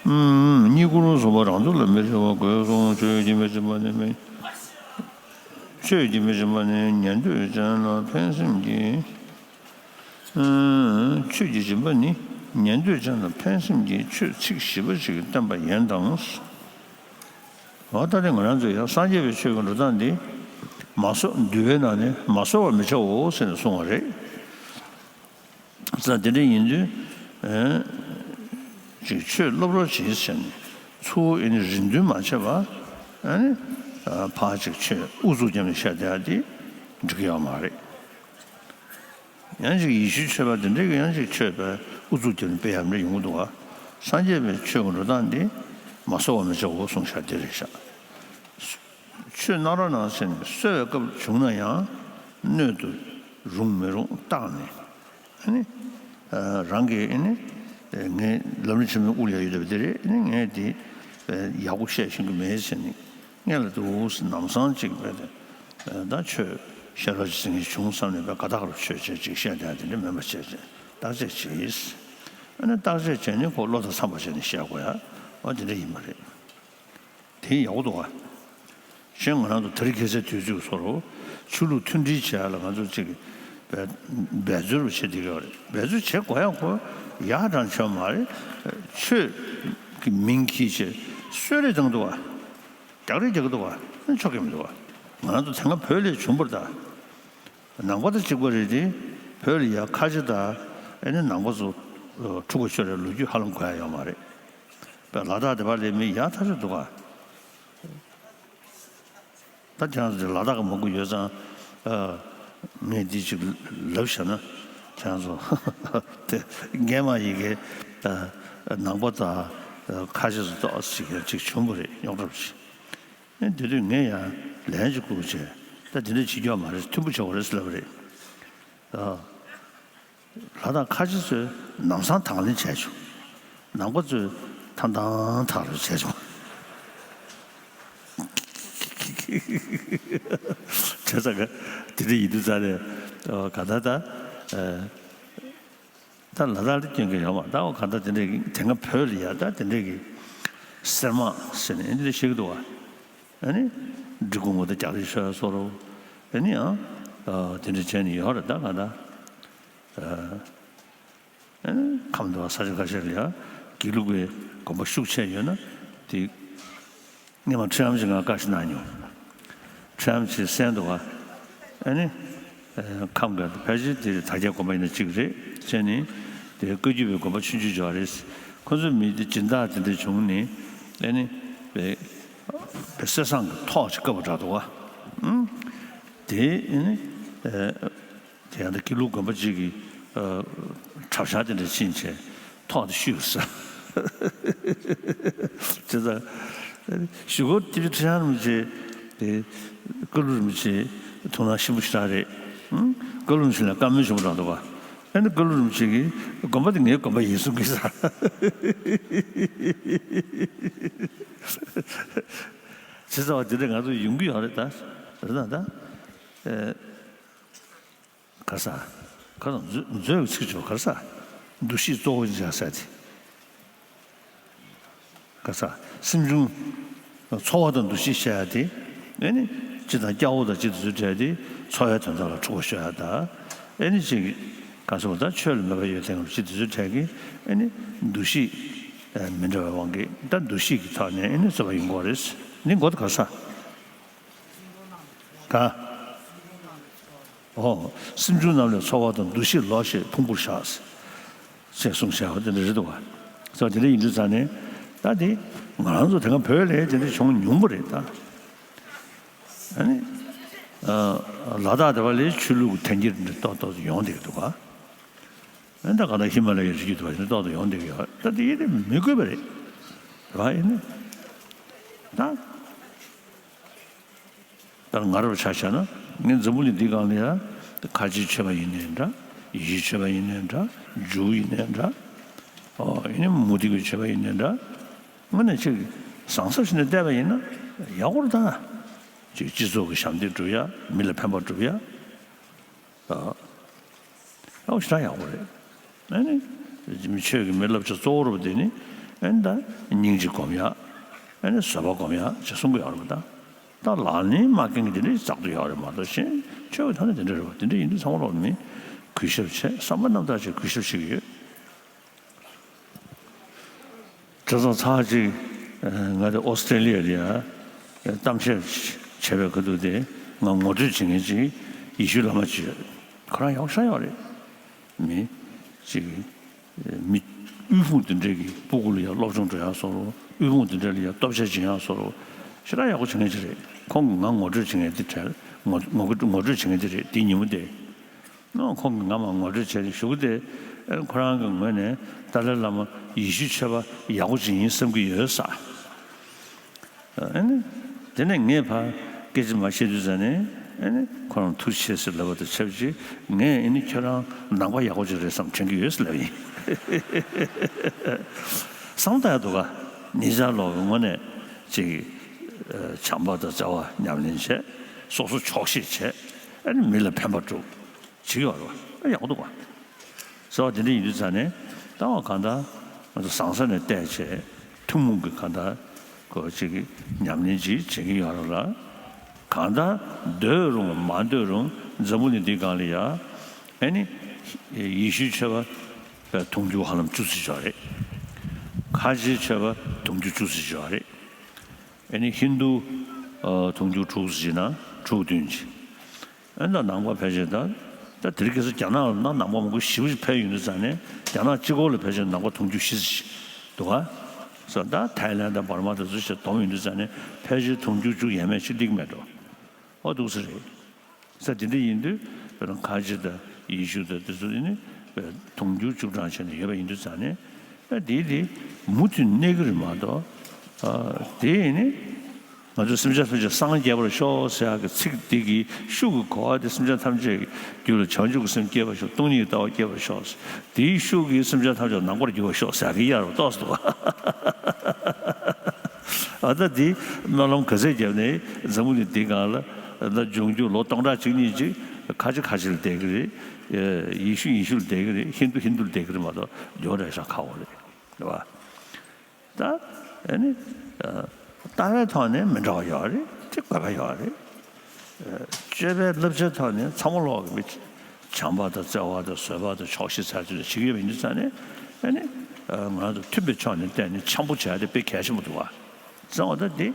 ཨུམ། རྙེད་བཀུར་བཟོད་པ་རང་ཚུལ་ལ་མི་བྱེ་བ་དགོས་གསུངས། ཆོས་ཀྱི་མི་སྦྱིན་པ་ནི་མི། ཆོས་ཀྱི་མི་སྦྱིན་པ་ནི་ཉན་ཐོས་ཅན་ལ་ཕན་སེམས་ཀྱིས། ཨུམ། ཆོས་ཀྱི་སྦྱིན་པ་ནི་ཉན་ཐོས་ཅན་ལ་ཕན་སེམས་ཀྱིས་ཆོས་ཚིག་བཞི་པ་ཞིག་བསྟན་པ་ཡིན་དང་། འོ་ད་དེ་ང་རང་ཚོས་ཡང་སངས་རྒྱས་པའི་ཆོས་ཀྱི་འགྲོ་སྟངས་འདི་མ་གསོལ་འདུལ་བའི་ནང་ནས་མ་གསོལ་བར་མི་བྱའོ་ཟེར་ནས་གསུངས་པ་རེད། ས་དེ་འདྲ་ཡིན་དུས། ཨེ། ཅིག་ཆོས་སློབ་རོགས་བྱེད་ཟེར་ནས་ཚུར་ཨེ་ནི་རེ་འདུན་མ་བྱས་པ། ཨ་ནི། ཕར་ཅིག་ཆོས་ཨུ་ཚུགས་བརྒྱབ་ནས་བཤད་བསྡད་ཡ་དེ་འགྲིག་གི་ཡོད་མ་རེད། ཡང་ཅིག་ཡེ་ཤུའི་ཆོས་པ་དེ་འདྲས་ཀྱིས་ཡང་ཅིག་ཆོས་པའི་ཨུ་ཚུགས་བརྒྱབ་ནས་སྤེལ་ཡ་འདྲ་ཡོང་གི་འདུག་བ། སངས་རྒྱས་པའི་ཆོས་ཀྱི་འགྲོ་སྟངས་འདི་མ་གསོལ་བ་མི་བྱའོ་གསུངས་ཤག་དེ་རེད་ཤག་ཆོས་གནང་རོགས་གནང་ཟེར་ནས་གསོལ་བའི་སྐབས་བྱུང་ན་ཡང་སྣོད་དུ་རུང་མི་རུང་བརྟག་ནས། ཨ་ནི། རང་གིས་ཨ་ནི། ངའི་ལམ་རིམ་ཆེན་མོའི་དབུ་ལ་ཡོད་བསྡད་པ་དེ་རེད། ཨ་ནི་ངས་དེ་ཡག་པོ་བཤད་ཤེས་ཀྱི་མེད་ཟེར་ནས་སྔོན་ལ་འདུག་ཟེར་ནམ་སང་ཅིག་བས་ཏེ། ད་ཆོས་བཤད་རོགས་ཅིག་ཟེར་མཁན་བྱུང་བསམ་ནས་བས་དགའ་ཐག་རུ་ཆོས་བྱས་ཅིག་བཤད་བསྡད་དེ་འདྲ་མིན་པ་བྱས་བྱས་བརྟག་དཔྱད་བྱས། ཨ་ནི་བརྟག་དཔྱད་བྱས་ནས་ཁོ་བློ་དང་འཚམ་པ་བྱས་ནས་བཤད་དགོས་ཡ། འོ་དེ་འདྲ་ཡིན་པ་རེད། དེ་ཡག་པོ་འདུག་ག་གཞན་ང་རང་ཚོ་དེ་རིང་ཁ་སང་དུས་ཚོད་བཟོ་རོགས། ཆོས་ལུགས་མཐུན་སྒྲིལ་བྱེད་ཡ་ལ་ང་ཚོ་གཅིག་འབད་འབད་རྩོལ་བྱེད་བསྡད་ཀྱི་ཡོད་རེད། འབད་རྩོལ་བྱེད་དགོས་ཡ་ཁོ་ཡག་དང་ཆོས་མ་རེད། ཆོས་ཀྱི་མིང་འཁྱེར་བྱས་གསོལ་རས་བཏང་འདུག་ག་རྒྱག་རེས་རྒྱག་གི་འདུག་བ། ཆོག་གི་མི་འདུག་བ། ང་རང་ཚོ་དེ་སྔ་བོད་ལ་བྱུང་བར་ད། ནང་པ་དང་གཅིག་པ་རེད་དེ། བོད་ལ་ཡ་ཁ་ཆེ་དང་ཨེ་ནི་ནང་པ་ཚོ་འཁྲུག་པ་ཤོར་བའི་ལོ་རྒྱུས་ཧ་ལམ་གོ་ཡ་ཡོད་མ་རེད། པས་ལ་དྭགས་དེ་པར་ལས་མི་ཡག་ཐག་ཆོད་འདུག་ག། ད་ཁྱེད་རང་ཚོ་ལ་དྭགས་ཀྱི་མང་པོ་ཡོད་ཙང་། ཨ། ངས་འདི་ཅིག་ལབ་བཞག་ན་ཁྱེད་རང་ཚོ་དེ་སྔས་མ་ཡི་གེ་ནང་པ་དང་ཁ་ཆེ་ཚོ་ཏོག་ཙམ་ཅིག་ཅིག་བྱུང་བ་རེད། རྙོག་དྲ་ཅིག། ཨེ་དེ་དུས་ངས་ཡང་ལན་ཅིག་བསྐུར་བྱས། ད་དེ་འདྲ་བྱེད་རྒྱུ་མ་རེད། མཐུན་པོ་བྱེད་དགོས་རེད་ཟེར་ལབ་པ་རེད། ཨ། ལ་དྭགས་ཁ་ཆེ་ཚོས་ལམ་སང་དང་ལེན་བྱས་བྱུང་། ནང་པ་ཚོས་ཐང་ཐང་ཐག་རེ་བྱས་བྱུང་། བྱས་ཙང་ག་དེ་འདྲ་ཡིན་དུས་ཙང་ནས་ག་ད་ད། ད་ལ་དྭགས་ལ་སྐྱོན་གྱི་ཡོད་མ་ད། འོ་ག་ད་དེ་འདྲས་ཀྱི་དེ་སྔ་བོད་ལ་ཡ་ད་དེ་འདྲས་ཀྱི་གསེར་མང་ཟེར་ནས་འདི་འདྲ་བཤད་ཀྱི་འདུག་བ། ཨ་ནི་འབྲི་གུང་པ་དང་རྒྱག་རེས་ཤོར་སོ་རོ། ཨ་ནི་ཡང་དེ་འདྲ་བྱས་ནས་ཡོད་རེད། ད་ག་ད་ཨ་ནི་ཁམས་དུ་བ་ས་ཆ་ཁ་ཤས་ལ་ཡ་དགེ་ལུགས་པའི་དགོན་པ་ཤུགས་ཆེ་ཡོད་ན་དེ། སྔོན་མ་ཁྲི་ཨམ་ཆི་ང་བཀའ་ཞིག་གནང་མྱོང་། ཁྲི་ཨམ་ཆི་གསན་འདུག་བ། ཨ་ནི། ཁམས་ཀྱི་ཕལ་ཆེར་དེ་དར་རྒྱས་དགོན་པ་ཡིན་ན་གཅིག་རེད། བྱས་ནས་དེ་བཀའ་བརྒྱུད་པའི་དགོན་པ་ཆུང་ཆུང་ཅིག་རེད། ཁོ་ཚོའི་མི་དེ་སྦྱིན་བདག་དེ་འདྲ་བྱུང་ནས་ཨ་ནི། བེ་བེ་གསེར་ཟངས་ཀྱི་ཐོག་ཅིག་བཀབ་པ་འདྲ་འདུག་བ། ཨང་། དེ་ཨ་ནི། དེ་ཡང་ད་དགེ་ལུགས་དགོན་པ་གཅིག་གི་གྲྭ་ཤག་དེ་འདྲ་ཕྱིན་བྱས་ཐོག་དེ་བཤུས་ཟེར། བྱས་ཙང་གཞུག་གུ་སྐྱབས་རྗེ་ཁྲི་བྱང་རིན་པོ་ཆེ་དེ་ཀ་ལུ་རིན་པོ་ཆེ་ཐུགས་སྣང་ཆེན་པོ་ཞེ་དྲག་རེད། ཀ་ལུ་རིན་པོ་ཆེ་ལ་བཀའ་མོལ་ཆེན་པོ་གནང་འདུག་བ། ཨ་ནི་ཀ་ལུ་རིན་པོ་ཆེ་གིས་དགོན་པ་དེ་ངའི་དགོན་པ་ཡིན་གསུང་གི་ཟེར། བྱས་ཙང་བ་དེ་འདྲ་ང་ཚོ་ཡོང་གི་ཡོད་རེད་ད། རེད་ད་ད། ག་ས། ག་ས་མཛོད་མཛོད་ཀྱི་ཚིག་ཆོ་ག་ས། འདུ་ཤེས་གཙོ་བོ་བྱ་ས་དེ། ག་ས། སེམས་བྱུང་། ཚོར་བ་དང་འདུ་ཤེས་བྱ་ཡ་དེ། ཨེ་ནི། སྤྱི་དང་སྐྱ་བོ་དང་སྤྱི་དེ་ཚོའི་གྲས་དེ་འཚོ་བའི་དོན་དག་ལ་འཁྲུལ་པ་ཤོར་ཡ་ད། ཨེ་ནི་ཅིག་ག་ས་བ་ད་ཆོས་ལ་མོས་པ་ཡོད་དེ་སྤྱི་དེ་ཚོའི་གྲས་ཀྱི་ཨེ་ནི། འདུ་ཤེས། མི་འདྲ་བའི་དབང་གིས་ད་འདུ་ཤེས་ཀྱི་ཐོག་ནས་ཨེ་ནི་རྩོད་པ་ཡོང་གི་རེད། འདི་མགོ་དེ་ག་ས། ག་ཨོ། སེམས་བྱུང་རྣམས་ལས་ཚོར་བ་དང་འདུ་ཤེས་ལོག་ཤེས་ཕུང་པོར་བཞག་ཅེས་གསུངས་བཞག་པ་དེ་འདྲ་རེད་འདུག་བ། སོ་དེ་འདྲ་ཡིན་དུས་ཙང་ནས་ད་དེ་ང་རང་ཚོ་དེ་སྔ་བོད་ལ་དེ་འདྲ་བྱུང་མྱོང་པ་རེད་ད། ཨ་ནི། ལ་དྭགས་དེ་བ་ལས་ཆོས་ལུགས་འཐེན་འཁྱེར་འདི་ཏོག་ཏོག་ཡོང་བསྡད་ཀྱི་འདུག་བ། ཨ་ནི་ད་ག་ད་ཧི་མ་ལ་ཡའི་རི་རྒྱུད་དེ་བ་ལས་ཏོག་ཏོག་ཡོང་བསྡད་ཀྱི་ཡོད་ད། དེ་ཡིན་ནི་མི་དགོས་པ་རེད། རེད་བ། ཨ་ནི། ད། ད་ང་རང་ཆ་བཞག་ན་ངས་འཛམ་བུ་གླིང་འདིའི་སྒང་ལ་ཡ་ཁ་ཆེའི་ཆོས་པ་ཡིན་ནའི་འདྲ། ཡེ་ཤུའི་ཆོས་པ་ཡིན་ནའི་འདྲ། ཇུའུ་ཡིན་ནའི་འདྲ། ཨོ་ཡིན་ནའི་མུ་སྟེགས་ཀྱི་ཆོས་པ་ཡིན་ནའི་འདྲ། དངོས་གནས་ཅིག་བཟང་ས་ཞིག་ནས་བལྟས་པ་ཡིན་ན་ཡག་པོ་རེད་ད། ཅིག་སྤྱི་ཚོགས་ཀྱི་ཞབས་འདེགས་སྒྲུབ་ཡ། མི་ལ་ཕན་པ་སྒྲུབ་ཡ། ཨོ་ཞེ་དྲག་ཡག་པོ་རེད། ཨ་ནི། མི་ཆོས་ཀྱི་མི་བསླབ་བྱ་གཙོ་བོ་རུ་དེ་ནི་ཨ་ནི་ད་སྙིང་རྗེ་སྒོམ་ཡག་ཨ་ནི་བཟོད་པ་སྒོམ་ཡག་ཅེས་གསུང་གི་ཡོད་རེད་པ། ད་ད་ལག་ལེན་མ་མཁན་གྱི་དེ་འདྲའི་རྩག་ཏུ་ཡོད་རེད་མ་གཏོགས་གཞན་ཆོས་ཀྱི་ཐོག་ནས་དེ་འདྲ་རེད་པ། དེ་འདྲ་ཡིན་དུས་ཚང་མ་ལོག་མི་གུས་ཞབས་བྱས། བསམ་པ་རྣམ་དག་བྱས་གུས་ཞབས་བྱེད་ཀྱི་ཡོད། བྱས་ཙང་ཚར་གཅིག་ང་དེ་ཨོ་སི་ཀྲེ་ལི་ཡ་ལ་ཡ་གཏམ་བཤད་བྱས་པའི་ཁ་ཐུག་དེ་ང་ངོ་སྤྲོད་བྱེད་མཁན་ཅིག་ཡེ་ཤུ་བླ་མ་ཅིག་ཡོད། ཁོ་རང་ཡག་ཤ་ཡོད་རེད། མི་ཅིག་མི་དབུལ་ཕོངས་དེ་འདྲས་ཀྱི་སྤུ་གུ་ལ་ཡ་སློབ་སྦྱོང་འགྲོ་ཡག་བཟོ་རོགས། དབུལ་ཕོངས་དེ་འདྲས་ལ་ཡ་སྟོབས་ཆ་སྦྱིན་ཡག་བཟོ་རོགས། ཞེ་དྲག་ཡག་པོ་བྱེད་མཁན་ཅིག་རེད། ཁོང་གིས་ང་ངོ་སྤྲོད་བྱེད་མཁན་དེ་བྲལ་ངོ་ངོ་ངོ་སྤྲོད་བྱེད་མཁན་དེ་རེད། དེའི་ཉིན་མོ་དེ། ཨ་ཁོང་གིས་ང་མར་ངོ་སྤྲོད་བྱས་ནས་གཞུག་གུ་དེ། ཨ་ཁོ་རང་གི་ངོས་ནས་ཏཱ་ལའི་བླ་མ་ཡེ་ཤུའི་ཆོས་པ་ཡག་པོ་ཅིག་ཡིན་བསམ་གྱི་ཡོད་ས། ཨ་ནི། དེ་ནས་ངས་ཕར་སྐད་ཆ་མར་བཤད་དུས་ཙ་ནས་ཨ་ནི་ཁོ་རང་ཐུགས་རྗེ་ཆེ་ཟེར་ལབ་པ་དང་ཆབས་ཅིག་ངས་ཨ་ནི་ཁྱོད་རང་ནང་པ་ཡག་པོ་ཅིག་རེད་བསམ་དྲན་གྱི་ཡོད་ཟེར་ལབ་ཡིན། བསམ་བློ་བཏང་ཡག་འདུག་ག་ཉེ་ཆར་ལོག་གི་དངོས་གནས་ཅིག་བྱམས་པ་དང་བརྩེ་བ་ཉམས་ལེན་བྱས། སོ་སོ་ཆོག་ཤེས་བྱས། ཨ་ནི་མི་ལ་ཕན་པ་སྒྲུབ། བྱེད་ཀྱི་ཡོད་རེད་བ། ཡག་པོ་འདུག་བ། ཟེར་བ་དེ་འདྲ་ཡིན་དུས་ཙ་ནས་ད་བ་གང་ལྟར་ང་ཚོ་བཟང་ས་ནས་བལྟས་བྱས་ཐུན་མོང་གི་གང་ལྟར་གོ་ཅིག་གི་ཉམས་ལེན་ཅིག་བྱེད་ཀྱི་ཡོད་རེད་ལ། གང་ལྟར་འདོད་རུང་མ་འདོད་རུང་འཛམ་བུ་གླིང་འདིའི་སྒང་ལ་ཡ་ཨ་ནི་ཡེ་ཤུའི་ཆོས་པ་དུང་ཕྱུར་ཧ་ལམ་བཅུ་ཙམ་ཅིག་ཡོད་རེད། ཁ་ཆེའི་ཆོས་པ་དུང་ཕྱུར་བཅུ་ཙམ་ཅིག་ཡོད་རེད། ཨ་ནི་ཧིན་རྡུ་ཨ་དུང་ཕྱུར་དྲུག་ཙམ་ཅིག་ན་དྲུག་བདུན་ཅིག་ཨ་ནི་ད་ནང་པ་ཕལ་ཆེར་ད་ད་དེ་རིང་ཁ་སང་རྒྱ་ནག་ལ་ན་ནང་པ་མང་པོ་ཞེ་པོ་ཅིག་ཕེབས་ཡོང་དུས་ཙང་ནས་རྒྱ་ནག་གཅིག་པོ་ལ་ཕལ་ཆེར་ནང་པ་དུང་ཕྱུར་བཞི་ཙམ་ཅིག་འདུག་ག་ས་ད་ཐའི་ལན་དང་འབར་མ་དང་ཚོ་ཞིག་བསྡོམས་ཡོང་དུས་ཙང་ནས་ཕལ་ཆེར་དུང་ཕྱུར་བཅུ་ཡས་མས་ཅིག་སླེབས་མེད་འགྲོ། ཨོ་འདུག་ས་རེད། ས་དེ་འདྲ་ཡིན་དུས་དཔེར་ན་ཁ་ཆེ་དང་ཡེ་ཤུ་དང་དེ་ཚོ་ནི་དུང་ཕྱུར་བཅུ་གྲངས་བྱས་ནས་ཡོད་པ་ཡིན་དུས་ཙང་ནས་ཨ་དེ་དེ་མུ་མཐུད་གནས་ཀྱི་རེད་མ་གཏོགས། ཨ་དེ་ཡིན་ནི་ང་ཚོ་སེམས་ཅན་ཐམས་ཅད་སངས་རྒྱས་པར་ཤོག་ཟེར་ཡག་གི་ཚིག་འདི་གི་ཤུགས་ཀྱི་གོ་བ་དེ་སེམས་ཅན་ཐམས་ཅད་ཀྱི་རྒྱུད་ལ་བྱང་ཆུབ་ཀྱི་སེམས་སྐྱེ་བར་ཤོག་སྟོང་ཉིད་ཀྱི་ལྟ་བ་སྐྱེ་བར་ཤོག་དེའི་ཤུགས་ཀྱིས་སེམས་ཅན་ཐམས་ཅད་ནང་པར་འགྱུར་བར་ཤོག་ཟེར་གྱི་ཡར་རུ་ཏོག་ཙམ་འདུག་ཨ་ད་འདི་སྨོན་ལམ་ག་ཚད་བརྒྱབ་ནས་འཛམ་བུ་གླིང་འདི་སྒང་ལ་ད་འབྱུང་འགྱུར་ལོ་སྟོང་ཕྲག་གཅིག་གཉིས་ཅིག་ཁ་ཆེ་ཁ་ཆེ་ལ་བསྡད་ཀྱི་རེད། ཡེ་ཤུ་ཡེ་ཤུ་ལ་བསྡད་ཀྱི་རེད། ཧིན་དུ་ཧིན་དུ་ལ་བསྡད་ཀྱི་རེད་མ་གཏོགས་འགྱུར་བ་རེད་ཤག་ཁག་པོ་རེད། རེད་བ། ད་ཨ་ནི་ལྟ་བའི་ཐོག་ནས་མི་འདྲ་བ་ཡོད་རེད། དེ་དགོས་པ་ཡོད་རེད། སྤྱོད་པའི་བསླབ་བྱའི་ཐོག་ནས་ཚང་མ་ལོག་གི་བྱམས་པ་དང་བརྩེ་བ་དང་བཟོད་པ་དང་ཆོག་ཤེས་ཚར་གཅོད་བྱེད་ཀྱི་ཡོད་པ་ཡིན་དུས་ཙང་ནས་ཨ་ནི་ང་ཚོ་མཐུན་པའི་ཕྱོགས་ནས་བལྟས་ནས་འཆམ་པོ་བྱས་ཏེ་དཔེ་གལ་ཆེན་པོ་འདུག་བ། བྱས་ཙང་ད་འདི་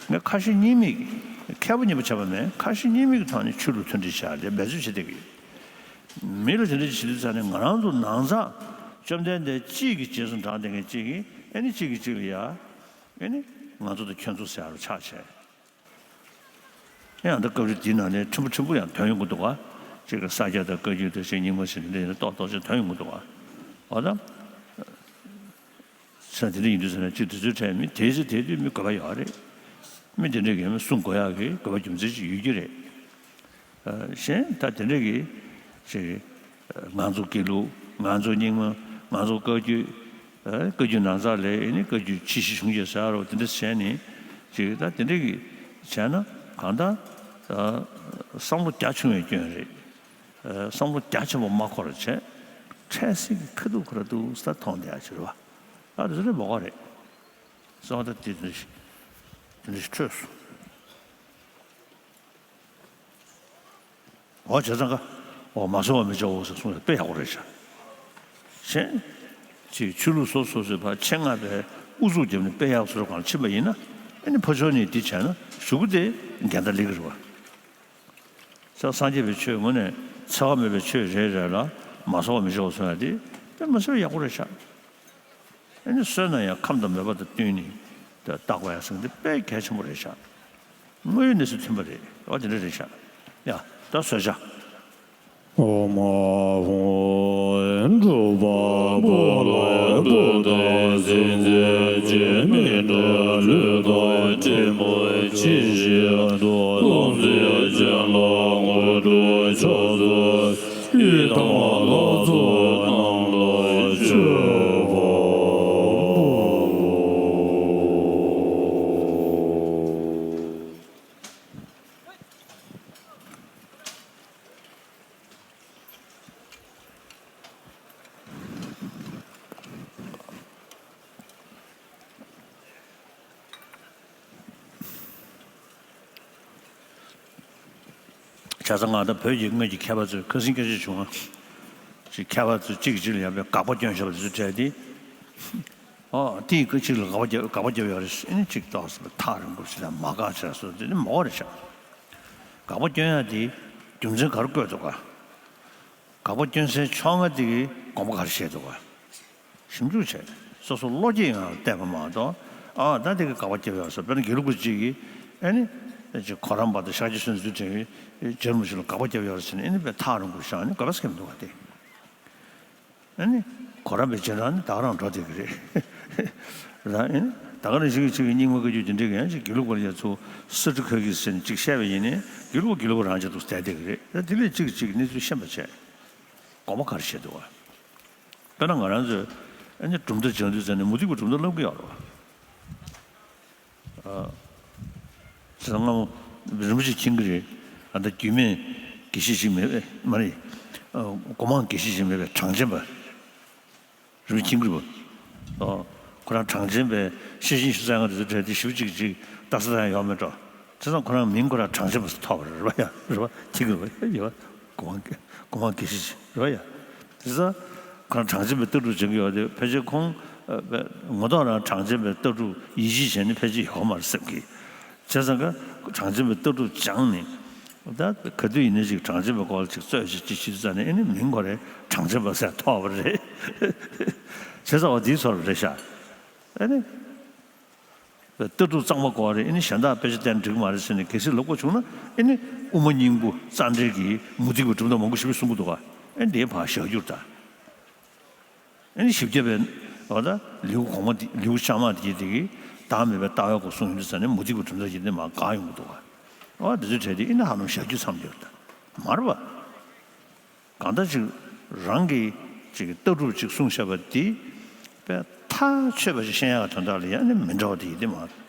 ངས་ཁ་ཞེ་གཉིས་མེད་མཁས་པ་གཉིས་པོ་བྱས་པ་མེད། ཁ་ཞེ་གཉིས་མེད་ཀྱི་ཐོག་ནས་ཆོས་ལུགས་མཐུན་སྒྲིལ་བྱས་ཏེ་འབད་རྩོལ་བྱེད་བསྡད་ཀྱི་ཡོད། མི་ལ་དེ་འདྲ་བྱེད་དུས་ཙང་ནས་ང་རང་ཚོ་ནང་ཚང་བཅོམ་ལྡན་འདས་གཅིག་གི་རྗེས་སུ་འབྲངས་བསྡད་མཁན་གཅིག་གིས་ཨ་ནི་གཅིག་གིས་གཅིག་ལ་ཡ་ཨ་ནི་ང་ཚོ་དང་ཁྱོད་ཚོ་ཟེར་ཡ་རུ་ཆགས་བྱས། ཡང་ད་སྐབས་རེ་འདིའི་ནང་ནས་ཕྲན་བུ་ཕྲན་བུ་ཡང་ཐོན་ཡོང་གི་འདུག་ག་ཅིག་གི་ས་སྐྱ་དང་བཀའ་བརྒྱུད་དང་ཞེས་རྙིང་མ་ཞེས་འདི་འདྲ་ཏོག་ཏོག་ཅིག་ཐོན་ཡོང་གི་འདུག་ག་འོ་ད། ས་དེ་འདྲ་ཡིན་དུས་ཟེར་ན་ཅིག་དུས་ཚོད་འཕྲད་མི་དེའི་ཚེ་དེ་དུས་མི་དགོས་པ་ཡོད་རེད། མི་དེ་འདྲས་ཀྱིས་མི་གསུང་དགོས་ཡག་གི་དགོས་པ་རྒྱུ་མཚན་ཅིག་ཡོད་ཀྱི་རེད། གཞན་ད་དེ་འདྲས་ཀྱི་ཅིག་ང་ཚོ་དགེ་ལུགས་ང་ཚོ་རྙིང་མ་ང་ཚོ་བཀའ་བརྒྱུད། བཀའ་བརྒྱུད་ནང་ཚགས་ལས་ཨེ་ནི་བཀའ་བརྒྱུད་ཕྱི་བཤིག་གཞུང་བརྒྱད་ཟེར་རོ་དེ་འདྲ་བྱས་ནས་ཅིག་ད་དེ་འདྲས་ཀྱི་བྱས་ན་གང་ལྟར་བསམ་བློ་རྒྱ་ཆུང་བའི་སྐྱོན་རེད། བསམ་བློ་རྒྱ་ཆེན་པོ་མ་འཁོར་བྱས། འཕྲལ་སེལ་གྱི་ཁ་ཐུག་ཁོ་ར་འདུག་ས་མཐོང་བསྡད་ཡ་ཅིག་རེད་བ། ཨ་དེ་ཚོ་ནི་མོ་ག་རེད། གསང་བ་ད་དེ་འདྲ་ཞིག་དེ་འདྲ་ཞིག་འཕྲོས་སོང་། འོ་བྱས་ཙང་ཀ་འོ་མ་གསོལ་བ་མི་བྱའོ་ཟེར་གསུངས་ཡ་དཔེ་ཡག་པོ་རེད་ཤག་གཞན་ཅིག་ཆོས་ལུགས་སོ་སོ་སོའི་བར་ཆེད་མངགས་པའི་ཨུ་ཚུགས་བརྒྱབ་ནས་དཔེ་ཡག་བཟོ་རོགས་གང་ཕྱིན་པ་ཡིན་ན་ཨ་ནི་ཕ་ཕྱོགས་ནས་འདི་བྱས་ན་གཞུག་གུ་དེ་འགལ་ཟླ་སླེབས་ཀྱི་རེད་བ། ས་སངས་རྒྱས་པའི་ཆོས་དངོས་གནས་འཚེ་བ་མེད་པའི་ཆོས་རེད་རེད་ལ་མ་གསོལ་བ་མི་བྱའོ་གསུང་ཡ་དེ་དཔེ་མ་སྲིད་པ་ཡག་པོ་རེད་ཤག་ཨ་ནི་གསོལ་ན་ཡང་ཁམས་དང་མོས་པ་དང་བསྟུན་ནས་བཏགས་པ་ཡ་ཟེར་འདི་དཔེ་གལ་ཆེན་པོ་རེད་ཤག་དངོས་ཡོད་གནས་ཚུལ་མཐུན་པ་རེད། ཨ་དེ་འདྲ་རེད་ཤག་ཡ་ད་གསོལ་ཇ། ཨོཾ་ཨཱཿཧཱུྃ་ཧྲཱིཿབ་ཕཊ་ལ་བུདྡྷ་སིདྡྷི་ཇི་མི་ཏྲ་ལུས་དང་གྲིབ་མ་ཇི་ཞིག་ཏུ་ལྷུང་བཅས་བྱེད་ལ་དངོས་གྲུབ་མཆོག་སྩོལ་ཡི་དམ་ལྷ་ཚོགས་རྣམས་ལ་མཆོད་པ། བྱས་ཙང་ང་དང་བོད་ཀྱི་སྔོན་གྱི་མཁས་པ་ཚོས་ཁ་སང་སྐད་ཆ་བྱུང་ང་། ཅིག་མཁས་པ་ཚོས་གཅིག་གིས་གཅིག་ལ་ཡང་དཔེ་དགག་པ་སྐྱོན་བཞག་པ་དེ་ཚོ་འཕྲད་དེ། ཨོ་དེ་ཡི་སྐད་ཅིག་ལ་དགག་པ་རྒྱབ་དགག་པ་རྒྱབ་ཡོད་རེད་ཟེར་ནས་གཅིག་ཏོག་ཙམ་ཐག་རིང་པོ་ཞིག་དང་མ་དགག་བྱས་སོ་དེ་ནི་མོ་རེད་ཤག་དགག་པ་སྐྱོན་ཡ་དེ་རྒྱུ་མཚན་ག་རེ་བཀོད་འདུག་ག་དགག་པ་སྐྱོན་སའི་ཕྱོགས་སྔ་དེ་གིས་དགོངས་པ་ག་རེ་བཞེས་འདུག་ག་ཞིབ་འཇུག་བྱས། སོ་སོ་བློ་སྐྱེད་ཡོང་བར་བལྟས་པ་མ་གཏོགས། ཨ་ད་དེ་གི་དགག་པ་བརྒྱབ་ཡོད་ཟེར། དཔེར་ན་དགེ་ལུགས་པ་གཅིག་གིས་ཨ་ནི་ཅིག་གོ་རམས་པ་དང་ཤཱཀྱ་བསྟན་འཛིན་དྲན་པའི་རྗེ་རིན་པོ་ཆེ་ལ་དགག་པ་བརྒྱབ་ཡོད་ཟེར་ནས་ཨ་ནི་དཔེ་ཐག་རིང་པོ་བཞག་ནས་དགོས་པ་ཟེར་གྱི་མི་འདུག་ག་དེ། ཨ་ནི་གོ་རམས་པའི་རྗེས་འབྲང་ནི་ད་ག་རང་འགྲོ་བསྡད་ཀྱི་རེད། རང་ཨ་ནི་ད་ག་རང་ཞིག་གིས་ཅིག་གི་རྙིང་མ་བཀའ་བརྒྱུད་དེ་འདྲའི་གི་ཡང་ཅིག་དགེ་ལུགས་པ་ལ་ཡ་ཚུར་སི་ཊི་ཁ་གིས་ཟེར་ནས་ཅིག་བཤད་པ་ཡིན་ནའི་དགེ་ལུགས་པ་དགེ་ལུགས་པ་རང་ཆ་འདུག་བསྡད་བསྡད་ཀྱི་རེད། ད་དེ་ལས་གཅིག་གིས་གཅིག་གནས་ཚུལ་ཤེས་པ་བྱས། དགོངས་པ་ག་རེ་བཞེས་འདུག་ག་དཔེར་ན་ང་རང་ཚོས་ཨ་ནི་གྲུབ་མཐའ་སྦྱང་དུས་ཙམ་ནས་མུ་སྟེགས་པའི་གྲུབ་མཐའ་བསླབ་ཀྱི་ཡོད་རེད་བ། ཨ། བྱས་ཙང་སྔ་མོ་རིན་པོ་ཆེ་མཁྱེན་གྱི་རེད། ཨ་ད་རྒྱུད་སྨད་དགེ་བཤེས་ཤིག་མེད་པས་མ་རེད། ཨ་སྒོ་མང་དགེ་བཤེས་ཤིག་མེད་པས་གྲངས་ཅན་པ། རིན་པོ་ཆེ་མཁྱེན་གྱི་རེད་པ། ཨ་ཁོ་རང་གྲངས་ཅན་པའི་ཤེར་ཕྱིན་ཆུ་ཚོད་ལྔ་དེ་ཚོ་གྲས་དེ་ཞིབ་ཅིག་ཅིག་ལྟ་ས་ད་ཡང་ཡོད་མེད་འགྲོ། བྱས་ཙང་ཁོ་རང་མིང་ཁོ་རང་གྲངས་ཅན་པ་ཟེར་ཐོགས་པ་རེད་བ་ཡ། རེད་བ། མཁྱེན་གྱི་རེད་བ་ཡ། ཡ་བ། སྒོ་མང་སྒོ་མང་དགེ་བཤེས་ཤིག་རེད་བ་ཡ། བྱས་ཙང་ཁོ་རང་གྲངས་ཅན་པའི་ལྟ་གྲུབ་སྦྱང་གི་ཡོད་དེ་ཕལ་ཆེར་ཁོང་ ངོ་ཐོག་རང་གྲངས་ཅན་པའི་ལྟ་གྲུབ་ཡིད་ཆེས་བྱས་ནས་ཕལ་ཆེར་ཡོད་མ་རེད་བསམ་གི། བྱས་ཙང་ཀ་གྲངས་ཅན་པའི་ལྟ་གྲུབ་སྦྱངས་ནས། ད་ག་དུས་ཡིན་ན་ཅིག་གྲངས་ཅན་པའི་སྐོར་ལ་ཅིག་རྩོད་བྱེད་ཅིག་བྱེད་དུས་ཙང་ནས་ཨེ་ནི་མིང་ཁོ་རེ་གྲངས་ཅན་པ་ཟེར་ཐོགས་པ་རེད། བྱས་ཙང་བ་འདིའི་ཚོར་བ་རེད་ཤག་ཨེ་ནི། ལྟ་གྲུབ་གཙང་མ་དགོས་རེད། ཨེ་ནི་གཞན་དག་དཔེ་ཆ་བལྟས་ན་འགྲིག་གི་མ་རེད་ཟེར་ནས་གལ་སྲིད་ལབ་དགོས་བྱུང་ན། ཨེ་ནི་དབུ་མ་སྙིང་པོ་རྩ་འགྲེལ་གྱི་མུ་སྟེགས་པའི་གྲུབ་མཐའ་མང་པོ་ཞེ་པོ་གསུང་གི་འདུག་ག་ཨེ་ནི་དེའི་བར་བཞག་རྒྱུར་ད། ཨེ་ནི་བཞི་བརྒྱ་པའི་འོ་ད་ལེའུ་གོང་མ་དེ་ལེའུ་བཅའ་མར་དེ་གི་དེ་གི་བདག་མེད་པའི་ལྟ་བའི་སྐོར་གསུངས་ཡོང་དུས་ཙ་ནས་མུ་སྟེགས་པའི་གྲུབ་མཐའ་ཞིག་ནི་མར་འགག་ཡོང་གི་འདུག་ག་འོ་དེ་ཚོའི་གྲས་དེ་ཨེ་ནི་ཧ་ལམ་བཞག་རྒྱུ་མཚམས་སྦྱོར་ད་མ་རེད་པ། གང་ལྟར་ཅིག་རང་གི་ཅིག་ལྟ་གྲུབ་ཅིག་གསུངས་བཞག་པ་འདི་དཔེ་ཐག་ཆོད་པ་ཞིག་ཤེས་ཡག་དོན་དག་ལ་ཡང་ནི་མི་འདྲ་བ་དེ་ཡིན་ཏེ་མ་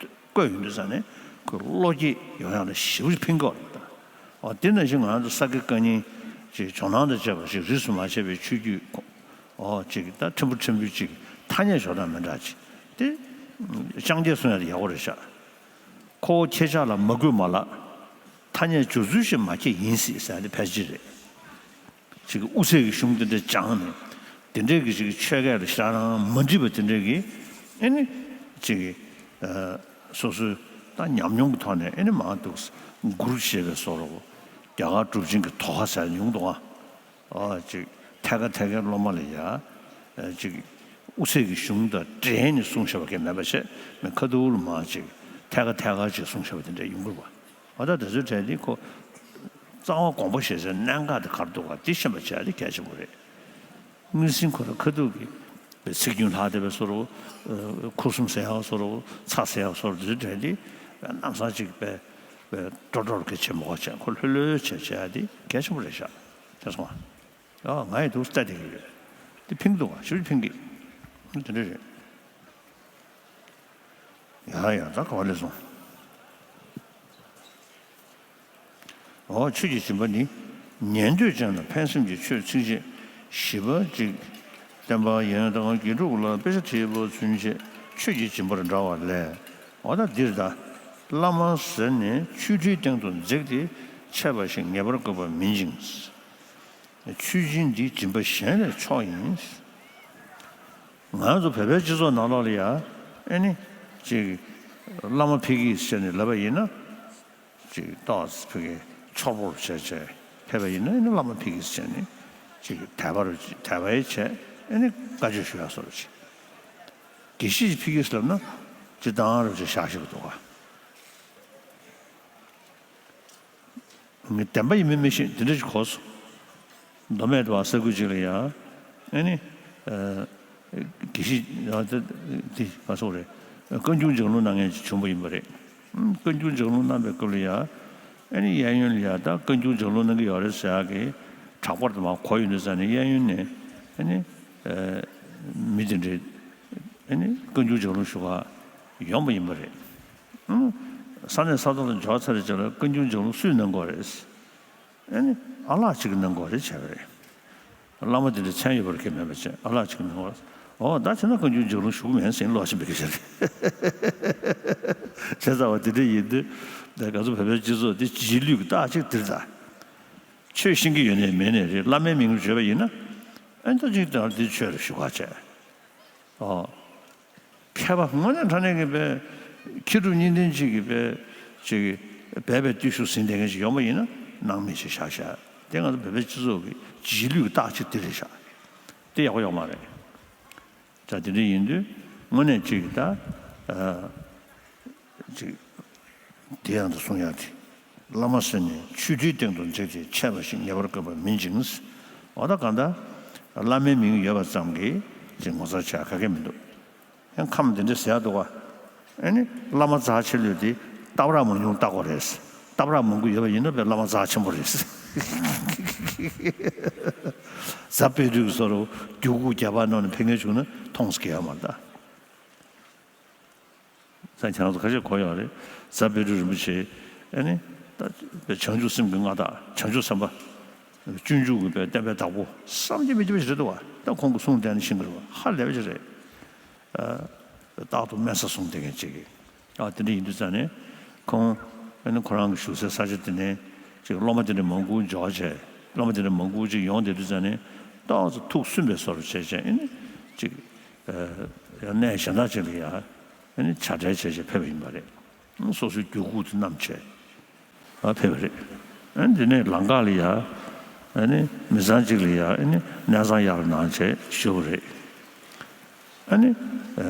བཀོད་ཡོང་དུས་ཙ་ནས་ཁོས་བློ་སྐྱེད་ཡོང་ཡག་ལ་ཞེ་པོ་ཅིག་ཕན་གྱི་ཡོད་རེད་ད། འོ་དེ་ནང་བཞིན་ང་རང་ཚོ་ས་དགེ་བཀའ་རྙིང་ཅིག་ཇོ་ནང་དང་བཅས་པ་ཞིག་རིས་སུ་མ་ཆད་པའི་ཆོས་བརྒྱུད་ཁོ་འོ་ཅིག་ད་ཕྲན་བུ་ཕྲན་བུ་ཅིག་ཐ་སྙད་འཇོག་སྟངས་མི་འདྲ་ཅིག་དེ་ལྕང་སྐྱས་གསུང་ཡག་དེ་ཡག་པོ་རེད་ཤག་ཁོ་བོ་ཁྱེད་ཅག་ལ་མ་གུས་མ་ལགས། ཐ་སྙད་སྦྱོར་ཚུལ་ཞིག་མ་ཁྱེད་ཡིན་སྲིད་ཟེར་ཡག་དེ་ཕལ་ཆེར་རེད། ཅིག་དབུ་ཚད་ཀྱི་གཞུང་དེ་འདྲ་སྦྱངས་ནས་དེ་འདྲའི་གི་ཅིག་ཆོས་སྐད་ལ་ཞེ་དྲག་རང་མ་འགྲིག་པ་དེ་འདྲའི་གི་ཨེ་ནི་ཅིག་ཨ་སོ་སོའི་ད་ཉམས་མྱོང་གི་ཐོག་ནས་ཨེ་ནི་མང་འདུག་གུ་རུབ་ཅེས་པའི་བཟོ་འདྲ་བོ་རྒྱ་གར་གྲུབ་ཆེན་གྱི་དོ་ཁ་ཟེར་ཡག་ཡོང་འདུག་ཨ། ཨ་ཅིག་ཐད་ཀར་ཐད་ཀར་སློབ་མ་ལ་ཡ་ཨ་ཅིག་དབུ་ཚད་ཀྱི་གཞུང་དང་འབྲེལ་ནས་གསུངས་བཞག་པ་གང་མེད་པ་བྱས་ནས་ཁ་ཐུག་ལ་མར་ཅིག་ཐད་ཀར་ཐད་ཀར་ཅིག་གསུངས་བཞག་པ་དེ་འདྲ་ཡོང་གི་རེད་པ། འོ་ད་དེ་ཚོའི་གྲས་འདི་ཁོ་རྩ་བ་དགོངས་པ་བཞེས་སའི་གནད་འགག་དེ་ག་རེ་འདུག་ག་དེ་ཤེས་པ་བྱས་དེ་གལ་ཆེན་པོ་རེད། དངོས་ཟིན་ཁོ་རང་ཁ་ཐུག་གི་པའི་ཚིག་རྒྱུན་ལྷག་བསྡད་པའི་བཟོ་འདྲ་བོ། ཁུ་སིམ་ཟེར་ཡག་བཟོ་འདྲ་བོ། ཚ་ཟེར་ཡག་བཟོ་འདྲ་བོ་དེ་ཚོའི་གྲས་འདི་ལམ་སང་ཅིག་པའི་པའི་ཀྲོ་ཀྲོ་གི་བྱེད་མ་དགོས་བྱས་ཁོ་ལྷོད་ལྷོད་བྱས་བྱས་དེ་གལ་ཆེན་པོ་རེད་ཤག་དེ་སོང་ང་། ཨ་ང་ཡི་འདུག་ལྟ་བསྡད་ཀྱི་ཡོད། དེ་ཕན་གྱི་འདུག་ག་ཞེ་པོ་ཅིག་ཕན་གྱི། དེ་འདྲ་རེད། ཡ་ཡ་ད་ག་བ་ལས་སོང་། འོ་ཆོས་ཀྱི་སྦྱིན་པ་ནི། ཉན་ཐོས་ཅན་ལ་ཕན་སེམས་ཀྱི་ཆོས་ཚིགས་བཅད་བཞི་པ་གཅིག་བསྟན་པ་ཡོན་དང་དགེ་ཕྲུག་ལ་དཔེ་ཆ་དེའི་བུ་ཚུན་ཆད་ཆོས་ཀྱི་སྦྱིན་པར་འདྲ་བ་ལས། འོ་ད་འདིར་ད། བླ་མ་ཟེར་ནས་ཆོས་ཁྲིའི་སྟེང་དུ་འཛེགས་ཏེ་འཆད་པ་ཞིག་ངེས་པར་དགོས་པ་མིན་ཅིང་། ཆོས་སྦྱིན་འདི་སྦྱིན་པ་གཞན་ལས་མཆོག་ཡིན། ང་ཚོ་བོད་པའི་སྤྱི་ཚོགས་ནང་ལོགས་ལ་ཡ་ཨེ་ནི་ཅིག་བླ་མ་ཕ་གིས་ཟེར་ནས་ལབ་པ་ཡིན་ན་ཅིག་ཏོག་ཙམ་ཕ་གིའི་ཆོར་པོར་བྱས་བྱས་ཕེབས་པ་ཡིན་ན་ཨེ་ནི་བླ་མ་ཕ་གིས་ཟེར་ནས་ཅིག་དད་པ་རུ་དད་པ་ཡི་བྱས་ཨེ་ནི་བཀའ་ཆོས་ཞུ་ཡག་བཟོ་འདྲ་ཅིག་དགེ་བཤེས་ཕ་གིས་ལབ་ན་ཅིག་དང་རུ་ཅིག་བཞག་ཤེས་ཀྱི་འདུག་ག་ངས་བདེན་པ་ཡིན་མིན་མི་ཤེས། དེ་འདྲ་ཞིག་གོ་སོང་། མདོ་སྨད་དུ་བ་ས་ཁུལ་ཅིག་ལ་ཡ། ཨ་ནི། ཨ། དགེ་བཤེས། ཨ། དེ་དེ་མ་སོང་རེད། བཀའ་འགྱུར་ལྗགས་ལུང་གནང་མཁན་ཅིག་བྱུང་བ་ཡིན་པ་རེད། ཨ། བཀའ་འགྱུར་ལྗགས་ལུང་གནང་པའི་སྐབས་ལ་ཡ། ཨ་ནི་གཡས་གཡོན་ལ་ཡ་ད་བཀའ་འགྱུར་ལྗགས་ལུང་གནང་གི་ཡོད་རེད་ཟེར་ཡག་གི་གྲགས་པར་དུ་མ་གོ་ཡོང་དུས་ཙ་ནས་གཡས་གཡོན་ནས་ཨ་ནི། ཨ། མི་དེ་འདྲས་ཨ་ནི་བཀའ་འགྱུར་ལྗགས་ལུང་ཞུ་ག་ཡོང་བ་ཡིན་པ་རེད། ཨང་། ས་གནས་ས་ཐོག་ལ་འབྱོར་ཚར་རྗེས་ལ་བཀའ་འགྱུར་ལྗགས་ལུང་སུས་གནང་དགོས་རེད། ཨ་ནི་ཨ་ལགས་གཅིག་གིས་གནང་དགོས་རེད་བྱས་པ་རེད། བླ་མ་དེ་འདྲ་མཚན་ཡོད་པ་རེད་མཁན་མེད་པ་བྱས་ཨ་ལགས་གཅིག་གིས་གནང་དགོས་རེད། འོ་ད་བྱས་ན་བཀའ་འགྱུར་ལྗགས་ལུང་ཞུ་གི་མེད་ཟེར་ལོག་ཕྱིན་པའི་སྐད་ཆ་རེད། བྱས་ཙང་བ་དེ་འདྲ་ཡིན་དུས་ད་ང་ཚོ་བོད་པའི་སྤྱི་ཚོགས་འདི་རྗེས་ལུས་ཀྱི་རྟགས་གཅིག་འདིར་ད། ཆོས་ཤེས་ཀྱི་ཡོད་ནའི་མེད་ནའི་རེད། བླ་མའི་མིང་བརྗོད་པ་ཡིན་ན་ཨ་ནི་ད་གཅིག་དང་འདི་ཆོས་རེད་ཞུ་ག་བྱས། ཨོ། མཁས་པ་དངོས་གནས་དྲང་གནས་ཀྱི་དཔེ། མཁས་གྲུབ་གཉིས་ལྡན་གཅིག་གི་དཔེ། གཅིག་གིས་སྦས་པའི་བརྟུལ་ཞུགས་ཟིན་བསྡད་མཁན་ཞིག་ཡོང་བ་ཡིན་ན་སྣང་མེད་ཅིག་བཞག་བཞག་དེ་ང་ཚོ་བོད་པའི་སྤྱི་ཚོགས་ཀྱི་རྗེས་ལུས་ཀྱི་རྟགས་གཅིག་དེ་རེད་བཞག་དེ་ཡག་པོ་ཡོད་མ་རེད། ད་དེ་འདྲ་ཡིན་དུས་དངོས་གནས་གཅིག་གིས་ད། ཨ། ཅིག་དེ་ཡང་དུ་གསུང་ཡག་དེ། བླ་མ་ཟེར་ནས་ཆོས་ཁྲིའི་སྟེང་དུ་འཛེགས་ཏེ་འཆད་པ་ཞིག་ངེས་པར་དགོས་པ་མིན་ཅིང་། འོ་ད་གང་ལྟར་བླ་མའི་མིང་ཡོད་པ་ཙམ་གྱིས་ཅིག་ངོ་མཚར་ཆགས་ག་གེ་མི་འདུག་ཡང་ཁམས་འདི་འདྲ་ཟེར་ཡག་འདུག་ག་ཨ་ནི་བླ་མ་རྩ་ཆེ་ལོས་དེ་སྟག་ར་མང་ཉུང་བལྟ་དགོས་རེད། སྟག་ར་མང་པོ་ཡོད་པ་ཡིན་ན་བས་བླ་མ་རྩ་ཆེན་པོ་རེད། རྫ་དཔལ་སྤྲུལ་གྱི་བཟོ་འདྲ་རྒྱུག་ཁུག་བརྒྱ་པ་ནང་ནས་ཕེབས་མཁན་བྱུང་ན་མཐོང་སྐྱེ་ཡག་མ་རེད་ད། ད་ཁྱེད་རང་ཚོ་ཁ་ཤས་གོ་ཡོད་རེད། རྫ་དཔལ་སྤྲུལ་རིན་པོ་ཆེ་ཨ་ནི་ད་བྱང་ཆུབ་སེམས་ཀྱི་མངའ་བདག་བྱང་ཆུབ་སེམས་དཔའ། སྤྱོད་འཇུག་གི་བསྟན་པའི་བདག་པོ་བསམ་གྱིས་མི་ཁྱབ་པ་ཞིག་རེད་འདུག་བ། ད་ཁོང་གི་གསུང་བསྟན་ནས་ཤེས་ཀྱི་རེད་བ། ཧ་ལས་པ་ཞིག་རེད། རྟག་ཏུ་དམན་ས་བཟུང་བསྡད་མཁན་ཅིག་གིས། ཨ་དེ་འདྲ་ཡིན་དུས་ཙང་ནས་ཁོང་ཨ་ནི་ཁོ་རང་གི་བཞུགས་སའི་ས་ཆ་དེ་ནས་ཅིག་སློབ་མ་དེ་འདྲ་མང་པོ་འབྱོར་བྱས་སློབ་མ་དེ་འདྲ་མང་པོ་ཅིག་ཡོང་བསྡད་དུས་ཙང་ནས་ཏོག་ཙམ་ཐུགས་སུན་པའི་བཟོ་འདྲ་བྱས་བྱས་ཨ་ནི་ཅིག་ཨ་ གནས་གཞན་དག་ཅིག་ལ་ཡང་ཨ་ནི་བྱ་བྲལ་བྱས་བྱས་ཕེབས་པ་ཡིན་པ་རེད། སོ་སོའི་རྒྱུད་ཁུག་དེ་བསྣམས་བྱས་ཨ་ཕེབས་པ་རེད། ཨ་ནི་དེ་ནས་ལང་ཀ་ལ་ཡང་ཨ་ནི་མི་ཚང་གཅིག་ལ་ཡང་ཨ་ནི་གནས་ཚང་གཡར་གནང་བྱས་བཞུགས་པ་རེད། ཨ་ནི་ཨ་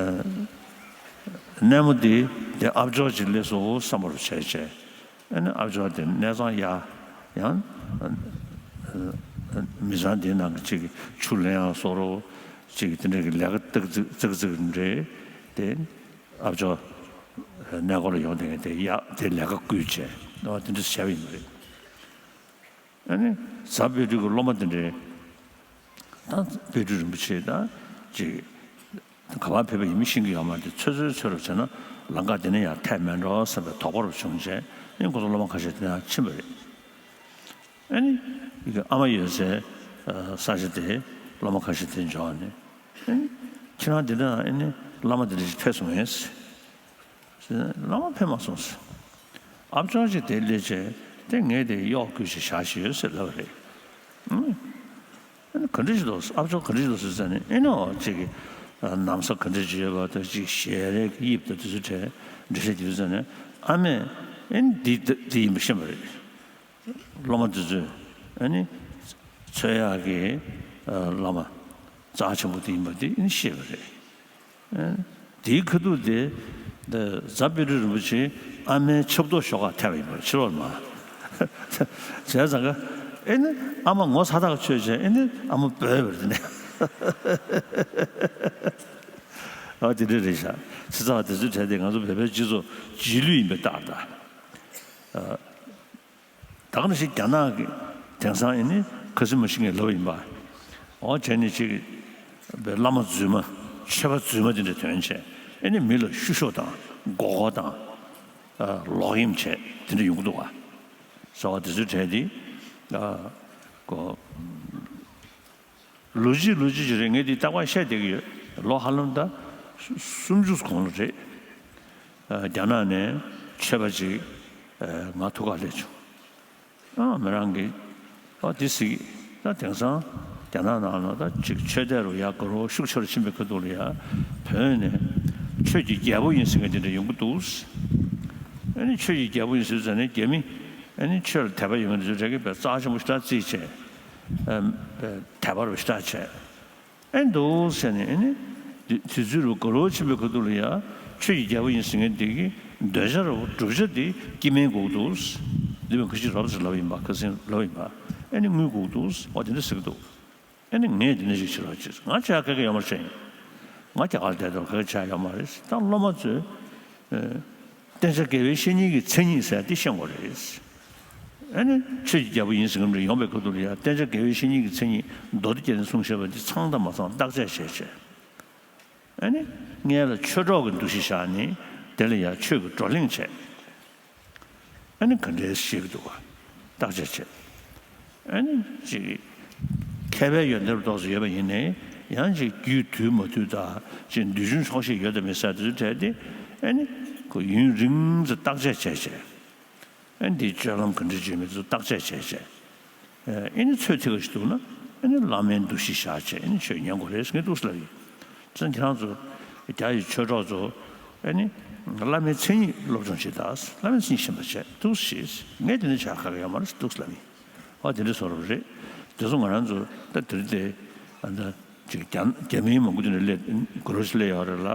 གནས་མོ་དེ་དེ་ཨ་ཇོ་ཅིག་སླེབས་སོང་བསམ་པ་རུ་བྱས་བྱས། ཨ་ནི་ཨ་ཇོ་དེ་གནས་ཚང་གཡར། ཡང་མི་ཚང་དེའི་ནང་གི་གཅིག་གིས་ཆུ་ལེན་ཡག་བཟོ་རོགས། གཅིག་གིས་དེ་འདྲ་གི་ལས་ཀ་ཏག་ཙིག་ཙག་ཙིག་རེད་དེ། ཨ་ཇོ་གནས་སྐོར་ལ་ཡོང་དེ་དེ་ཡག་དེ་ལས་ཀ་བསྐུལ་བྱས་ཨ་དེ་འདྲ་བྱས་པ་ཡིན་པ་རེད། ཨ་ནི་རྫ་དཔལ་སྤྲུལ་གྱི་སློབ་མ་དེ་འདྲའི་ད་དཔལ་སྤྲུལ་རིན་པོ་ཆེ་ད་ཅིག་ག་པར་ཕེབས་པ་ཡིན་མིན་ཤེས་ཀྱི་ཡོད་མ་རེད། ཚོད་ཚོད་ཚོད་རུ་བྱས་ན་ལང་ཀ་དེ་ནས་ཡང་ཐད་མེད་འགྲོ་བསམ་པའི་དོགས་པ་རུ་བྱུང་བྱས་ཨ་ནི་ཁོ་ཚོ་སློབ་མ་ཁ་ཤས་དེ་ནས་ཡང་ཕྱིན་པ་རེད། ཨ་ནི་ཨ་མ་ཡོད་སའི་ས་ཆ་དེ་སློབ་མ་ཁ་ཤས་དེ་འབྱོར་ནས་ཨ་ནི་ཁྱེད་རང་འདི་ན་ཨ་ནི་བླ་མ་དེ་འདྲ་ཞིག་ཕེབས་སོང་ངས། བླ་མ་ཕེབས་མ་སོང་ཟེར། ཨ་ཅོ་ཅིག་དེ་སླེབས་བྱས་དེ་ངས་དེ་གཡོག་བསྐུལ་ཞིག་བཞག་ཞིག་ཡོད་ཟེར་ལབ་པ་རེད། ཨ་ནི་ག་འདྲ་ཞིག་འདུག་ཨ་ཅོ་ག་འདྲ་ཞིག་འདུག་ཟེར་ཟེར་ནས་ཨེ་ནོ་ཅིག་གི་ན་བཟའ་ག་འདྲ་ཞིག་ཡོད་པ་དང་ཅིག་ཞལ་རས་དབྱིབས་དང་དེ་ཚོ་དྲན་འགྲེལ་བཤད་དེ་ཚོ་ཟེར་ནས་ཨ་མས་ཨེ་ནི་འདི་འདི་ཡིན་པ་ཤེས་པ་རེད། སློབ་མ་དེ་ཚོས་ཨ་ནི་འཚོལ་ཡག་གི་བླ་མ་རྩ་ཆེན་པོ་དེ་ཡིན་པ་དེ་ཨ་ནི་ཤེས་པ་རེད། དེའི་ཁ་ཐུག་དེ་རྫ་དཔལ་སྤྲུལ་རིན་པོ་ཆེ་ཨ་མའི་ཆབ་ཏོག་ཤོག་ཁ་ཐེབས་པ་ཡིན་པ་ཕྱི་ལོགས་མ། བྱས་ཙང་ཀ་ཨེ་ནི་ཨ་མ་ངོ་ཚ་ཐག་ཆོད་བྱས་ཨེ་ནི་ཨ་མ་འབོད་པ་རེད་ནས། ཨ་དེ་འདྲ་རེད་ཤག་ཚེ་ཚ་བ་དེ་ཚོའི་གྲས་དེ་ང་ཚོ་བོད་པའི་སྤྱི་ཚོགས་རྗེས་ལུས་ཡིན་པའི་རྟགས་དང་། ད་ག་ནང་བཞིན་རྒྱ་ནག་གི་དེང་སང་ཨེ་ནི་ཁ་སིམ་མ་ཤི་ངས་ལབ་ཡིན་པ། འོ་བྱས་ནས་ཅིག་བླ་མ་རྫུན་མ་ཆོས་པ་རྫུན་མ་དེ་འདྲ་ཐོན་བྱས་ཨེ་ནི་མི་ལ་བཤུ་གཞོག་དང་མགོ་སྐོར་དང་ལོག་གཡེམ་བྱས་དེ་འདྲ་ཡོང་གི་འདུག་བ། ཟེར་བ་དེ་ཚོའི་གྲས་དེ་ཨ་ཀོ། ལོ་གཅིག་ལོ་གཅིག་ཅིག་རེད། ངས་འདི་རྟག་པར་བཤད་བསྡད་ཀྱི་ཡོད། ལོ་ཧ་ལམ་ད་སུམ་ཅུ་གོང་ལ་རེད། རྒྱ་ནག་ནས་ཆོས་པ་ཅིག་ང་ཐུག་ག་སླེབས་བྱུང་། ཨ་མི་རང་གིས་ཨ་འདི་ཟིག་ད་དེང་སང་རྒྱ་ནག་ནང་ལ་ད་ཅིག་ཆོས་དད་རུ་ཡ་དགའ་རོགས་ཤུགས་ཆེ་རུ་ཕྱིན་པའི་ཁ་ཐུག་ལ་ཡ་བོད་ནས་ཆོས་ཀྱི་རྒྱལ་པོ་ཡིན་ཟེར་མཁན་དེ་འདྲ་ཡོང་གི་འདུག་ཨ་ནི་ཆོས་ཀྱི་རྒྱལ་པོ་ཡིན་ཟེར་ཟེར་ནས་རྒྱ་མི་ཨ་ནི་ཆོས་ལ་དད་པ་ཡོད་མཁན་དེ་ཚོ་རེ་གི་བས་རྩ་ཆེན་པོ་ཞེ་དྲག་བརྩིས་བྱས། དད་པ་རུ་ཞེ་དྲག་བྱས། ཨེ་འདུག་ཟེར་ནས་ཨེ་ནི་དུས་ཚོད་རུ་དགའ་རོགས་ཕྱིན་པའི་ཁ་ཐུག་ལ་ཡ་ཆོས་ཀྱི་རྒྱལ་པོ་ཡིན་ཟེར་མཁན་དེ་གི་འདོད་ཆགས་རུ་བསྒྲུབ་བྱ་དེ་སྐྱེ་དམན་དགོས་འདུག་འདི་བས་ཁ་ཅིག་རོབ་ཙམ་ལབ་ཡིན་པ་ཁ་སེང་ལབ་ཡིན་པ་ཨེ་ནི་དངུལ་དགོས་འདུག་འོ་དེ་འདྲ་ཟེར་གི་འདུག་ཨེ་ནི་ངས་དེ་འདྲ་ཞིག་བྱེད་རོགས་བྱེད། ང་བྱ་དགའ་གི་ཡོད་མ་རེད་ཡིན། ང་རྒྱ་གར་བསྡད་དུས་དགའ་བྱ་ཡོད་མ་རེད། ད་སློབ་མ་ཚོས་བསྟན་བྱ་དགེ་བའི་བཤེས་གཉེན་གྱི་མཚན་ཉིད་ཟེར་ཡ་དེ་ཤེས་དགོས་རེད། ཨ་ནི་ཆོས་ཀྱི་རྒྱལ་པོ་ཡིན་ཟེར་མཁན་རེ་ཡོང་པའི་ཁ་ཐུག་ལ་ཡ་བསྟན་བྱ་དགེ་བའི་བཤེས་གཉེན་གྱི་མཚན་ཉིད་མདོ་སྡེ་རྒྱན་ནས་གསུངས་བཞག་པ་འདི་ཚང་དང་མ་ཚང་བརྟག་དཔྱད་བྱས་བྱས། ཨ་ནི་སྔོན་ལ་ཆོས་གྲོགས་ཀྱི་འདུ་ཤེས་བཞག་ནས་དེ་ལ་ཡ་ཆོས་ཀྱི་བགྲོ་གླེང་བྱས། ཨ་ནི་ག་འདྲའི་ཤེས་ཀྱི་འདུག་ག་བརྟག་དཔྱད་བྱས། ཨ་ནི་ཅིག་མཁས་པའི་ཡོན་ཏན་རུ་ཏོག་ཙམ་ཡོད་པ་ཡིན་ནའི་ཡང་ཅིག་རྒྱུད་དུལ་མ་དུལ་དང་ཅིག་འདོད་ཆུང་ཆོག་ཤེས་ཡོད་དང་མེད་ཟེར་དེ་ཚོའི་གྲས་དེ་ཨ་ནི་ཁོ་ཡུན་རིང་ཙམ་བརྟག་དཔྱད་བྱས་བྱས། ཨ་ནི་འདིའི་སྤྱོད་ལམ་ག་འདྲ་བྱེད་མིན་ཚོ་བརྟག་དཔྱད་བྱས་བྱས། ཨ་ནི་ཚོད་ཐིག་ག་ཞིག་འདུག་ན་ཨ་ནི་བླ་མའི་འདུ་ཤེས་བཞག་བྱས་ཨ་ནི་ཆོས་ཉན་དགོས་རེད་ཟེར་མཁན་འདུག་ཟེར་ལབ་ཡིན། བྱས་ཙང་ཁྱེད་རང་ཚོ་རྒྱ་ཡི་ཆོས་གྲོགས་ཚོ་ཨ་ནི་བླ་མའི་མཚན་ཉིད་སློབ་སྦྱོང་བྱེད་དང་བླ་མའི་མཚན་ཉིད་ཤེས་པ་བྱས་འདུག་ཞེས་ངས་དེ་འདྲ་བྱ་ག་ག་ཡོད་མ་རེད་འདུག་ཟེར་ལབ་ཡིན། ཨ་དེ་འདྲ་བཟོ་འདྲ་རེད། དེ་ཚོ་ང་རང་ཚོ་ད་དེ་རིང་དེ་ཨ་ད། ཅིག་རྒྱ་རྒྱ་མིའི་མང་པོ་དེ་འདྲ་སླེབས་གོ་རོ་ཤི་སླེབས་ཡོད་རེད་ལ།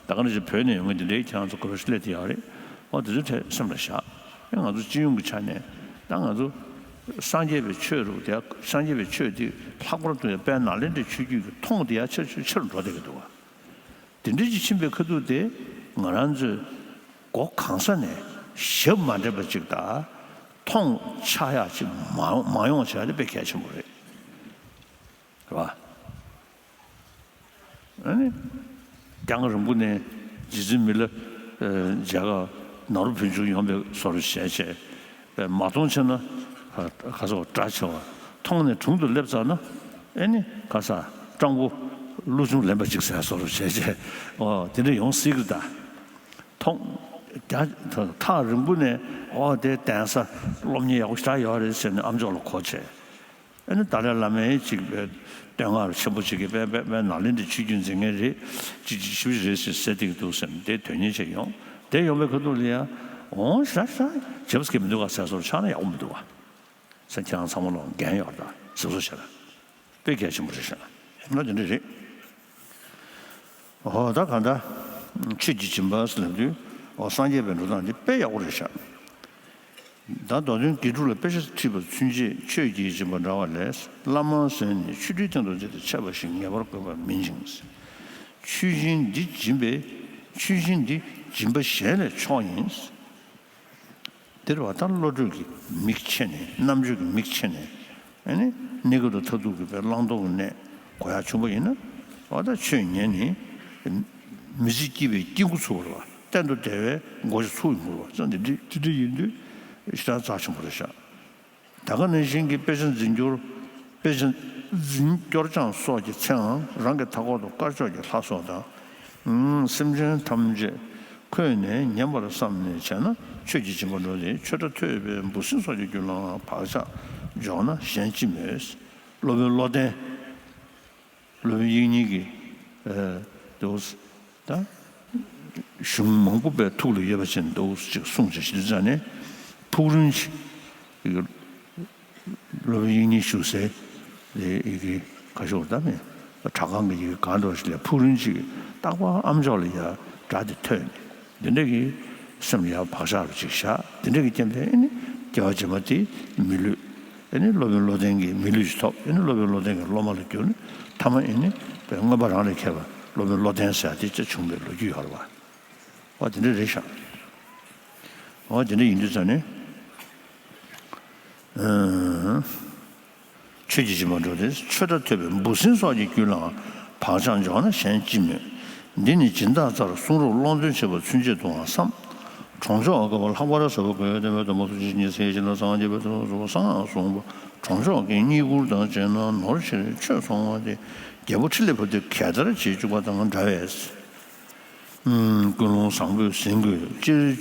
ད་ག་ནང་བཞིན་བོད་ནས་ཡོང་མཁན་དེ་འདྲའི་ཁྱེད་རང་ཚོ་གོ་རོ་ཤི་སླེབས་བསྡད་ཡོད་རེད། ཨོ་དེ་ཚོའི་གྲས་སེམས་ལ་བཞག་ཨེ་ང་ཚོ་སྤྱི་ཡོངས་ཀྱི་ཆ་ནས་ད་ང་ཚོ་སངས་རྒྱས་པའི་ཆོས་རུ་དེ་སངས་རྒྱས་པའི་ཆོས་དེ་ལྷག་པར་དུ་ཡང་དཔལ་ནཱ་ལེནྡྲའི་ཆོས་བརྒྱུད་ཀྱི་མཐོང་དེ་ཡང་ཆེ་ཆེ་ཆེ་རུ་འགྲོ་བསྡད་ཀྱི་འདུག་བ། དེ་འདྲ་ཅིག་ཕྱིན་པའི་ཁ་ཐུག་དེ་ང་རང་ཚོས་སྒོ་གང་ས་ནས་ཞབས་མ་འདྲེན་པ་ཅིག་དང་མཐོང་ཆགས་ཡག་ཅིག་མ་མ་ཡོང་བ་བྱས་དེ་དཔེ་གལ་ཆེན་པོ་རེད། རེད་བ། ཨ་ནི། རྒྱང་རིང་པོ་ནས་རྗེ་བཙུན་མི་ལ། མཇལ་ཁ་ནོར་བུ་བུ་ཆུང་ཡོང་པའི་བཟོ་འདྲ་བྱས་བྱས། མ་མཐོང་ཆེ་ན། ག་ཚོད་དགྲ་ཆེ་བ། མཐོང་ནས་དྲུང་དུ་སླེབས་ཚར་ན། ཨ་ནི་ག་ས་སྤྲང་པོ་ཀླུ་ཆུང་ལེན་པ་ཅིག་ཟེར་བཟོ་འདྲ་བྱས་བྱས། ཨོ་དེ་འདྲ་ཡོང་སྲིད་ཀྱི་རེད་ད། མཐོང་། རྒྱ་ཐག་རིང་པོ་ནས་ཨོ་དེ་གདན་ས་སློབ་གཉེར་ཡག་པོ་ཞེ་དྲག་ཡོད་རེད་ཟེར་ནས་ཨ་མཆོག་ལ་གོ་བྱས། ཨ་ནི་ཏཱ་ལའི་བླ་མའི་ཅིག་པའི་ བསྟོད་བསྔགས་ཆེན་པོ་བྱེད་ཀྱི་དཔེ་དཔེ་དཔེ་ནཱ་ལེནྡྲའི་ཆོས་བརྒྱུད་འཛིན་མཁན་རེད། ཅི་ཅི་ཞིབ་ཅིག་རེད་ཟེར་ཟེར་བསྡད་ཀྱི་འདུག་ཟེར་ནས་དེ་དོན་གཉེར་བྱས་ཡོང་། དེ་ཡོང་པའི་ཁ་ཐུག་ལ་ཡ་འོང་ཤ་ཤ་བྱེད་པ་ཟེར་གྱི་མི་འདུག་ག་ཟེར་སོང་ཆགས་ན་ཡག་པོ་མི་འདུག་ག་ཟེར། ཁྱེད་རང་ཚང་མ་ལོག་འགན་ཡོད་རེད་ད་ཟེར་བཟོ་བྱས་ན་དཔེ་གལ་ཆེན་པོ་རེད་ཤག་ང་དེ་འདྲ་རེད། ཨོ་ད་གང་ལྟར་ཆོས་ཀྱི་སྦྱིན་པ་ཟེར་ལབ་དུས་ཨོ་སངས་རྒྱས་པའི་འགྲོ་སྟངས་འདི་དཔེ་ཡག་པོ་རེད་ཤག་ད་མདོ་དོན་དགེ་ཕྲུག་ལ་དཔེ་ཆ་ཁྲིད་པ་ཚུན་ཆད་ཆོས་ཀྱི་སྦྱིན་པ་འདྲ་བ་ལས། བླ་མར་ཟོས་ནས་ཆོས་ཁྲིའི་སྟེང་དུ་འཛེགས་ཏེ་ཆད་པ་ཞིག་ངེས་པར་དགོས་པ་མིན་ཅིང་། ཆོས་སྦྱིན་འདི་སྦྱིན་པའི་ཆོས་སྦྱིན་འདི་སྦྱིན་པ་གཞན་ལས་མཆོག་ཡིན། འདིར་བ་ད་བློ་གྲོས་ཀྱི་མིག་ཕྱེ་ནས་རྣམ་དཔྱོད་ཀྱི་མིག་ཕྱེ་ནས་ཨ་ནི་གནས་སྐབས་དང་མཐར་ཐུག་གི་བླང་དོར་གྱི་གནས་གོ་ཡག་བྱུང་པ་ཡིན་ན་བ་ད་ཆོས་ཉན་ནི་མི་ཚེ་སྐྱིད་པའི་དཀྱིལ་འཁོར་ཚུགས་པ་རེད་བ། གཏན་དུ་བདེ་བའི་སྒོ་ཞིག་ཚུགས་ཡོང་གི་རེད་བ། ཙང་འདི་འདྲ་འདི་འདྲ་ཡིན་དུས་ཞེ་དྲག་རྩ་ཆེན་པོ་རེད་ཤག་ད་ག་ནང་བཞིན་གྱི་དཔེ་ཆ་འཛིན་སྐྱོར། དཔེ་ཆ་འཛིན་སྐྱོར་སྦྱང་སོགས་ཀྱི་ཚེའང་རང་གི་མཐའ་འཁོར་དུ་དཀར་ཕྱོགས་ཀྱི་ལྷ་ཚོགས་དང་། སེམས་ཅན་ཐམས་ཅད་འཁོད་ནས་ཉན་པར་བསམ་ནས་བྱས་ན་ཆོས་ཀྱི་སྦྱིན་པ་འགྲོ་སྟེ་ཆོས་སྒྲ་ཐོས་པའི་འབུ་སྲིན་སོགས་ཀྱི་རྒྱུད་ལའང་བག་ཆགས་འཇོག་ན་གཞན་ཅི་སྨོས། སློབ་དཔོན་བློ་ལྡན། སློབ་དཔོན་དབྱིག་གཉེན་གྱིས་ཨ་དེའུ་ད་གཞུང་མང་པོ་པའི་ཐུགས་ལ་ཡོད་པ་ཅན་དེའུ་ཅིག་གསུངས་བྱས་ཞི་བདེ་ཅན་ནས་ཕུག་རོན་ཅིག་སློབ་དཔོན་དབྱིག་གཉེན་བཞུགས་སའི་ཨེ་གི་ག་ཞོག་ད་མེད་དྲ་ཁང་གི་ཡི་གེ་གང་འདྲ་ཞིག་ལས་ཕུག་རོན་ཅིག་རྟག་པར་ཨ་མཆོག་ལ་ཡ་སྒྲ་དེ་ཐོས་ནས། འདི་འདྲ་གི་སེམས་ལ་ཡང་བག་ཆགས་རུ་ཅིག་བཞག་འདི་འདྲ་གི་རྐྱེན་པས་ཨེ་ནི་སྐྱེ་བ་རྗེས་མ་དེ་མི་ལུས་ཨེ་ནི་སློབ་དཔོན་བློ་ལྡན་གྱི་མི་ལུས་ཤིག་ཐོབ། ཨེ་ནི་སློབ་དཔོན་བློ་ལྡན་གྱི་སློབ་མ་ལ་གྱུར་ནས་ཐ་མ་ཨེ་ནི་པའི་མངོན་པ་རང་ལས་མཁས་པ་སློབ་དཔོན་བློ་ལྡན་ཟེར་ཡ་དེ་ཅིག་བྱུང་བའི་ལོ་རྒྱུས་ཡོད་རེད་བ། འོ་དེ་འདྲ་རེད་ཤག་འོ་དེ་འདྲ་ཡིན་དུས་ཙང་ནས། ཆོས་ཀྱི་སྦྱིན་པ་འགྲོ་སྟེ་ཆོས་སྒྲ་ཐོས་པའི་འབུ་སྲིན་སོགས་ཀྱི་རྒྱུད་ལའང་བག་ཆགས་འཇོག་ན་གཞན་ཅི་སྨོས། འདི་ནི་སྦྱིན་བདག་རྩར་གསུང་རབ་ཀློང་རྡོལ་བྱེད་པ་ཚུན་ཆད་དུའང་བསམ། གྲོང་ཆོག་ག་བ་ལྷག་པར་ཟབ་པ་དགོས་དེ་མོ་དུ་མ་སུ་ཅི་ཉེ་སའི་ཞིང་ལ་སངས་རྒྱས་པའི་ཚོགས་སུ་བསང་སྔགས་བསྲུངས་པ་གྲོང་ཆོག་གི་བསྙེན་བཀུར་དང་བཅས་ན་ནོར་ཆེར་ཆོས་ཚོང་བ་སྟེ་རྒྱལ་པོ་ཁྲི་ལས་བབས་ཏེ་གད་བདར་བྱེད་བཅུག་པ་དང་འདྲ་བས། ཀུན་སློང་བཟང་པོས་ཟིན་དགོས། སྤྱིར་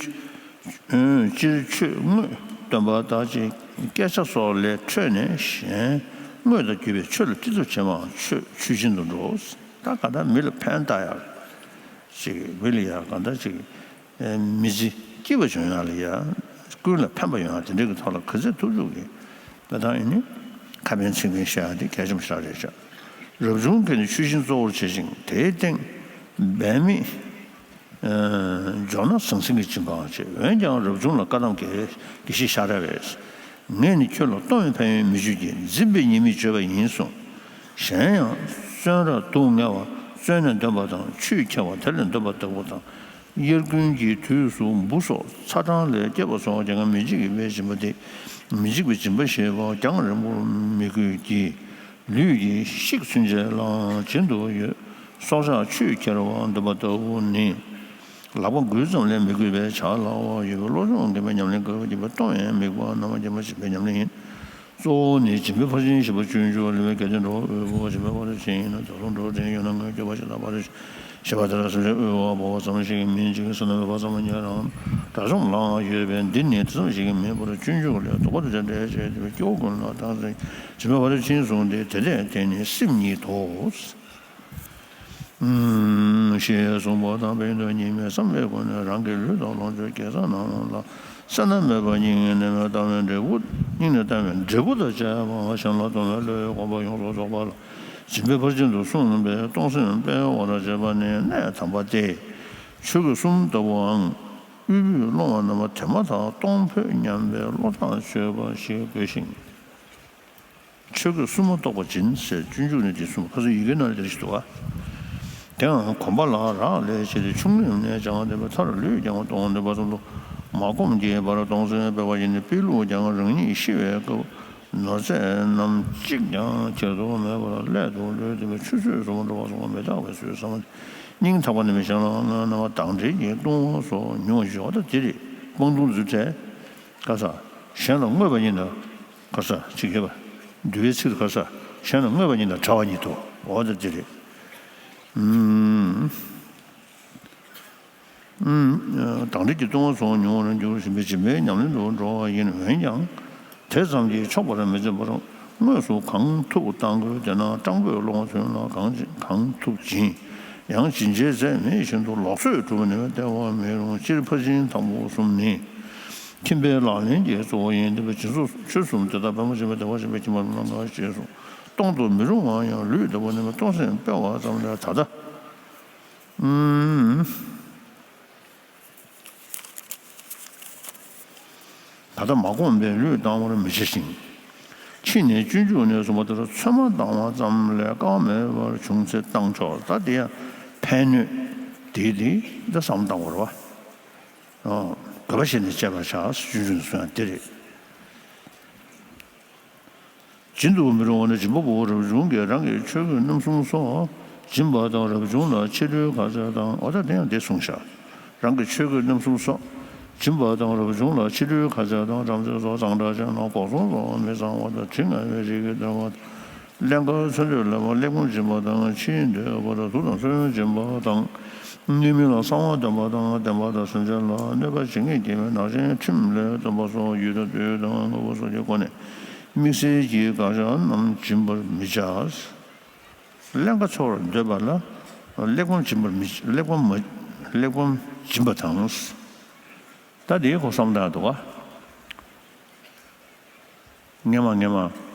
སྤྱིར་ཆོས་དངོས་སྟོན་པ་དག་ཅིག་སྐད་ཆ་སོགས་ལས་འཕྲོས་ནས་གཞན་དངོས་དང་བརྒྱུད་པའི་ཆོས་ལ་ཁྲིད་ཐུབ་བྱེད་པའང་ཆོས་ཆོས་བཞིན་དུ་འགྲོ། ད་ག་ད་མི་ལ་ཕན་བཏགས་ཡག་ཅིག་མི་ལ་ཡ་ག་ད་ཅིག་མི་ཚེ་སྐྱིད་པ་བྱུང་ཡག་ལ་ཡ་ཀུན་ལ་ཕན་པ་ཡོང་ཡག་དེ་འདྲའི་གི་ཐོག་ལ་ག་ཚད་ཐུབ་ཐུབ་ཀྱི་ད་ད་ཡིན་ནི་ཁ་ཕན་ཚིག་ཕན་བཤད་ཡག་དེ་གལ་ཆེན་པོ་ཞིག་རེད་ཤག་རབ་བྱུང་གིས་ནི་ཆོས་བཞིན་གཙོ་བོར་བྱེད་ཅིང་དེའི་སྟེང་འབད་མེད། འཇོག་ན་ཟང་ཟིང་གི་སྦྱིན་པའང་བྱེད། འོན་ཀྱང་རབ་བྱུང་ལ་བཀའ་གདམས་དགེ་དགེ་བཤེས་ཤ་ར་བས། ངས་ནི་ཁྱོད་ལ་གཏོང་བའི་ཕན་ཡོན་མི་བརྗོད་ཀྱི་འཛིན་པའི་ཉེས་དམིགས་བརྗོད་པ་ཡིན་གསུངས། གཞན་ཡང་བཙོན་རར་སྡུག་བསྔལ་བ་བཙོན་ནས་འདོན་པ་དང་ཆུས་ཁྱེར་བ་དེ་ལས་འདོན་པ་ལྟ་བུ་དང་དབྱར་དགུན་གྱི་དུས་སུ་འབུ་སོགས་ཚ་གྲང་ལས་སྐྱེ་བ་སོགས་ཀྱང་མི་འཇིགས་པའི་སྦྱིན་པ་སྟེ་མི་འཇིགས་པའི་སྦྱིན་པ་ཞེས་པ་རྒྱང་རིང་པོར་མི་དགོས་ཀྱི། ལུས་ཀྱི་ཤིག་ཚུན་ཆད་ལའང་བྱིན་དུ་ཡོད། སྲོག་ཆགས་ཆུས་ཁྱེར་བ་འདོན་པ་ལྟ་བུ་ནི། ལག་པ་འགུལ་ཙམ་ལས་མི་དགོས་པས་བྱ་སླ་བ་ཡོད་པས་བློ་སྦྱོང་དགེ་བའི་ཉམས་ལེན་དགོས་པ་ཡིན་པས་གཏོང་བའི་དམིགས་པ་རྣམ་པ་རྒྱ་མ་ཞིག་པའི་ཉམས་ལེན་ཡིན། གཙོ་བོ་ནི་སྦྱིན་པའི་ཕར་ཕྱིན་བཞི་པ་སྤྱོད་འཇུག་ལུས་མེད་བརྒྱ་བྱིན་གྲོགས་པའི་དབུལ་བ་སྦྱིན་པའི་ཕར་ཕྱིན་ཡིན་ན་དོ་སློང་འགྲོ་དྲན་ཡོད་ན་ངོས་སྐྱོབ་པ་ཞིག་དང་ཕར་ཕྱིན། ཞེས་པ་དེ་ལ་སེམས་ཅན་དབུལ་བ་འབོར་བ་ཙམ་ཞིག་གི་མིན་ཅིག་བསོད་ནམས་འཕེལ་བ་ཙམ་ཉིད་རང་དགྲ་བཅོམ་ལའང་ཡོད་པས་འདི་ནི་དེ་ཙམ་ཞིག་གི་མིན་པར་སྤྱོད་འཇུག་ལས་ལྡོག་པ་དང་བྲལ་བྱས་ཏེ་སྐྱེ་བོ་ཀུན་ལ་བཏང་ཟིན་བྱིན་པའི་བར་དུ་ཕྱིན་གསུངས་ཏེ་དེ་ལྟས་དེ་ནི་སེམས་ཉིད་དོ། ཞེས་གསུངས་པ་དང་ཕན་ཡོན་གཉིས་མེད་བསམ་པའི་སྒོ་ནས་རང་གི་ལུས་དང་ལོངས་སྤྱོད་དགེ་རྩ་རྣམས་ལ་བསོད་ནམས་མེད་པ་སྙིང་ནས་མེད་པར་བཏང་བའི་འབྲས་བུ་སྙིང་ནས་བཏང་བའི་འབྲས་བུ་དང་བཅས་པ་གཞན་ལ་གཏོང་བའི་བློའི་གོམས་པ་ཡོངས་སུ་རྫོགས་པ་ལ་སྦྱིན་པའི་ཕར་ཕྱིན་དུ་གསུངས་པའི་གཏོང་སེམས་སྤེལ་བར་བྱེད་པ་ནི་གནས་དམ་པ་སྟེ། ཆོས་གོས་གསུམ་ལྟ་བུའང་དབུལ་པོས་སློང་བ་རྣམ་པ་དེ་མ་ཐག་གཏོང་ཕོད་སྙམ་པའི་བློ་ཐག་ཆོད་པ་ཞིག་དགོས་ཤིང་། ཆོས་གོས་གསུམ་མ་གཏོགས་པ་སྦྱིན་ཟེར་སྤྱོད་འཇུག་ནི་དེ་གསུམ་ཁ་སང་ཡི་གེ་ནང་ལ་དེ་ཞིག་འདུག་བ། དེའང་གོམས་པ་ལ་རག་ལས་བྱས་ཏེ་ཆུང་ངུའམ་ནས་སྦྱང་བ་འདོད་པའི་མཐར་ལུས་ཀྱང་གཏོང་འདོད་པ་ཙམ་དུ་མ་གོམས་ཀྱི་བར་གཏོང་སེམས་སྤེལ་བ་ཡིན་ཏེ་དཔེ་ལུགས་ཀྱང་རང་ཉིད་ཤི་བའི་སྐབས། ནོར་རྫས་རྣམས་གཅིག་ཀྱང་ཁྱེར་དུ་མེད་པར་སླད་དུ་ལུས་འདོད་པའི་ཆུ་ཚོད་གསུམ་འགྲོ་བ་སོགས་མི་རྟག་པའི་ཚུལ་བསམ་པ་སྙིང་ཐག་པ་ནས་མི་བྱང་ལ་སྔོན་རྣམ་པ་དང་འབྲེལ་གྱི་ལྟུང་བ་སོགས་ཉུང་བ་ཞིག་འོ་ད་དེ་རེད། སྤང་ལྟུང་རྫུ་འཕྲུལ་ག་ས་གཞན་ལ་བསྔོས་པ་ཉིད་དང་ག་ས་ཅིག་ཡོད་པ། འདུལ་བའི་ཚིག་ཏུ་ག་ས་གཞན་ལ་བསྔོས་པ་ཉིད་དང་བྲལ་བ་ཉིད་དོ། འོ་ད་དེ་རེད། ཨུམ། དང་འབྲེལ་གྱི་ལྟུང་བ་སོགས་ཉུང་བར་འགྱུར་བཞིན་པའི་སྦྱིན་པའི་ཉམས་ལེན་དུ་འགྲོ་བ་ཡིན། འོན་ཀྱང་དེ་ཙམ་གྱིས་ཆོག་པར་མི་འཛིན་པར་ དངོས་སུ་གང་ཐུབ་བཏང་དགོས། དེ་ན་སྤྲང་པོས་སློང་བ་ཚུན་ལ་གང་གང་ཐུབ་སྦྱིན། ཡང་སྦྱིན་བྱའི་རྫས་མེད་བཞིན་དུ། ལོགས་སུ་གྲུབ་ནས་སྟེར་བ་མི་རུང་། སྤྱིར་ཕར་ཕྱིན་དང་པོ་གསུམ་ནི། ཁྱིམ་པའི་ལག་ལེན་གྱི་གཙོ་བོ་ཡིན། སྡིག་པ་སྦྱིན་སོགས་ཆོས་གསུམ་དེ་དག་ཕན་པར་བྱེད་པའི་བདེ་བར་གཤེགས་པའི་ཁྱིམ་པ་རྣམས་ལ་ཞེས་གསུངས། གཏོང་དུ་མི་རུང་བ་ཡང་ལུས་བདེ་པོ་ནི་མེད། གཏོང་སེམས་སྤེལ་བ་ཙམ་ལས། ད་ལྟ། ཨུམ། ད་ལྟ་མ་གོམས་པས་ལུས་བཏང་བར་མི་བྱ་ཞིང་། ཕྱིས་ནས་སྤྱོད་འཇུག་ནས་གསུངས་པ་ལྟར་ཚོད་མ་བཏང་བ་ཙམ་ལས་བཀག་མེད་པར་བྱུང་ཚེ་བཏང་ཆོག། ད་དེ་ཡང་ཕན་གནོད་དེའི་དེ་ད་བསམ་བཏང་བར་བ། དགོས་པ་བྱས་ནས་སྤྱད་པར་བྱ། སྤྱོད་འཇུག་ནས་གསུངས་ཡང་དེ་རེད། སྦྱིན་དུ་མི་རུང་བ་ནི། སྦྱིན་པ་པོ་རབ་བྱུང་གིས་རང་གི་ཆོས་གོས་རྣམ་གསུམ་སོགས་སྦྱིན་པ་དང་། རབ་བྱུང་ལ་ཕྱི་ལོའི་ཁ་ཟས་དང་། འོ་ད་དེ་ཡང་དེ་གསུངས་ཤག། རང་གི་ཆོས་གོས་རྣམ་གསུམ་སོགས་སྦྱིན་པ་དང་། རབ་བྱུང་ལ་ཕྱི་ལོའི་ཁ་ཟས་དང་། བྲམ་ཟེ་སོགས་གཙང་སྦྲ་ཅན་ལ་སྒོག་ཙོང་སོགས་མི་གཙང་བ་དང་། དྲི་ངན་པའི་རིགས་ཀྱི་བདེ་བ། ཀླན་ཀ་འཚོལ་འདོད་ལ་གླེགས་བམ་སྦྱིན་པ་དང་། ཕྱིའི་འདོད་པ་དང་། དུག་དང་སོལ་བ་སྦྱིན་པ་དང་། གནོད་མི་ལ་གསང་བ་འདོན་པ་དང་། བདེན་པ་དང་སེམས་ཅན་ལ་གནོད་པ་བྱེད་མཁན་སྐྱེས་པའི་ནག་ཅན་ཁྲིམས་ལས་སྟོན་པ་སོགས་ཡུལ་དང་དུས་དང་དངོས་པོ་སོགས་ཀྱི་སྒོ་ནས་དམིགས་བསལ་གྱི་དགག་བྱ་རྣམས་སྦྱིན་པར་མི་བྱ། ཀླན་ཀ་འཚོལ་བར་འདོད་པ་ལ་གླེགས་བམ་སྦྱིན་པར་མི། གླེགས་བམ་མ། གླེགས་བམ་སྦྱིན་པ་དང་། ད་དེའི་སྐོར་བསམ་བཏང་འདུག་ག། སྔས་མ་སྔས་མ་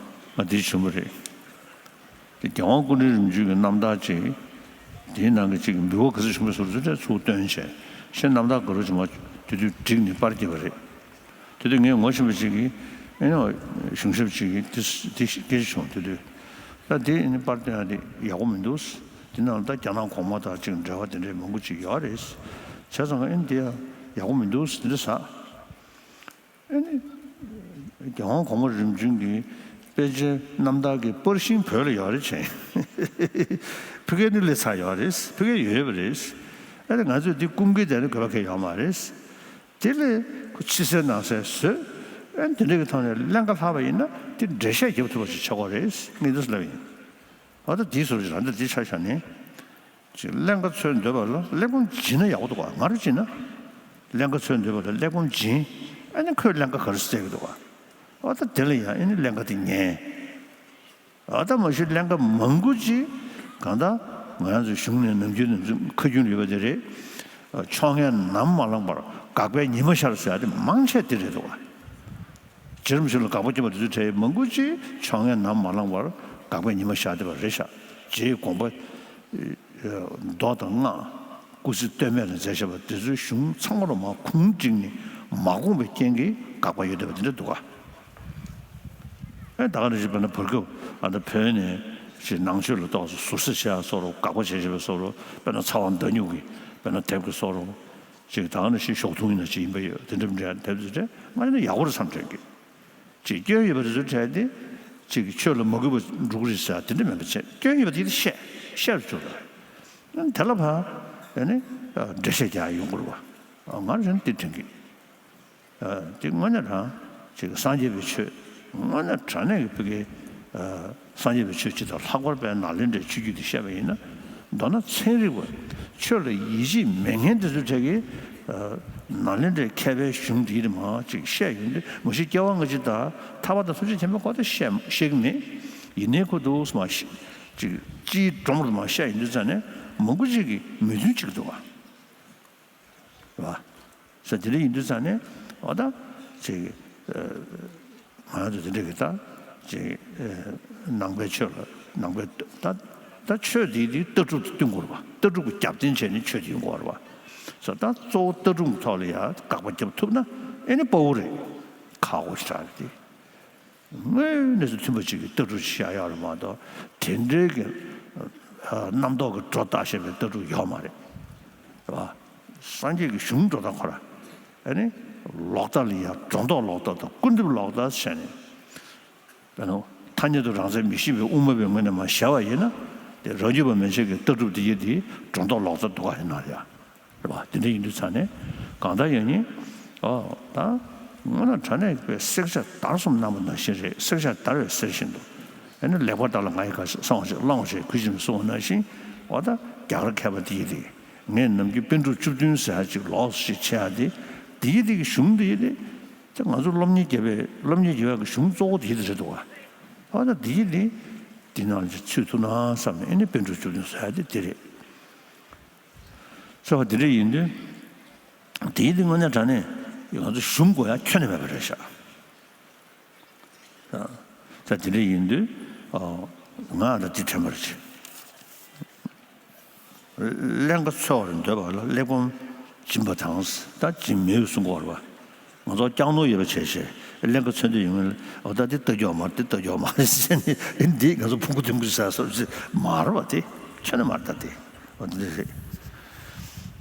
ང་འདི་བྱུང་བ་རེད། དེ་རྒྱལ་དབང་སྐུ་ཕྲེང་རིམ་བྱོན་གྱི་རྣམ་ཐར་ཅིག། དེའི་ནང་གི་ཅིག་འབུལ་བ་ག་ཚོད་བྱུང་བའི་ཟུར་ཚོད་ཚུར་བཏོན་བྱས། གཞན་རྣམ་ཐར་ག་རུ་བྱུང་བ་དེ་དུས་བསྒྲིགས་ནས་པར་བརྒྱབ་པ་རེད། དེ་དུས་ངས་ངོ་ཤེས་པ་ཅིག་གིས་ཨེ་ནི་གཞུང་ཞབས་ཅིག་གིས་དེ་དེ་སྐད་ཆ་བྱུང་། དེ་དུས་ད་དེ་ཨེ་ནི་པར་བཏོན་ཡ་དེ་ཡག་པོ་མི་འདུག། དེ་ནང་ད་རྒྱ་ནག་གོང་མ་དང་ཅིག་འབྲེལ་བ་དེ་འདྲའི་མང་པོ་ཅིག་ཡོད་རེད། བྱས་ཙང་ཨེ་ནི་དེ་ཡག་པོ་མི་འདུག། དེ་འདྲ་ཟེར། ཨ་ནི། རྒྱལ་དབང་གོང་མ་རིམ་བྱོན་གྱི་དཔེ་ཆའི་རྣམ་ཐར་གྱི་པར་ཤིང་བོད་ལ་ཡོད་རེད་བྱས། ཕ་གིར་ནི་སླེབས་ཚར་ཡོད་རེད། ཕ་གིར་ཡོད་པ་རེད། ཨ་ནི་ང་ཚོས་འདི་སྐུ་འགྱེད་དེ་ནི་དགོས་པ་གང་ཡང་ཡོད་མ་རེད། དེ་ལས་ཁོ་ཕྱི་གསལ་ནང་གསལ་བཟོས། ཨ་ནི་དེ་འདྲ་གི་ཐོག་ནས་ཀླན་ཀ་ལྷག་པ་ཡིན་ན་དེ་འགྲེལ་བཤད་རྒྱབ་ཐུབ་པ་ཞིག་ཆགས་ཀྱི་ཡོད་རེད། ངས་འདི་ལབ་ཡིན། ཨ་ད་དེའི་ཟུར་ཞིག་རང་འདྲ་འདི་ཆ་བཞག་ནས། ཅིག་ཀླན་ཀ་འཚོལ་འདོད་པ་ལ་གླེགས་བམ་སྦྱིན་ན་ཡག་པོ་འདུག་ག། ང་རང་བྱས་ན། ཀླན་ཀ་འཚོལ་འདོད་པ་ལ་གླེགས་བམ་སྦྱིན། ཨ་ནི་ཁོས་ཀླན་ཀ་ག་རེ་བཙལ་གི་འདུག་ག། ཨ་ད་དེ་ལ་ཡང་ཨ་ནི་ཀླན་ཀ་དེ་ཉན། ཨ་ད་མ་གཞི་ཀླན་ཀ་མང་པོ་ཅིག་གང་ལྟར་ང་རང་ཚོའི་གཞུང་ནས་ནམ་རྒྱུན་ནས་ཁ་རྒྱུན་ཡོད་པ་དེ་རེད། ཕྱོགས་ངན་ནམ་མ་བླངས་པར་དགག་པའི་ཉི་མ་ཤར་ཟེར་ཡ་དེ་མང་ཆེ་དེ་རེད་འདུག་ག། རྗེ་རིན་པོ་ཆེ་ལ་དགག་པ་བརྒྱབ་པ་དེ་ཚོ་གྲས་མང་པོ་ཅིག་ཕྱོགས་ངན་ནམ་མ་བླངས་པར་དགག་པའི་ཉི་མ་ཤར་བསྡད་པ་རེད་ཤག། རྗེའི་དགོངས་པ་མདོ་དང་སྔགས། སྐུ་ཚེ་སྟོད་སྨད་ལ་མཛད་བཞག་པ་དེ་ཚོའི་གཞུང་ཚང་མ་ལ་མར་གུང་བསྒྲིགས་ནས་མ་དགོངས་པའི་རྐྱེན་གྱིས་དགག་པ་ཡོད་བསྡད་པ་དེ་འདྲ་འདུག་ག། ཨེ་ད་ག་ནང་བཞིན་དཔེར་ན་བར་སྐབས་ཨ་ད་བོད་ནས་ཅིག་ནང་ཆོས་ལ་ཏོག་ཙམ་ཟུར་ཟ་བྱེད་ཡ་བཟོ་འདྲ། དགག་པ་བྱེད་བཞིན་པའི་བཟོ་འདྲ། དཔེར་ན་ཚ་བ་མདའ་སྨྱུག་གི་དཔེར་ན་དེབ་ཀྱི་བཟོ་འདྲ། ཅིག་ད་ག་ནང་བཞིན་ཞོགས་དུང་ཡིན་ན་ཅིག་ཡིན་པ་ཡོད། དེ་འདྲ་མི་འདྲ་དེབ་ཚོ་དེ་ང་ཡིན་ན་ཡག་པོ་རེད་བསམ་དྲན་གི། ཅིག་སྐྱོན་ཡོད་པ་དེ་ཚོ་དྲན་ཏེ། ཅིག་ཆོས་ལ་མ་གུས་པ་འགྲོ་གི་རེད་ཟེར་དེ་འདྲ་མིན་པ་བྱས། སྐྱོན་ཡོད་པ་དེ་བཤད་བཤད་རུ་བཅུག་ར། དེ་ལ་ཕར་ཨ་ནི་འགྲེལ་བཤད་རྒྱག་ཡོང་དགོས་རེད་པ། ང་རང་ཅན་དེ་དྲན་གི། དེ་དངོས་གནས་རང་ཅིག་སངས་རྒྱས་པའི་ཆོས་དངོས་གནས་དྲང་གནས་ཀྱི་ཕ་གི་སངས་རྒྱས་པའི་ཆོས་སྤྱི་དང་ལྷག་པར་དཔལ་ནཱ་ལེནྡྲའི་ཆོས་བརྒྱུད་དེ་བཤད་པ་ཡིན་ན། མདོར་ན་ཚན་རིག་པ་ཆོས་ལ་ཡིད་ཆེས་མེད་མཁན་དེ་ཚོའི་གྲས་ཀྱིས་ནཱ་ལེནྡྲའི་མཁས་པའི་གཞུང་འདི་ཡིན་མ་ཅིག་བཤད་ཡོང་དུས་མ་གཞི་སྐྱེ་བ་སྔ་ཕྱི་དང་ཐར་པ་དང་ཐམས་ཅད་མཁྱེན་པའི་སྐོར་དེ་བཤད་བཤད་ཀྱི་མེད། ཡིན་ནའི་ཁོ་འདུག་སེ་མར་ཅིག་སྤྱིའི་སྒྲོམ་དུ་མར་བཤད་ཡོང་དུས་ཙང་ནས་མང་པོ་ཅིག་གིས་མོས་མཐུན་བྱེད་ཀྱི་འདུག་ག། རེད་བ། ས་དེ་འདྲ་ཡིན་དུས་ཙང་ནས་འོ་ད་ཅིག་ང་རང་ཚོ་དེ་འདྲ་གི་ད་ཅིག་ནང་པའི་ཆོས་ལ་ནང་པའི་ད་ད་ཆོས་དེ་དེ་ལྟ་གྲུབ་དེ་བསྟུན་དགོས་རེད་བ། ལྟ་གྲུབ་ཀྱི་རྒྱབ་རྟེན་བྱས་ནས་ཆོས་དེ་ཡོང་དགོས་རེད་བ། ས་ད་གཙོ་བོ་ལྟ་གྲུབ་ཀྱི་ཐོག་ལ་ཡ་དགག་པ་རྒྱབ་ཐུབ་ན་ཨེ་ནི་དཔའ་བོ་རེད། ཁག་པོ་ཞེ་དྲག་རེད་དེ། དངོས་གནས་སུ་མཐུན་པ་ཅིག་གི་ལྟ་གྲུབ་ཅིག་བཞག་ཡག་རེད་མ་གཏོགས་དེ་འདྲའི་གི་རྣམ་རྟོག་གི་སྒྲོ་བཏགས་བཞིན་པའི་ལྟ་གྲུབ་ཡོད་མ་རེད། རེད་བ། སངས་རྒྱས་ཀྱི་གཞུང་སྒྲོ་བཏགས་ཁོ་ར་ཨ་ནི་ལོག་ལྟ་ལ་ཡ་སྒྲོ་འདོགས་ལོག་ལྟ་དང་སྐུར་འདེབས་ལོག་ལྟ་བྱས་ནས་ཨ་ནི་ཐ་སྙད་དུ་རང་མཚན་མི་ཤེས་པའི་དབུ་མ་པའི་ངོས་ནས་མར་བཞག་པ་ཡིན་ན་དེ་རང་རྒྱུད་པ་མན་ཆད་ཀྱི་ལྟ་གྲུབ་དེ་ཡི་དེ་སྒྲོ་འདོགས་ལོག་ལྟ་འདུག་ག་ཡིན་ན་ཡ། རེད་བ། དེ་འདྲ་ཡིན་དུས་ཙང་ནས་གང་ལྟར་ཡང་ནི་ཨོ་ད་དངོས་གནས་དྲང་གནས་པའི་བསྲེག་བཅད་བརྡར་གསུམ་གནང་བ་ནང་བཞིན་རེད། བསྲེག་བཅད་བརྡར་བའི་གསེར་བཞིན་དུ་ཨ་ནི་ལེགས་པར་བརྡར་ལ་ང་ཡི་ག་གསང་བ་ཞིག་བླང་བ་ཞིག་གུས་ཕྱིར་མི་གསུང་བ་ནང་བཞིན་ཨོ་ད་རྒྱ་གར་མཁས་པ་དེ་ཡི་དེ་ངས་ནམ་རྒྱུན་པཎ་གྲུབ་བཅུ་བདུན་ཟེར་ཡ་ཅིག་ལོགས་སུ་ཞིག་བྱས་ཡ་དེ་དེ་ཡི་དེ་གི་གཞུང་དེ་ཡི་དེ་དེ་ང་ཚོ་སློབ་གཉེར་རྒྱབ་པའི་སློབ་གཉེར་རྒྱབ་ཡ་གི་གཞུང་གཙོ་བོ་དེ་ཡི་དེ་རེད་འདུག་བ། ཨ་ད་འདི་ཡི་ནི་འདི་ནང་ལ་ཚུད་ཐུབ་ན་བསམ་ནས་ཨེ་ནི་པཎ་གྲུབ་བཅུ་བདུན་ཟེར་ཡ་དེ་འདི་རེད། ཚོ་བ་འདི་འདྲ་ཡིན་དུས། དེའི་སྟེང་དངོས་གནས་དྲང་གནས་ང་ཚོ་ཞུམ་དགོས་ཡ་ཁྱོན་ནས་མེད་པ་རེད་ཤག་ད་དེ་འདྲ་ཡིན་དུས་ང་ལ་འདི་དྲན་པར་བྱེད། ཀླན་ཀ་འཚོལ་བར་འདོད་པ་ལ་གླེགས་བམ་སྦྱིན་པ་དང་། ད་སྦྱིན་མི་འོས་གསུང་གི་ཡོད་རེད་པ། ང་ཚོ་སྐྱག་ནོར་ཡོད་པ་བྱས་བྱས་ཀླན་ཀ་འཚོལ་འདོད་ཡོང་ངེས་ལ། འོ་ད་འདི་ལྟ་རྒྱུ་མ་རེད། འདི་ལྟ་རྒྱུ་མ་རེད་ཟེར་ནས་འདི་ང་ཚོ་ཕུང་པོ་ཐུང་པོ་ཟེར་སོགས་མ་རེད་པ། དེ་ཁྱོན་ནས་མ་རེད། ད་དེ། འོ་དེ་འདྲ་རེད།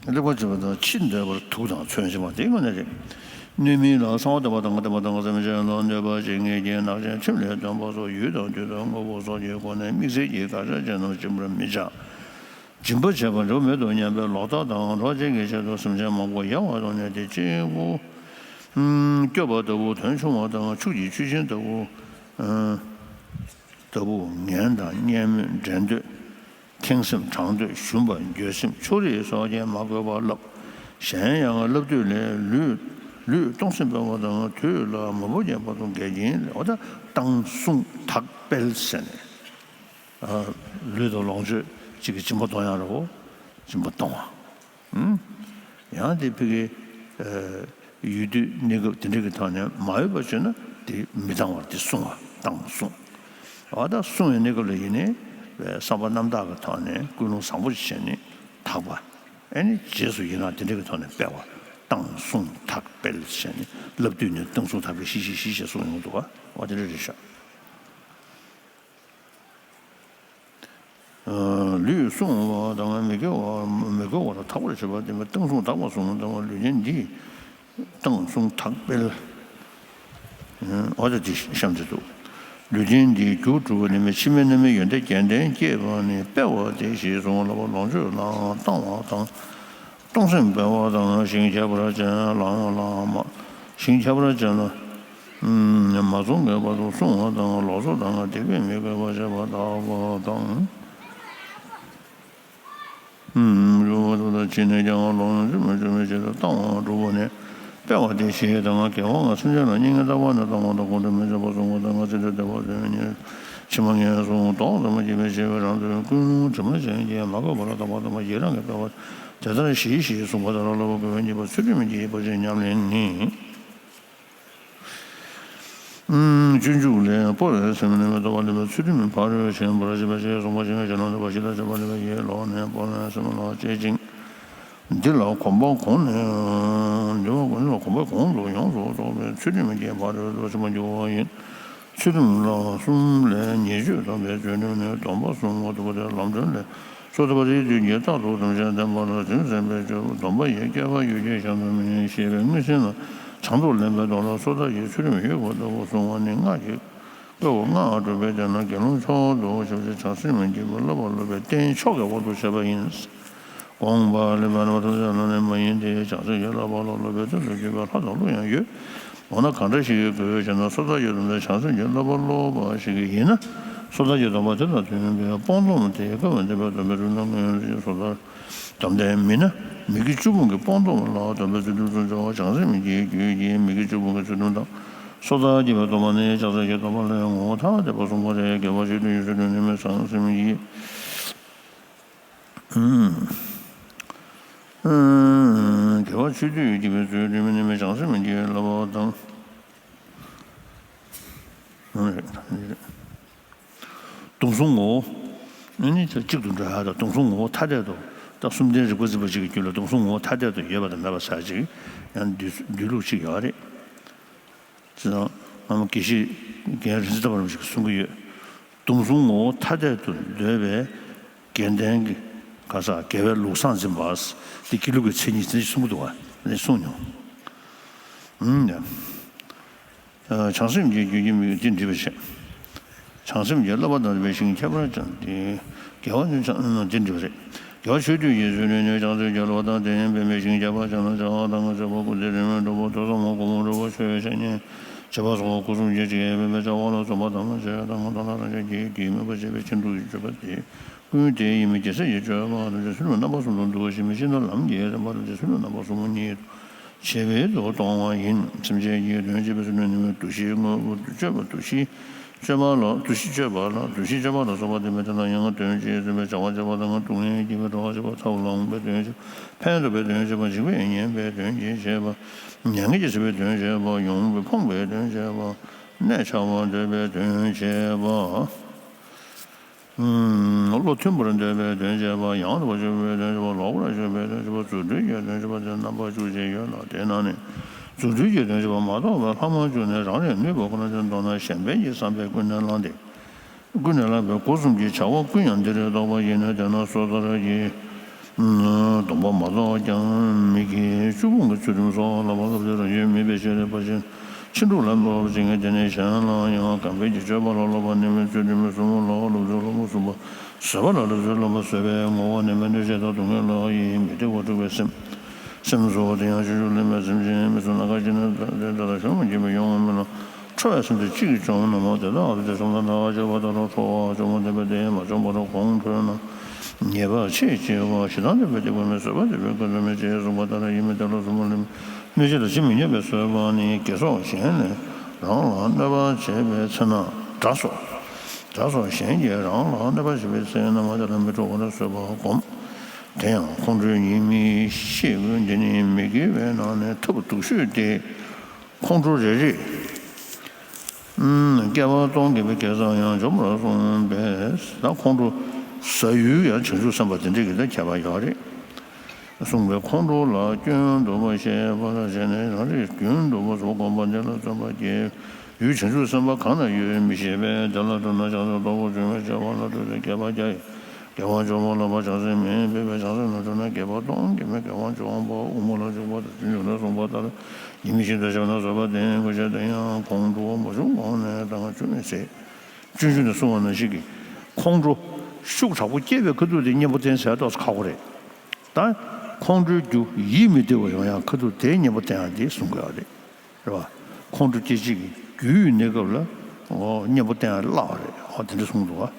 གླེགས་བམ་སྦྱིན་པ་དང་ཕྱིར་འདོད་པར་དུག་དང་མཚོན་བྱེད་པ་དེ་དངོས་གནས་རེད། གནོད་མིན་ལ་གསང་བ་འདོད་པ་དང་། གཏམ་དང་གང་ཟག་མི་ཆགས་ལ་གནོད་པ་བྱེད་ངེས་ཀྱི་ནག་ཅན་ཁྲིམས་ལས་སྟོན་པ་སོགས་ཡུལ་དང་དུས་དང་དངོས་པོ་སོགས་ཀྱི་སྒོ་ནས་དམིགས་བསལ་གྱི་དགག་བྱ་ཅན་རྣམས་སྦྱིན་པར་མི་བྱ། སྦྱིན་པ་བྱས་པ་འགྲུབ་མེད་དུ་སྙམ་པའི་ལོག་ལྟ་དང་། འགྲོ་བ་ཅན་གྱི་ཆེད་དུ་སེམས་ཅན་མང་པོ་ཡལ་བར་གཏོང་ནས་དེ་གཅིག་པུ་སྐྱོབ་པ་ལྟ་བུ་དོན་ཆུང་བ་དང་། ཕྱུགས་ཀྱི་མཆོད་སྦྱིན་ལྟ་བུ་ལྟ་བུ་ངན་དང་། གཉེན་མོས་འགྲན་འདོད། ཁེངས་སེམས། གྲང་འདོད། ཞུམ་པ། འགྱོད་སེམས། ཕྱོགས་རིས་སོགས་ཀྱིས་མ་གོས་པར་བསླབ། གཞན་ཡང་བསླབ་བཏུས་ལས་ལུས་ལུས་གཏོང་སེམས་སྤེལ་བ་དང་། དུས་ལ་མ་བུ་བརྒྱན་པ་དང་འགལ་རྐྱེན་ལས། འོ་ད་བཏང་བསྲུང་དག་སྤེལ་ཟེར་ནས། ལུས་དང་ལོངས་སྤྱོད་གཅིག་གི་སྦྱིན་པ་གཏོང་ཡག་རེད་བོ། སྦྱིན་པ་གཏོང་བ། ཡང་དེ་ཕ་གི་ཡུལ་དུས་གནས་སྐབས་དེ་འདྲ་གི་ཐོག་ནས་མ་འོས་པ་བྱུང་ན་དེ་མི་བཏང་བར་དེ་བསྲུང་བ། བཏང་བསྲུང་། འོ་ད་བསྲུང་བའི་གནས་སྐབས་ལ་ཡིན་ནའི་བསམ་པ་རྣམ་དག་གི་ཐོག་ནས་ཀུན་སློང་བཟང་པོ་ཞིག་བྱས་ནས་དག་པ། ཨེ་ནི་རྗེས་སུ་ཡི་རང་དེ་འདྲ་གི་ཐོག་ནས་སྤེལ་བ། བཏང་བསྲུང་དག་སྤེལ་བྱས་ནས་བསླབ་བཏུས་ནས་བཏང་བསྲུང་དག་སྤེལ་ཞི་ཞི་ཞི་ཞེས་གསུངས་ཡོང་འདུག་ག་འོ་དེ་འདྲ་རེད་ཤག་ལུས་བསྲུང་བ་དང་མི་དགེ་བ་མི་དགེ་བ་ལ་ཐག་པར་བྱེད་པ་དེ་མིན་བཏང་བསྲུང་དག་པ་གསུམ་དང་། ལུས་རྟེན་འདི་བཏང་བསྲུང་དག་སྤེལ། འོ་ད་འདི་གཤམ་དུ་འདུག་ལུས་རྟེན་འདི་རྒྱུ་གྲུབ་པ་ནི་མེད། ཕྱི་མའི་རྣམ་སྨིན་ཡོན་ཏན་རྒྱན་ལྡན་སྐྱེས་པ་ནི་དཔེ་བ་སྟེ་ཞེས་གསུངས་པ་ལ། ལོངས་སྤྱོད་ལའང་བཏང་བ་དང་། གཏོང་སེམས་སྤེལ་བ་དང་། ཞིང་ཁྱད་པར་ཅན་ལའང་ལ་མ། ཞིང་ཁྱད་པར་ཅན་ལ་མ་བཙོང་གི་བར་དུ་བསྲུང་བ་དང་། ལོགས་སུ་བཏང་བ་དེ་བས་མི་དགོས་པ་བྱེད་པ་དག་པ་དང་། རུང་བ་དུ་དང་ཕྱིས་ནས་ཀྱང་ལོངས་སྤྱོད་མི་སྤྱོད་པའི་ཆེད་དུ་བཏང་བ་སྒྲུབ་པ་ནི་དཔེ་བ་སྟེ་ཞེས་དང་། དགེ་བ་ལྔ་སེམས་ཅན་ལ་སྙིང་གའི་ལྟ་བ་ནི་བཏང་བ་དང་། གོང་དུ་མི་འཇོག་པ་བསྲུང་བ་དང་། ཚིག་འབྲུ་བདེ་བ་འཛིན་ཉེར་ཕྱི་མ་ངན་སོང་ལྡོག་ཏུ་མ་སྐྱེས་པའི་ཆེ་བའི་རང་དོན་ཀུན་སློང་དྲི་མ་ཅན་གྱིས་མ་གོས་པ་ལ་དག་པ་དང་། ཡི་རང་གི་དཔེ་བ་དེ་ལྟར་ཞི་ཞེས་གསུངས་པ་ལྟར་བསླབ་པ་དགེ་བའི་ཉེས་པ་ཚུལ་ཁྲིམས་ཀྱི་ཕར་ཕྱིན་ཉམས་ལེན་ནི། སྤྱོད་འཇུག་ལས། སྤོ་བའི་སེམས་ནི་མི་ལྡོག་པ་ལེན་པའི་ཚུལ་ཁྲིམས་ཕ་རོལ་ཕྱིན་པར་བྱེད་པ་ཞེས་གསུངས་པ་ཞིག་ཞེ་ལོང་འདོད་པ་ཞི་ལ་བྱེད་པ་ལེན་པའི་ཡིད་ལོག་ནས་སྤོ་བའི་སེམས་ལ་དཔྱད་ཅིང་། འདི་ལ་གོམས་པ་གོང་ནས། འདི་ལ་གོམས་པ་གོང་དུ་ཡོངས་སུ་རྫོགས་པའི་ཚུལ་ཁྲིམས་ཀྱི་ཕ་རོལ་ཏུ་ཕྱིན་པར་འགྱུར་བ་ཡིན། ཚུལ་ཁྲིམས་ལ་གསུམ་ལས་ཉེས་སྤྱོད་དམ་པའི་ཚུལ་ཁྲིམས་ནི་སྡོམ་པ་གསུམ་མ་ཐུབ་པ་སྟེ། ལམ་སྒྲོན་ལས། སོ་ཐར་པ་དེའི་དུས་ཀྱི་རྟག་ཏུ་དམ་ཞིང་བརྟན་པ་ལ་དྲིན་ཟིན་པའི་སྤྱོད་པ། སྡོམ་པ་ཡི་བསྐལ་པ་ཡུལ་གྱི་ཞག་དང་མི་ཤེས་པའི་མངོན་སེམས་ལ་བྱང་དུ་ལེན་པའི་དོན་ལ་སོ་ཐར་གྱི་ཚུལ་ཁྲིམས་ཡོད་པ་ལྟ་བུ་གསུངས་པ་ནི་སྔགས་ཀྱི་དཔེ་བོ། སྔགས་སྒྲུབ་པའི་དོན་ལ་དགེ་སློང་མཆོག་ཏུ་བྱ་བ་བྱང་སེམས་ཀྱི་བསླབ་པ་སློབ་པའི་རྟེན་མཆོག་གི་དབང་དུ་བྱས་པ་ཡིན། དགོངས་པ་ལེན་པ་ནི་མ་ཐུབ་ཚད་ལ་ནི་མ་ཡིན་ཏེ། བྱང་སེམས་ཀྱི་བསླབ་པ་ལ་སློབ་པའི་དོན་དུ་གྱུར་པའི་ལྷ་དང་ཀླུ་ཡང་ཡོད། འོ་ན་གང་འདྲ་ཞིག་དགོས་ཞེ་ན། སོ་ཐར་གྱི་སྡོམ་པས་བྱང་སེམས་ཀྱི་བསླབ་པ་སློབ་པ་ཞིག་ཡིན་ན། སོ་ཐར་གྱི་སྡོམ་པ་དེ་དང་མཐུན་པའི་སྤོང་སྡོམ་དེ་བསྐལ་པ་འདས་པའི་སྡོམ་པའི་ཚུལ་ཁྲིམས་ལ་མངོན་ཡོད་སོ་ཐར་སྡོམ་ལྡན་མིན་ན། མི་དགེ་བཅུ་སྤོང་གི་སྤོང་སྡོམ་ལ་སྡོམ་པའི་ཚུལ་ཁྲིམས་སུ་འཇོག་པ་བྱང་སེམས་ཀྱི་རྒྱུད་ཀྱི་མི་དགེ་བཅུ་སྤོང་གི་ཚུལ་ཁྲིམས་དང་། སོ་ཐར་གྱི་སྡོམ་པ་ནི་བྱང་སེམས་ཀྱི་སྡོམ་པ་ལས་ངོ་བོ་ཐ་དད་པ་གསུམ་པ་རེད། དགེ་བ་ཆོས་སྡུད་ཀྱི་ཚུལ་ཁྲིམས་ནི་མི་བྱང་སེམས་ཀྱི། དགེ་བ་ཆོས་སྡུད་ཀྱི་ཚུལ་ཁྲིམས་ནི་མི་བྱང་སེམས་ཀྱི་བསླབ་པ་དང་། སྡོམ་བསྲུང་ངོ་བོ། ཨ་ནི་གཅིག་ཏུ་འགྲོ་ཡ་དང་སྡོམ་བསྲུང་ངོ་བོ་ཐ་དད་དུ། ད་གསུམ་ལྡན་རིག་པ་འཛིན་པ་གཅིག་གི་རྒྱུད་ལ་སྡོམ་བསྲུང་ངོ་བོ་ཐ་དད་དུ་ཡོད་པ་དང་མེད་པ་ཟེར་ཅིག་ཡང་འདུས་འདུས་ལུགས་གཅིག་ཡོད་རེད། ཅེས་དང་། ཨ་མ་དགེ་བཤེས་རྒན་རིག་འཛིན་ལྟ་བུ་རིན་པོ་ཆེས་གསུང་གི་ཡོད། སྡོམ་བསྲུང་ངོ་བོ་ཐ་དད་དུ་འདོད་པའི་དགེ་ལྡན་གྱི་ག་ས་དགེ་བའི་ལུགས་བཟང་འཛིན་པ། འདི་དགེ་ལུགས་ཀྱི་མཚན་ཉིད་ཅེས་གསུང་གི་འདུག་བ་ནས་གསུངས་མྱོང་། ཨུམ། བྱང་སེམས་ཀྱི་རྒྱུད་ཀྱི་མིག་འདི་འདྲིས་པའི་ཕྱིར། བྱང་སེམས་ཀྱི་བསླབ་པ་དང་ལྡན་པའི་ཞིང་ཁྱད་པར་ཅན་ཏེ། དགེ་བ་ནི་བྱང་འདི་འདྲིས་པ་རེད། དགེ་བ་ཆོས་སྡུད་ཀྱི་ཚུལ་ནི་བྱང་སེམས་ཀྱི་བསླབ་པ་དང་ལྡན་པའི་ཞིང་ཁྱད་པར་ཅན་ལ་བྱ་བ་དང་ངེས་པ་ཀུན་ཏུ་རིང་མོའི་སྒྲུབ་པ་ཐོས་བསམ་སྒོམ་སྒྲུབ་པ་ཆོས་བཤད་ཉན་བྱེད་པ་སོགས་སྒོ་གསུམ་གྱི་ཕྱིར་ཡོད་པའི་བྱ་བ་ལ་བརྩོན་པ་དང་བྱས་དང་དོན་ལ་རང་རྒྱལ་གྱི་དགེ་མོས་པ་བྱས་པའི་ཕྱིར་འདུ་བྱེད་པ་སྟེ། ཀུན་དེ་ཡིན་མིན་རྒྱལ་སྲས་ཀྱི་སྤྱོད་པ་དང་ཚུལ་ཁྲིམས་རྣམ་པ་གསུམ་དུ་འདུ་བ་ཞེས་མི་ཤེས་ན་ལམ་གྱི་རིམ་པ་དང་ཚུལ་ཁྲིམས་རྣམ་པ་གསུམ་ཉིད་དུ་བྱེད་པའི་དུ་གཏོང་བ་ཡིན། སེམས་ཅན་གྱི་དོན་བྱེད་པའི་ཚུལ་ཁྲིམས་ནི་འདུ་ཤེས་དངོས་པོ་སྤྱོད་པ་འདུ་ཤེས་ སྤྱོད་པ་ལ། འདུ་ཤེས་སྤྱོད་པ་ལ། འདུ་ཤེས་སྤྱོད་པ་ལ་སོགས་པ་སྟེ་མི་དེ་དག་ཡང་དོན་བྱེད་ཟིན་པའི་བྱ་བ་བྱེད་པ་དང་སྡུག་བསྔལ་བསྐྱེད་པའི་གྲོགས་བྱེད་པ་ཐབས་ལ་འོངས་པའི་དོན་བྱེད་པ་ཕན་འདོགས་པའི་དོན་བྱེད་པ་འཇིགས་པས་ཉེན་པའི་དོན་གྱིས་བྱེད་པ། མྱ་ངན་གྱིས་བྱེད་པའི་དོན་བྱེད་པ། ཡོང་འབབ་ཕོངས་པའི་དོན་བྱེད་པ། གནས་འཆའ་བར་འདོད་པའི་དོན་བྱེད་པ། བློ་མཐུན་པར་འདོད་པའི་དོན་བྱེད་པ། ཡང་དག་པར་ཞུགས་པའི་དོན་བྱེད་པ། ལོག་པར་ཞུགས་པའི་དོན་བྱེད་པ། རྫུ་འཕྲུལ་གྱི་དོན་བྱེད་པ་སྟེ་རྣམ་པ་བཅུ་ཅིག་ཡོད་ལ། དེ་རྣམས་ནི་རྫུ་འཕྲུལ་གྱི་དོན་བྱེད་པ་མ་གཏོགས་པའི་ལྷག་མ་བཅུ་ནི་རང་ལས་ནུས་པ་ཁོ་ན་ཅན་མདོར་ན་གཞན་ཕན་གྱི་བསམ་པས་ཀུན་ནས་བསླངས་ཏེ། ཀུན་ནས་བསླངས་པའི་སྒོ་གསུམ་གྱི་བྱ་བ་ཀུན་ཡང་འདི་རུ་གཏོགས་པ་ཡིན་ནོ། དེས་ན་སོ་ཐར་གྱི་སྡོམ་པ་མ་གཏོགས་ཀྱང་མི་དགེ་བཅུ་སྤོང་གི་ཚུལ་ཁྲིམས་སོགས་ལ་བསླབ་པའི་རང་བཞིན་མེད་པའི་ཕྱིར། ཕར་ཕྱིན་ཕྱིན་དྲུག་ལ་བསླབ་པ་བྱེད་མཁན་དེ་ནི་གཞན་ལ་ཡང་གང་འཕེལ་གྱི་སྤྱོད་པ་ལ་སློབ་པ་ནི་མེད། ཚུལ་ཁྲིམས་གསུམ་ལ་སློབ་ཚུལ་སློབ་མ་གསུམ་པ། བཟོད་པ་ལ་སློབ་ཚུལ་སློབ་མ་བཟོད་པའི་ངོ་བོ་ནི་མེད། གནོད་བྱེད་དང་སྡུག་བསྔལ་ལ་ཡིད་མི་བདེ་བ་འཁྲུགས་པའི་སེམས། སེམས་གཙོ་བོ་དེ་ཡང་ཕྱོགས་བཅུ་ལས་མེད། སེམས་ཅན་མི་གསུམ་ལ་ཁ་ཅིག་ནི་དེ་ལྟར་བྱུང་བ་སྐྱེས་པའི་ཡོང་བ་མིན་ལ། ཁྲོ་བའི་སེམས་དེ་གཅིག་གིས་བྱུང་ན་མོ། དེ་དག་ལ་དེ་བྱུང་ན་ལྟ་བ་བྱས་པ་ལྟར་ཁྲོ་བ་བྱུང་བ་འདོད་པ་དེ་མ་བྱུང་བར་ཁོང་ཁྲོས་ན་ཉེས་པ་ཆེས་ཆེ་བ། ཞེ་སྡང་འདོད་པའི་སྡིག་པ་མེད། བཟོད་པ་འདོད་པའི་ཀུན་རྫོབ་མེད་ཅེས་གསུངས་པ་ལྟར་ཡིད་མི་བདེ་ལ་གཟུགས་མ་ལེན། གནོད་བྱེད་དང་ཅི་མི་སྙམ་པའི་བཟོད་པ་ནི་དགེ་སོགས་གཞན་ནི་རང་ལ་གནོད་པ་བྱེད་པའི་ཚེ་ན། དགྲ་སོགས་དགྲ་སོགས་གཞན་གྱིས་རང་ལ་གནོད་པ་བྱེད་པའི་ཚེ་ན་མ་དེ་ལ་མི་ཁྲོ་བར་བཟོད་པ་སྒོམ། དེ་ཡང་ཁོང་ཁྲོའི་ཉེས་དམིགས་ཤེས་དགོས། འདི་ནི་མི་དགེ་བའི་ནང་ནས་ཐབས་སྡུག་ཤོས་ཏེ། ཁོང་ཁྲོ་རེ་རེས་བསྐལ་པ་སྟོང་བརྒྱ་པའི་གེ་སར་ཡང་འཇོམས་པར་གསུངས་པས། ད་ཁོང་ཁྲོ་ཟ་ཡུལ་ཡང་བྱང་ཆུབ་སེམས་དཔའ་དེ་འདྲ་གི་ད་ཁྱད་པར་ཡོད་རེད། གསུངས་པའི་ཁོང་ཁྲོ་ལ་སྐྱོན་འདུག་པ་ཤེས་པར་བྱས་ནས་རང་རིག་རྒྱུན་འདུག་པ་སོགས་སྒོམ་པ་འདི་ལ་བརྩོན་པ་བསྐྱེད། ཡུལ་བྱང་ཆུབ་སེམས་དཔའ་གང་ན་ཡོད་མི་ཤེས་པས། དེ་ལ་སྤྲོ་ན་བྱང་སེམས་སྟོབས་པོ་འབྱུང་བའི་སྐྱེ་བ་ལ་སྤྲོ་བའི་དགེ་བ་བརྒྱ་ཡི་དགེ་བ་འཇོམས་པ་ལ་བྱང་སེམས་མེད་པས། བྱང་སེམས་ལ་སྤྲོ་ན་དགེ་བ་སྟོང་གི་མེད། དགེ་བ་འཇོམས་པ་དབུ་མ་ལ་འཇུག་པ་དང་ཚུལ་འཇུག་ན་གསུངས་པ་ལྟར་ཡིད་མི་ཤེས་དང་ཞེ་སྡང་བཟོད་པ་ལྡན་དགོས་ཤེས་དེ་ཡང་ཁོང་ཁྲོ་མ་བྱུང་གོང་ནས་དང་བཅུ་མེད་ཚེ། སྤྱོད་འཇུག་ནས་གསུངས་པ་ནང་བཞིན་གྱི་ཁོང་ཁྲོ་ཤུགས་དྲག་པོ་སྐྱེས་པའི་ཁ་ཐུག་དེ་གཉེན་པོ་བསྟེན་ཟེར་ཏོག་ཙམ་ཁག་པོ་རེད། ད་ཁོང་ཁྲོའི་རྒྱུ་ཡིད་མི་བདེ་བ་ཡོང་ཡང་ཁ་ཐུག་དེའི་གཉེན་པོ་བསྟེན་ཡག་དེ་གསུང་དགོས་པ་རེད། རེད་བ། ཁོང་ཁྲོ་སྐྱེ་བྱེད་ཀྱི་རྒྱུ་ཡི་གནས་སྐབས་ལ་འོ་གཉེན་པོ་བསྟེན་ཡག་སླ་བ་རེད། འོ་དེ་འདྲ་གསུངས་འདུག་བ།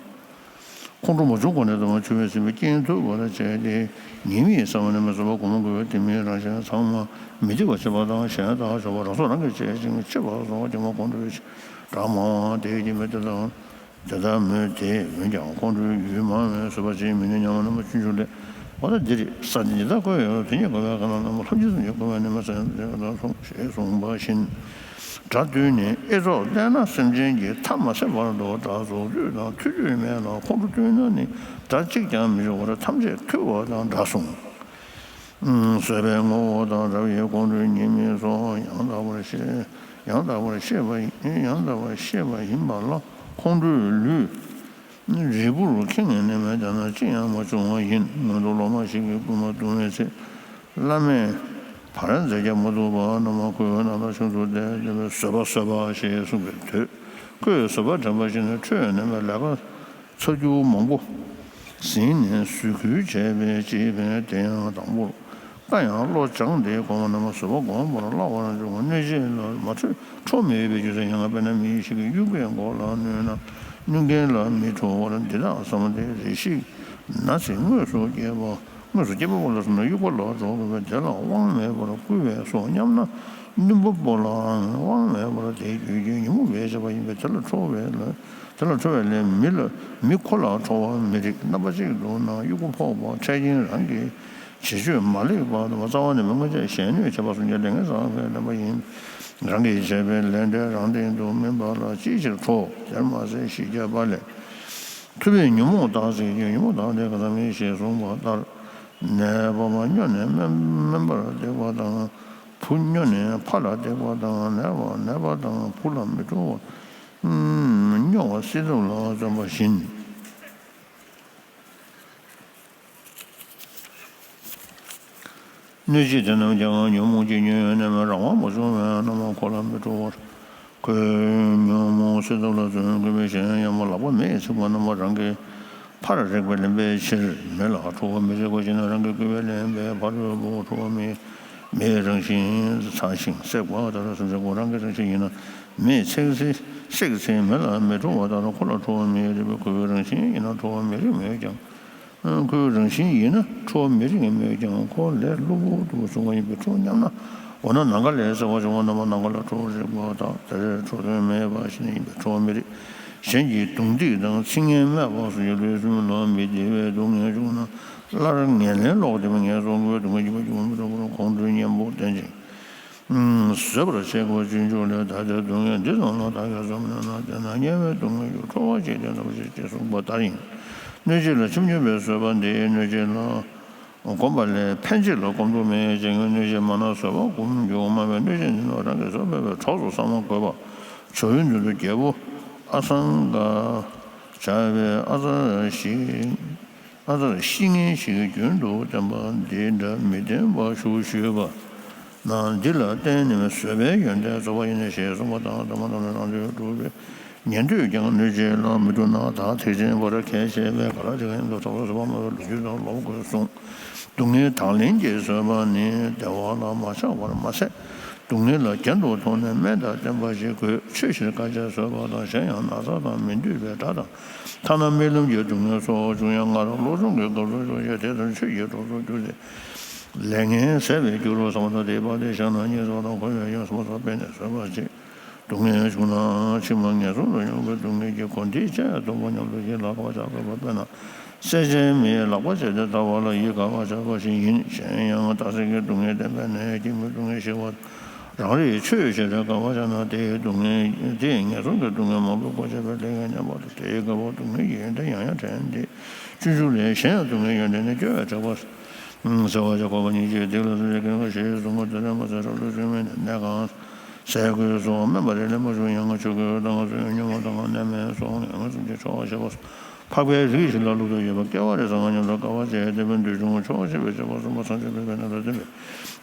ཁོང་ཁྲོ་མ་བྱུང་གོང་ནས་དང་བཅུ་མེད་ཚེ་ན་རྐྱེན་ཐུབ་པར་བྱས་ཏེ། ཉེས་དམིགས་བསམ་ནས་མི་བཟོད་པ་སྒོམ་དགོས་པའི་དེ་མིན་རང་གཞན་ཚང་མ་མི་བདེ་བ་བྱེད་པ་དང་གཞན་དག་འཇོམས་པ་རང་སྲོག་རང་གིས་བཅད་ཅིང་འཆི་བ་སོགས་ཀྱི་མ་ཁོང་ཁྲོའི་དགྲ་མང་བ་དེ་ཡི་རྒྱུ་མེད་དེ་དང་། དེ་ལྟར་མོད་དེ། འོན་ཀྱང་ཁོང་ཁྲོའི་ཡུལ་མང་བས་བཟོད་པ་ཅིས་མི་ནུས་སྙམ་པ་རྣམ་པ་ཆུང་ཆུང་ལས། འོ་ད་འདི་རེད། ས་འདི་ཉིད་ལྟར་བཀོད་ཡོད། དེ་ཉིད་བཀོད་པའི་ཁ་ན་རྣམ་པ་ལྷུམས་ཆེན་སུམ་ཅུ་བཀོད་པའི་ནི་མ་ཟད་དེ་ལྟར་གསུངས་ཞེས་གསུངས་པ་བཞིན། དགྲ་བཏུལ་ནས་ཨེ་ཚོགས་བསྟེན་ན་སེམས་ཅན་གྱི་མཐའ་མ་ཟད་བར་དུ་དགྲ་རྫོགས་དུས་དང་ཐུག་དུས་མེད་ལ། ཁོང་ཁྲོ་བཏུལ་ན་ནི་དགྲ་གཅིག་ཀྱང་མི་འབྱུང་བར་ཐམས་ཅད་ཐུལ་བ་དང་འདྲ་གསུངས། བཟོད་པའི་ངོ་བོ་དང་འདྲ་བའི་ཁོང་ཁྲོའི་ཉེས་དམིགས་སོགས་ཡང་དག་པར་ཤེས། ཡང་དག་པར་ཤེས་པ་ཡིན། ཡང་དག་པར་ཤེས་པ་ཡིན་པ་ལ་ཁོང་ཁྲོའི་ལུས་རིལ་བུར་ཁེངས་ནས་མེད་དེ་ན་ཅི་ཡང་མ་བྱུང་བ་ཡིན། སྔོན་དུ་སློབ་མ་ཞིག་གིས་རྐུན་མ་བརྡུང་བའི་ཚེ། བླ་མས་བར་མཛད་རྒྱག་མ་ཐུབ་པ་རྣམས་ཁོའི་རྣ་ལ་ཤིན་ཏུ་བདེ་བདེ་བས་བཟོད་པ་བཟོད་པ་ཞེས་གསུངས་པའི་དོད། ཁོས་བཟོད་པ་དྲན་པ་ཞིག་ནི་ཁྲོས་ནས་མེད་ལས་ཀ་ཚ་རྒྱུ་མང་པོ་ཟིན་ནས་གཟུགས་འཁུར་བྱས་པའི་ཅིའི་ཕན། དེ་ཡང་དང་པོར་བཀའ་ཡང་བློ་སྦྱངས་ཏེ་གོམས་པ་རྣམས་བཟོད་པ་བསྒོམ་པར་སླ་བར་འགྱུར་བ། གནོད་བྱེད་ལ་མ་ཁྲོ་ཁྲོ་མི་འོས་པའི་རྒྱུ་མཚན་ཡང་དཔེར་ན་མི་ཞིག་གིས་དབྱུག་པས་མགོ་ལ་གནོད་ན་གནོད་མཁན་ལ་མི་ཁྲོ་བར་འདི་དག་བསམ་སྟེ་རེ་ཞིག་ན་ཚེ་དངོས་སུ་སྐྱེས་པ། དངོས་སུ་སྐྱེས་པ་པོ་ལ་སོགས་ན་དབྱུག་པ་ལ་སྒྲོག་དགོས་པས་དེ་ལ་དབང་མེད་པར་བསྐུལ་བས་སོ་སྙམ་ན། བསྣུན་པ་པོ་ལའང་དབང་མེད་པར་དེའི་རྒྱུད་ཀྱི་ཉོན་མོངས་པས་བྱས་པ་ཡིན་པས་དེ་ལ་ཁྲོ་བས་ལ། དེ་ལ་ཁྲོ་བས་ལན་མི་ལ་མི་ཁོ་ལ་ཁྲོ་བ་མི་རིགས། རྣམ་པ་གཅིག་ཏུ་ན་དབྱུག་པ་ཕོག་པ་འཕྲལ་རྐྱེན་རང་གི་བྱེད་སྤྱོད་མ་ལེགས་པ་དང་རྩ་བ་ནས་མི་ངོ་ཅན་གཞན་གནོད་བྱེད་པ་སོགས་ཀྱི་ལས་ངན་བསགས་པའི་ལེན་པ་ཡིན། རང་གིས་བྱས་པའི་ལས་འབྲས་རང་སྟེང་དུ་སྨིན་པ་ལ་ཅིའི་ཕྱིར་ཁྲོ། དེར་མ་ཟད་བཞི་བརྒྱ་པ་ལས། ཐུབ་པས་ཉོན་མོངས་དག་ཟེར་གྱི་ཉོན་མོངས་དག་སྟེ་ག་ཙམ་ཡིན་ཞེས་གསུངས་པ་ལྟར། ནད་པ་མ་སྨྱོ་ནས་སྨན་སྨན་པར་བསྡིགས་པ་དང་། བུ་སྨྱོ་ནས་ཕ་ལ་བསྡིགས་པ་དང་། ནད་པ་ནད་པ་དང་བུ་ལ་མི་ཁྲོ་བར་སྨྱོ་བ་སྲིད་ཐབས་ལ་བརྩོན་པ་བཞིན། གནོད་བྱེད་དེ་རྣམས་ཀྱང་ཉོན་མོངས་ཀྱིས་མྱོས་ནས་རང་དབང་མ་བྱུང་བས་རྣམ་པ་ཁོ་ལ་མི་ཁྲོ་བར། ཁོས་ཉོན་མོངས་སེལ་ཐབས་ལ་བརྩོན་དགོས་པའི་གཞན་ཡང་མ་ལག་པ་མེས་ཚིག་པ་རྣམ་པ་རང་གི་ཕར་རེག་པས་ལེན་པའི་ཕྱིར་མི་ལ་ཁྲོ་བ་མི་རིགས་པ་ཞིག་ན་རང་གི་བསྐུལ་བས་ལེན་པའི་ཕ་རོལ་པོ་ཁྲོ་བ་མི་མིའི་རང་བཞིན་ཚ་ཞིང་སྲེག་པ་ལྟར་སེམས་ཅན་ཁོ་རང་གི་རང་བཞིན་ཡིན་ན་མེས་ཚིག་ཚེ་སྲེག་ཚེ་མི་ལ་མི་ཁྲོ་བ་ལྟར་ཁོ་ལ་ཁྲོ་བ་མི་རིགས་པས་ཁོའི་རང་བཞིན་ཡིན་ན་ཁྲོ་བ་མི་རིགས་མོད་ཀྱང་། ཁོའི་རང་བཞིན་ཡིན་ན་ཁྲོ་བ་མི་རིགས་མོད་ཀྱང་ཁོ་ལས་གློ་བུར་དུ་བྱུང་བ་ཡིན་པས་ཁྲོ་སྙམ་ན། འོ་ན་ནམ་མཁའ་ལས་གསལ་བར་བྱུང་བ་རྣམས་ནམ་མཁའ་ལ་ཁྲོ་བ་རིགས་པ་དག་དེར་ཁྲོ་དོན་མེད་པ་ཞིག་ཡིན་པས་ཁྲོ་བ་མི་རིགས། གཞན་གྱི་རྡུང་རྡེག་དང་ཚིག་ངན་སྨྲས་པ་སོགས་ཀྱིས་ལུས་སེམས་ལ་མི་བདེ་བའི་སྡུག་བསྔལ་བྱུང་ན། སླར་ངན་ལན་ལོག་སྟེ་ངན་སོང་གི་སྡུག་བསྔལ་གྱིས་མ་གྱུར་པ་མི་འགྲོ་བར་ཁོང་ཁྲོའི་གཉེན་པོ་བསྟེན་ཅིང་། བཟོད་པར་བྱེད་པ་སྤྱོད་འཇུག་ལས། ད་ལྟའི་སྡུག་བསྔལ་འདི་ཙམ་ལ་བདག་གིས་བསམ་ནུས་ན། དེས་ན་དམྱལ་བའི་སྡུག་བསྔལ་གྱི་ཁྲོ་བ་ཅི་སྟེ་ན་ཞེས་ཅེས་གསུངས་པ་ལྟར་ཡིན། གནོད་བྱེད་ལ་ཁྱབ་མྱོང་བའི་བཟོད་པ་འདི་གནོད་བྱེད་ལ་བསྒོམས་པ་ལས་ཕན་ཕྱིར་ལ་སྒོམ་ཐུབ་མེད་ཅེས། གནོད་བྱེད་མ་ན་བཟོད་པ་སྒོམ་རྒྱུ་སྨྲ་བའི་གནོད་བྱེད་འདི་ནི་རང་གི་བཟོད་པ་མེད་པའི་གྲོགས་སུ་བསམ་བློ་དགོས་པ། ཇོ་བོའི་མདུན་དུ་རྒྱལ་པོ་ཨ་སང་ག་བྱ་བའི་ཨ་ཙར་ཞིག་ཨ་ཙར་བཤིག་ངན་ཞིག་རྒྱུན་དུ་བསྟན་པ་འདི་འདྲ་མི་བསྟན་པ་ཞུ་ཞུས་པ་ན། འདི་ལ་བརྟེན་ནས་བཟོད་པའི་ཡོན་ཏན་རྫོགས་པ་ཡིན་ཞེས་གསུངས་པ་དང་། ད་མ་ན་ལས་རང་ཚུལ་སྒྲུབ་པའི་ཉན་ཐོས་ཀྱང་གནོད་བྱེད་ལ་མི་སྡུག་ན། བདག་ཐེག་ཆེན་པར་ཁས་འཆེ་བས་ག་ལ་དེ་ཡིན་དུ་ཐོབ་པ་བཟོད་པ་སྨྲ་བའི་ལོ་རྒྱུས་དང་ལོབས་དགོས་གསུངས། སྡུག་བསྔལ་དང་ལེན་གྱི་བཟོད་པ་ནི་བདེ་བ་ལ་མ་ཆགས་པར་མ་ཟད། སྡུག་བསྔལ་ལ་རྒྱན་དུ་མཐོང་ནས་སྨན་དང་ལྡན་པ་ཞིག་དགོས། ཆོས་བཞིར་དཀའ་སྤྱད་བཟོད་པ་དང་། གཞན་ཡང་ན་ཚ་དང་མི་འདོད་པའི་དགྲ་དང་། ཐ་ན་རྨི་ལམ་གྱི་སྡུག་བསྔལ་སོགས་བྱུང་ཡང་སྔར་བློ་སྦྱོང་གི་སྐབས་སུ་ཞོག་ཤེས། དེ་ལྟར་ཆོས་ཀྱི་གྲོགས་སུ་གྱུར་ཏེ། ལས་ངན་ཟད་པའི་རྒྱུ་རུ་བསམ་པ་དང་། དེའི་བར་དུ་བཞག་ན་ཉེས་ཚབས་དང་འཁོར་བའི་ཡོན་བསམ་པ་སོགས་སྤེལ་ནས་བཟོད་པར་བྱེད། སྡུག་བསྔལ་བྱུང་ན་ཕྱི་མ་ངན་སོང་དུ་ཡོང་བའི་སྡུག་བསྔལ་གྱི་གོ་འདི་ཅི་ཡང་སྟོན་པ་ཉམས་སུ་བཞེས་ལ་དཀའ་བ་བྱ་དགོས་པ། དཔེར་ན་སྲེག་བཅད་མེ་ཡིས་ལག་པ་བཅད་དེ་བརྡར་བ་ལ་ཡིད་དགའ་བར་བྱ་བ་ཞིག་ཡིན། གཞན་ཡང་རྟག་བསྲེགས་ཀྱི་སྡུག་བསྔལ་བསྟན་པས་ན་སྐྱེད་མོས་སྡུག་བསྔལ་ཞི་བ། རང་རེས་ཆོས་བྱས་ཏེ་དགའ་བར་བྱ་ན་དེའི་སྡུག་བསྔལ་དེས་ངན་སོང་གི་སྡུག་བསྔལ་མང་པོས་བསྐོར་བྱས་པའི་ལས་ངན་ཉམས་པ་དང་། དེའི་དགའ་བ་སྡུག་བསྔལ་གྱི་ཡོན་ཏན་ཡང་ཡང་དྲན་ཏེ། སྤྱོད་འཇུག་ལས། གཞན་ཡང་སྡུག་བསྔལ་ཡོན་ཏན་ནི། སྐྱོ་བས་དྲེགས་པ་ཟ་བར་བྱ། ཁོག་པ་སྙིང་རྗེའི་སྡིག་ལ་སོགས་ཀྱིས་ཀུན་དགའ་ཞེས་གསུངས་པ། དེ་ལས་མ་ཟད་རང་ལུས་སུན་མས་ནས་ནད་གང་། ཟས་གོས་སོགས་སྨན་པ་རེ་ལས་མ་བྱུང་ཡང་། ཆོས་གོས་དང་སོགས་ཉོ་བ་དང་། གནས་མལ་སོགས་ངན་སོང་གི་ཆོ་ག་བྱེད་པ་སོགས། འཕགས་པའི་རིགས་བཞི་ལ་ལུག་ཏུ་ཡོད་པ། སྐྱེ་བ་རེ་ཟ་བ་སྙམ་དུ་དཀའ་བ་སྤྱད་དེ། འདོད་ཆུང་ཆོག་ཤེས་པའི་སྤྱོད་པ་བསྲུང་བ། ཚངས་སྤྱོད་པའི་ནང་ལ་བརྟེན་པའི་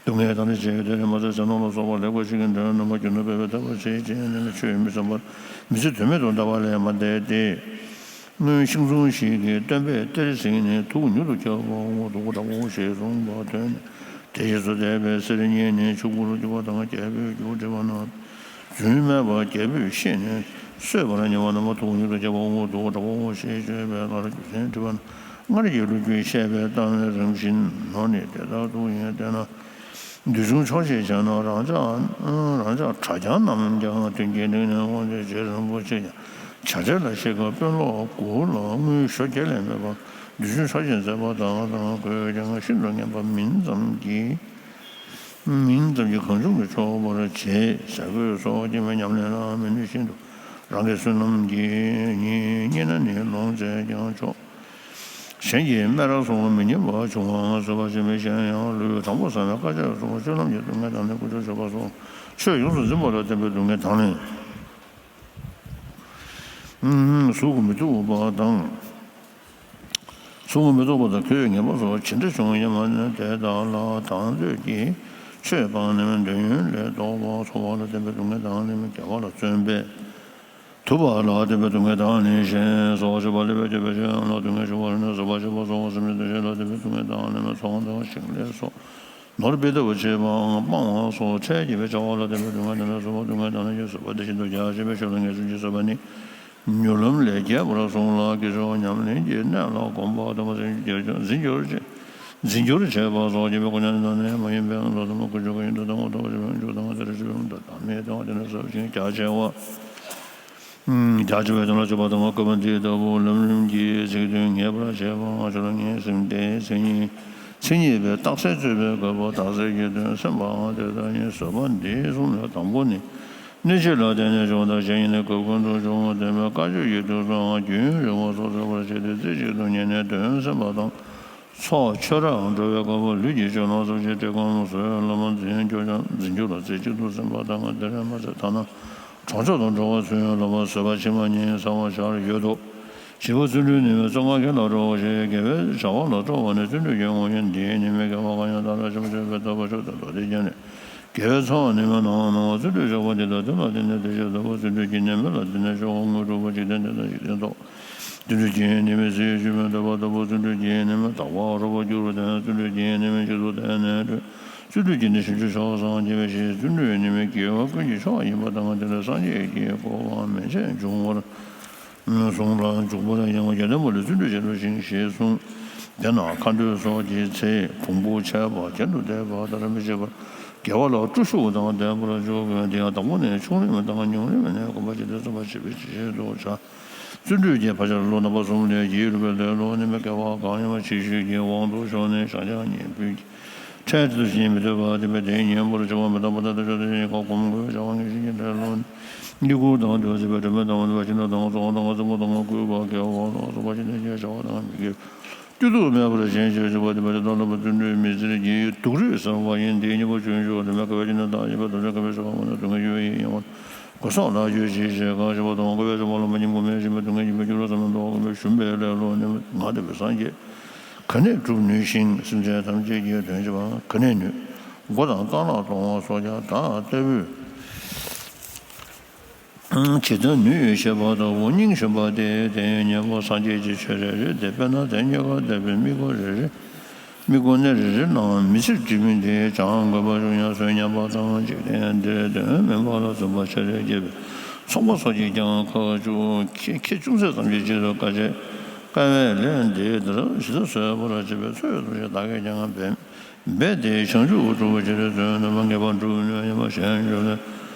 སྡུག་བསྔལ་དང་ནི་བཅས། དེ་ལས་མ་ཟད་ཟས་ནོར་ལ་སོགས་པ་ལེགས་པ་ཞིག་གི་དོན་རྣམ་པ་རྒྱུ་ནོར་འབེལ་བའི་ཐབས་ལ་བྱེད་ཅེས་ནི་ཆོས་མི་བསམ་པར་མི་ཚེ་དོན་མེད་དུ་འདའ་བ་ལས་མ་འདས་ཏེ། སྔོན་ཤིང་ཚོང་ཞིག་གིས་སྟོན་པའི་གཏེར་ཟིན་ནས་དུག་མྱུར་དུ་ཁྱབ་པའོ། དུག་དྲག་པོ་ཞེས་གསུངས་པ་ཐོས་ནས། དེ་རྗེས་སུ་འདས་པའི་གསེར་རྙེད་ནི་ཕྱུག་པོར་གྱུར་པ་དང་། རྒྱལ་པོས་རྒྱུ་དྲིས་པ་ན། རྫུན་སྨྲས་པ། རྒྱལ་པོས་ཤེས་ནས་གསོད་པར་མཉེས་པ་རྣམ་པ་དུག་མྱུར་དུ་ཁྱབ་པའོ། དུག་དྲག་པོ་ཞེས་བརྗོད་པས་སླར་རྒྱུ་མཚན་དྲིས་པ་ན། སྔར་གྱི་ལོ་རྒྱུས་བཤད་པའི་གཏམ་རིམ་བཞིན་ནོར་ནི་དེ་ལྟར་དུ་ཡིན། དེས་ན་འདོད་ཆུང་ཆོག་ཤེས་བྱས་ན། རང་ཅག་རང་ཅག་གྲྭ་རྐྱང་རྣམས་ཀྱང་དོན་གྱི་གླེང་ནས་དབང་ཆེ་རིན་པོ་ཆེ་ཀྱང་བྱ་བྲལ་ལ་གཤེགས་སྐབས་དཔོན་སློབ་དགུ་ལ་དངུལ་ཞོ་བརྒྱ་ལས་མེད་པར་འདོད་ཆུང་ཆོག་ཤེས་མཛད་པ་དག་དང་། ཁོས་ཀྱང་ཤིན་ཏུ་ངན་པ་མིང་ཙམ་གྱི་མིང་ཙམ་གྱི་གང་བྱུང་གིས་ཆོག་པར་བྱེད། ཟས་གོས་སོགས་སྐྱེ་བོའི་ཉམས་ལེན་ལ་མི་ནུས་བཞིན་དུ་རང་གི་བསོད་ནམས་ཀྱིས་རྙེད་ན་ནི་ལོངས་སྤྱད་ཀྱང་ཆོག། གཞན་གྱི་སྨད་ར་སོགས་མི་སྙན་པ་བྱུང་བའང་བཟོད་པ་བྱེད་མི། གཞན་ཡང་ལུས་དྲང་པོར་བཟའ་བའི་དཀའ་སྤྱད་སོགས་སྤྱོད་ལམ་གྱི་སྡུག་བསྔལ་དང་ནི། ཀུ་ཅོ་བྱེད་པ་སོགས་ཆོས་ཡོངས་སུ་འཛིན་པ་ལ་བརྟེན་པའི་སྡུག་བསྔལ་དང་ནི། གཟུགས་མི་ཐུབ་པ་དང་། གཟུགས་མི་ཐུབ་པ་དང་། ཁོད་ངན་པ་སོགས་ཇི་འདྲ་བྱུང་ཡང་མ་ནི་དེ་དག་ལ་དང་འདོད་ཀྱི་ཆོས་སྤངས་ནས་འདོད་ཡོན་ལས་ལྡོག་པ། ཚོར་བ་ལ་བརྟེན་པའི་སྡུག་བསྔལ་དང་ནི། དགེ་བ་ལ་བརྩོན་པས་ཐུབ་པ་ལ་བརྟེན་པའི་སྡུག་བསྔལ་དང་ནི། གཞན་སོགས་སྤྱོད་པ་ལེགས་པའི་སྤྱོད་པའི་ཆོས་རྣམས་ལ་སྡུག་བསྔལ་བྱུང་བ་ནི། བཟོད་པ་བྱེད་པ་སོགས་སེམས་ཅན་འདོད་ཆེན་ལ་བརྟེན་པའི་སྡུག་བསྔལ་དང་ནི། ཚོང་དང་ཞིང་ལས་སོགས་ནོར་སྤེལ་ལྟ་བུ་བྱེད་པའང་སྤང་བ་སོགས་འཕྲལ་གྱི་བྱ་བ་ལ་བརྟེན་པའི་སྡུག་བསྔལ་དང་ནི། བཟོད་པ་སྡུག་བསྔལ་དང་ནི། བཟོད་པ་དེ་བཞིན་དུ་རྒྱ་ཆེ་བའི་ཆོས་ལ་ངེས་འབྱུང་གིས་བཟོད་པ་ནི། མྱུར་ལམ་ལས་རྒྱས་པར་གསུངས་ལ། དགེ་སྦྱོར་ཉམས་ལེན་གྱི་གནད་ལ་གོམས་པ་དང་། འཛིན་སྦྱོར་འཛིན་སྦྱོར་བྱེད་འཛིན་སྦྱོར་བྱེད་པ་སོགས་སྐྱེ་བོའི་སྐུ་མྱ་ངན་ལས་འདའ་ནི་མ་ཡིན་པའི་ལམ་དུ་མ་ཀུན་སྤྱོད་ཀྱི་ཡུལ་དུ་བཏང་བ་ལྟ་བུ་ཞིག་མི་འཇུག་དང་། དེ་ལ་སྤྱོད་པའི་ལམ་དུ་བདག་མེད་དང་། དེ་ནི་ཟབ་ཅིང་རྒྱ་ཆེ་བ། རྒྱ་ཆེ་བའི་དོན་ལ་སྤྱོད་པ་དང་། བཀོད་པ་འདི་ལྟ་བུ་ལམ་རིམ་གྱི་ཚིག་དོན་ངེས་པར་བྱེད་པའང་ཆོས་ལ་ངེས་ཟིན་ཏེ། མཚན་ཉིད་མཚན་ཉིད་པའི་རྟགས་གསལ་རྩོད་པའི་སྐབས་སུ་རྟགས་གསལ་གྱི་དོན་གསན་པའང་དེ་ལྟར་ཡིན། བཟོད་པ་འདི་གསུམ་ལས་དང་པོ་ནི། གནོད་བྱེད་ལ་བརྟེན་ནས་བྱུང་དང་། གཞན་ཡིན་ན་སྐབས་ཀུན་ཏུ་འབྱུང་བ་བསྟན་པའི་བཀའ་ཆོས་ཀྱི་དུས་སུའང་རྒྱུན་རིང་བ་སོགས་བཟོད་པར་བྱས་ཏེ་རྩེ་གཅིག་ཏུ་ཉན་ནས་དོན་གསན་པ་དང་། ཚོགས་ཆོས་རར་འགྲོ་བའི་སྐབས་ལུས་ཀྱི་སྤྱོད་ལམ་ཟབ་ཅིང་བཀྲེས་སྐོམ་བཟོད་ལམ་འཛིན་སྐྱོ་ཅང་འཛིན་སྐྱོ་ལ་རྩེ་གཅིག་ཏུ་གསན་པ་དང་། དེར་མ་ཟད་ཐ་ན་གྲོང་ཆོག་ཏུ་འགྲོ་བ་ཚུན་ལ་བཟོད་པ་ཕྱི་མ་གཉིས་བསགས་པར་བྱར་ཡོད་དོ། བཞི་པ་བརྩོན་འགྲུས་ནི་བརྩོན་འགྲུས་ཀྱི་ལ་འགྲོ་བ་ཞེས། དགེ་བའི་བྱ་བ་ལ་སྤྲོ་བ་ནི་བརྩོན་འགྲུས་ཀྱི་ངོ་བོ་ཡིན། འདིའི་ནི་མི་དགེ་བ་གང་ཡང་བདག་ལ་ཆགས་པ་ཆགས་པའི་ཐབས་ཤོག་དང་མདོ་སྡེ་རྒྱན་ལས། དགེ་བའི་ཚོགས་ནི་མི་སྣང་བ་སྣང་བ་བརྩོན་འགྲུས་ཆགས་པ་འདི་དང་། དེ་ལ་བརྟེན་ནས་དེ་བཞིན་གཟུགས་པོ་བརྩོན་འགྲུས་ཀྱི་ནི་མི་ལ་བརྟེན་ནས་ཆགས་པ་དངོས་གྲུབ་པ་འཇིག་རྟེན་འདས་དང་འཇིག་རྟེན་ཐོབ། བརྩོན་འགྲུས་ཀྱི་ནི་མི་ཚེའི་ཤུལ་མའི་འདོད་པ་ལྟ་བུ། བརྩོན་འགྲུས་ཀྱི་ནི་མི་དག་པ་རོ་པ་འགྱུར་བ་དང་། བརྩོན་འགྲུས་ཀྱི་ནི་མི་འཇིག་ཏུ་དེད་ནས་སྒྲོལ། བརྩོན་འགྲུས་ཀྱི་ནི་ཞིང་བཅུ་ཆགས་སངས་རྒྱས་པའི་ཞིང་། བརྩོན་འགྲུས་ནི་མི་དགེ་བ་ཀུན་གྱི་མཆོག་ཡིན་པ་དང་། དེ་ལས་སངས་རྒྱས་ཀྱི་གོ་འཕང་མན་ཆད་འབྱུང་བར་གསུངས་ལ། འཇུག་པར་ཡང་དགེ་ལྡན་པ་ལས་བརྩོན་འགྲུས་བྱེད་པ་ཞིག་ཞེས་གསུངས། དེས་ན་མཁའ་འགྲོ་སོགས་ཀྱི་ཚེ་བོང་བུ་ཆད་པ་གྱེན་དུ་འདེད་པ་ལྟར་མི་བྱེད་པར་དགེ་བ་ལ་སྤྲོ་ཤུགས་དང་ལྡན་པར་འཇུག་དགོས། དེ་ཡང་དང་པོ་ནས་ཆུང་རིམ་དང་ཉུང་རིམ་ནས་གོམས་པ་བྱས་ཏེ་བརྩོན་པ་བྱེད་པའི་ཆེད་དུ་བྱ། བརྩོན་འགྲུས་ཀྱི་བར་ཆད་ལོ་རྣམ་པ་གསུམ་ལས་རྒྱལ་རིག་པའི་ལས་ལོ་ནི་མི་དགེ་བ་གང་ཡང་ཕྱི་བཤོལ་གྱི་དབང་དུ་ཤོར་ནས་ཤ་ཆང་གཉིས་ཕུལ་གྱི། འཕྲལ་དུ་ཞིང་མི་ཐུབ་པ་དེ་མི་དེའི་གཉེན་པོར་བྱ་བ་མི་འདང་བ་དང་དེ་ཆོས་དེ་ཉིད་ཁ་སྐོམ་དགོས་བྱ་བ་ངེས་ཤེས་ཀྱི་འབྲས་ལོ་ནི་ཡི་གུར་དང་དུ་ཟིལ་པའི་དྲི་མ་དང་དུ་བ་ཤིང་དང་སོང་དང་སྲིན་པོ་དང་སྐུད་པ་གེ་བ་ལ་སོགས་པ་ཤིང་དང་བཅས་བྱ་བ་དང་མི་དགེ་བ་བཅུ་དྲུག་མེད་པར་བཞེངས་ཤིང་བཞུགས་པ་དེ་མི་དེ་དང་ལྷག་པའི་བརྩོན་འགྲུས་མི་ཟད་ཀྱི་སྡུག་རུས་བསལ་བ་ཡིན། དེའི་གཉེན་པོ་ཆོས་མཆོག་དེ་མི་དགེ་བའི་ཕྱི་ནང་དང་བཞི་པ་དུ་བྱ་དགེ་བའི་བྱ་བ་མང་ན་སྡུག་བསྔལ་ཡོད་པའི་ཡིད་ཡངས་པ། གོས་བཟང་ལག་འཁྱུད་བཞེས་ཤིང་གང་ཞིག་པ་དང་དགེ་བའི་བྱ་བ་ལ་མ་ཉམས་གོང་མའི་ཞིང་པའི་སྡུག་བསྔལ་ཞི་བའི་ཕྱིར་རོ་བསམ་པའི་མདོ་སྒོམ་པའི་ཞུམ་པའི་ལས་ལོ་ནི་ང་དེ་བས་སངས་རྒྱས་ག་ནས་བསྒྲུབ་ནུས་ཤིང་སེམས་ཅན་ཐམས་ཅད་ཀྱི་དོན་བྱེད་པ་ག་ནས་ནུས། མགོ་དང་རྐང་ལག་གཏོང་བ་སོགས་ཀྱང་བདག་ལྟ་བུས་ཇི་ལྟར་ནུས་ཤེས་པ་ལྟ་བུ་སྙིང་ཞུམ་པ་སྟེ། དེའི་གཉེན་པོ་སངས་རྒྱས་ཀྱི་ཆོས་རེ་རེ་སྟེ། དཔེར་ན་དེ་གཉིས་ཀ་འདོད་པའི་དམིགས་པ་རེ་རེ། མི་དགོས་གནས་རེ་རེ་ན་མི་ཚེ་སྒྲིབ་མིན་དེ་བྱང་དགོས་པ་རུ་ཡང་བཟོད་ཉམས་པ་དང་འཇིག་རྟེན་འདིར་དོན་མིན་པ་ལ་བརྩོན་པ་ཆེ་རེ་བསྐྱེད་པའི་ཚོགས་པ་སོགས་ཀྱིས་ཀྱང་ཁ་བཅུག་ཁེ་ཁེ་ཅུང་ཟད་ཙམ་གྱི་ཕྱིར་དུ་དཀའ་སྤྱད་དཀའ་བའི་ལས་འདི་ལྟར་ཞི་བདེ་བཟོད་པར་བྱེད་པའི་ཚུལ་དུ་ཞིག་བདག་གིས་ཀྱང་འབད་འབད་དེ་བྱང་ཆུབ་སྒྲུབ་ཕྱིར་བརྩོན་ནུས་པ་ངེས་པར་འགྲུབ་ནུས་ཡིན་པ་གཞན་ཡོད་མེད།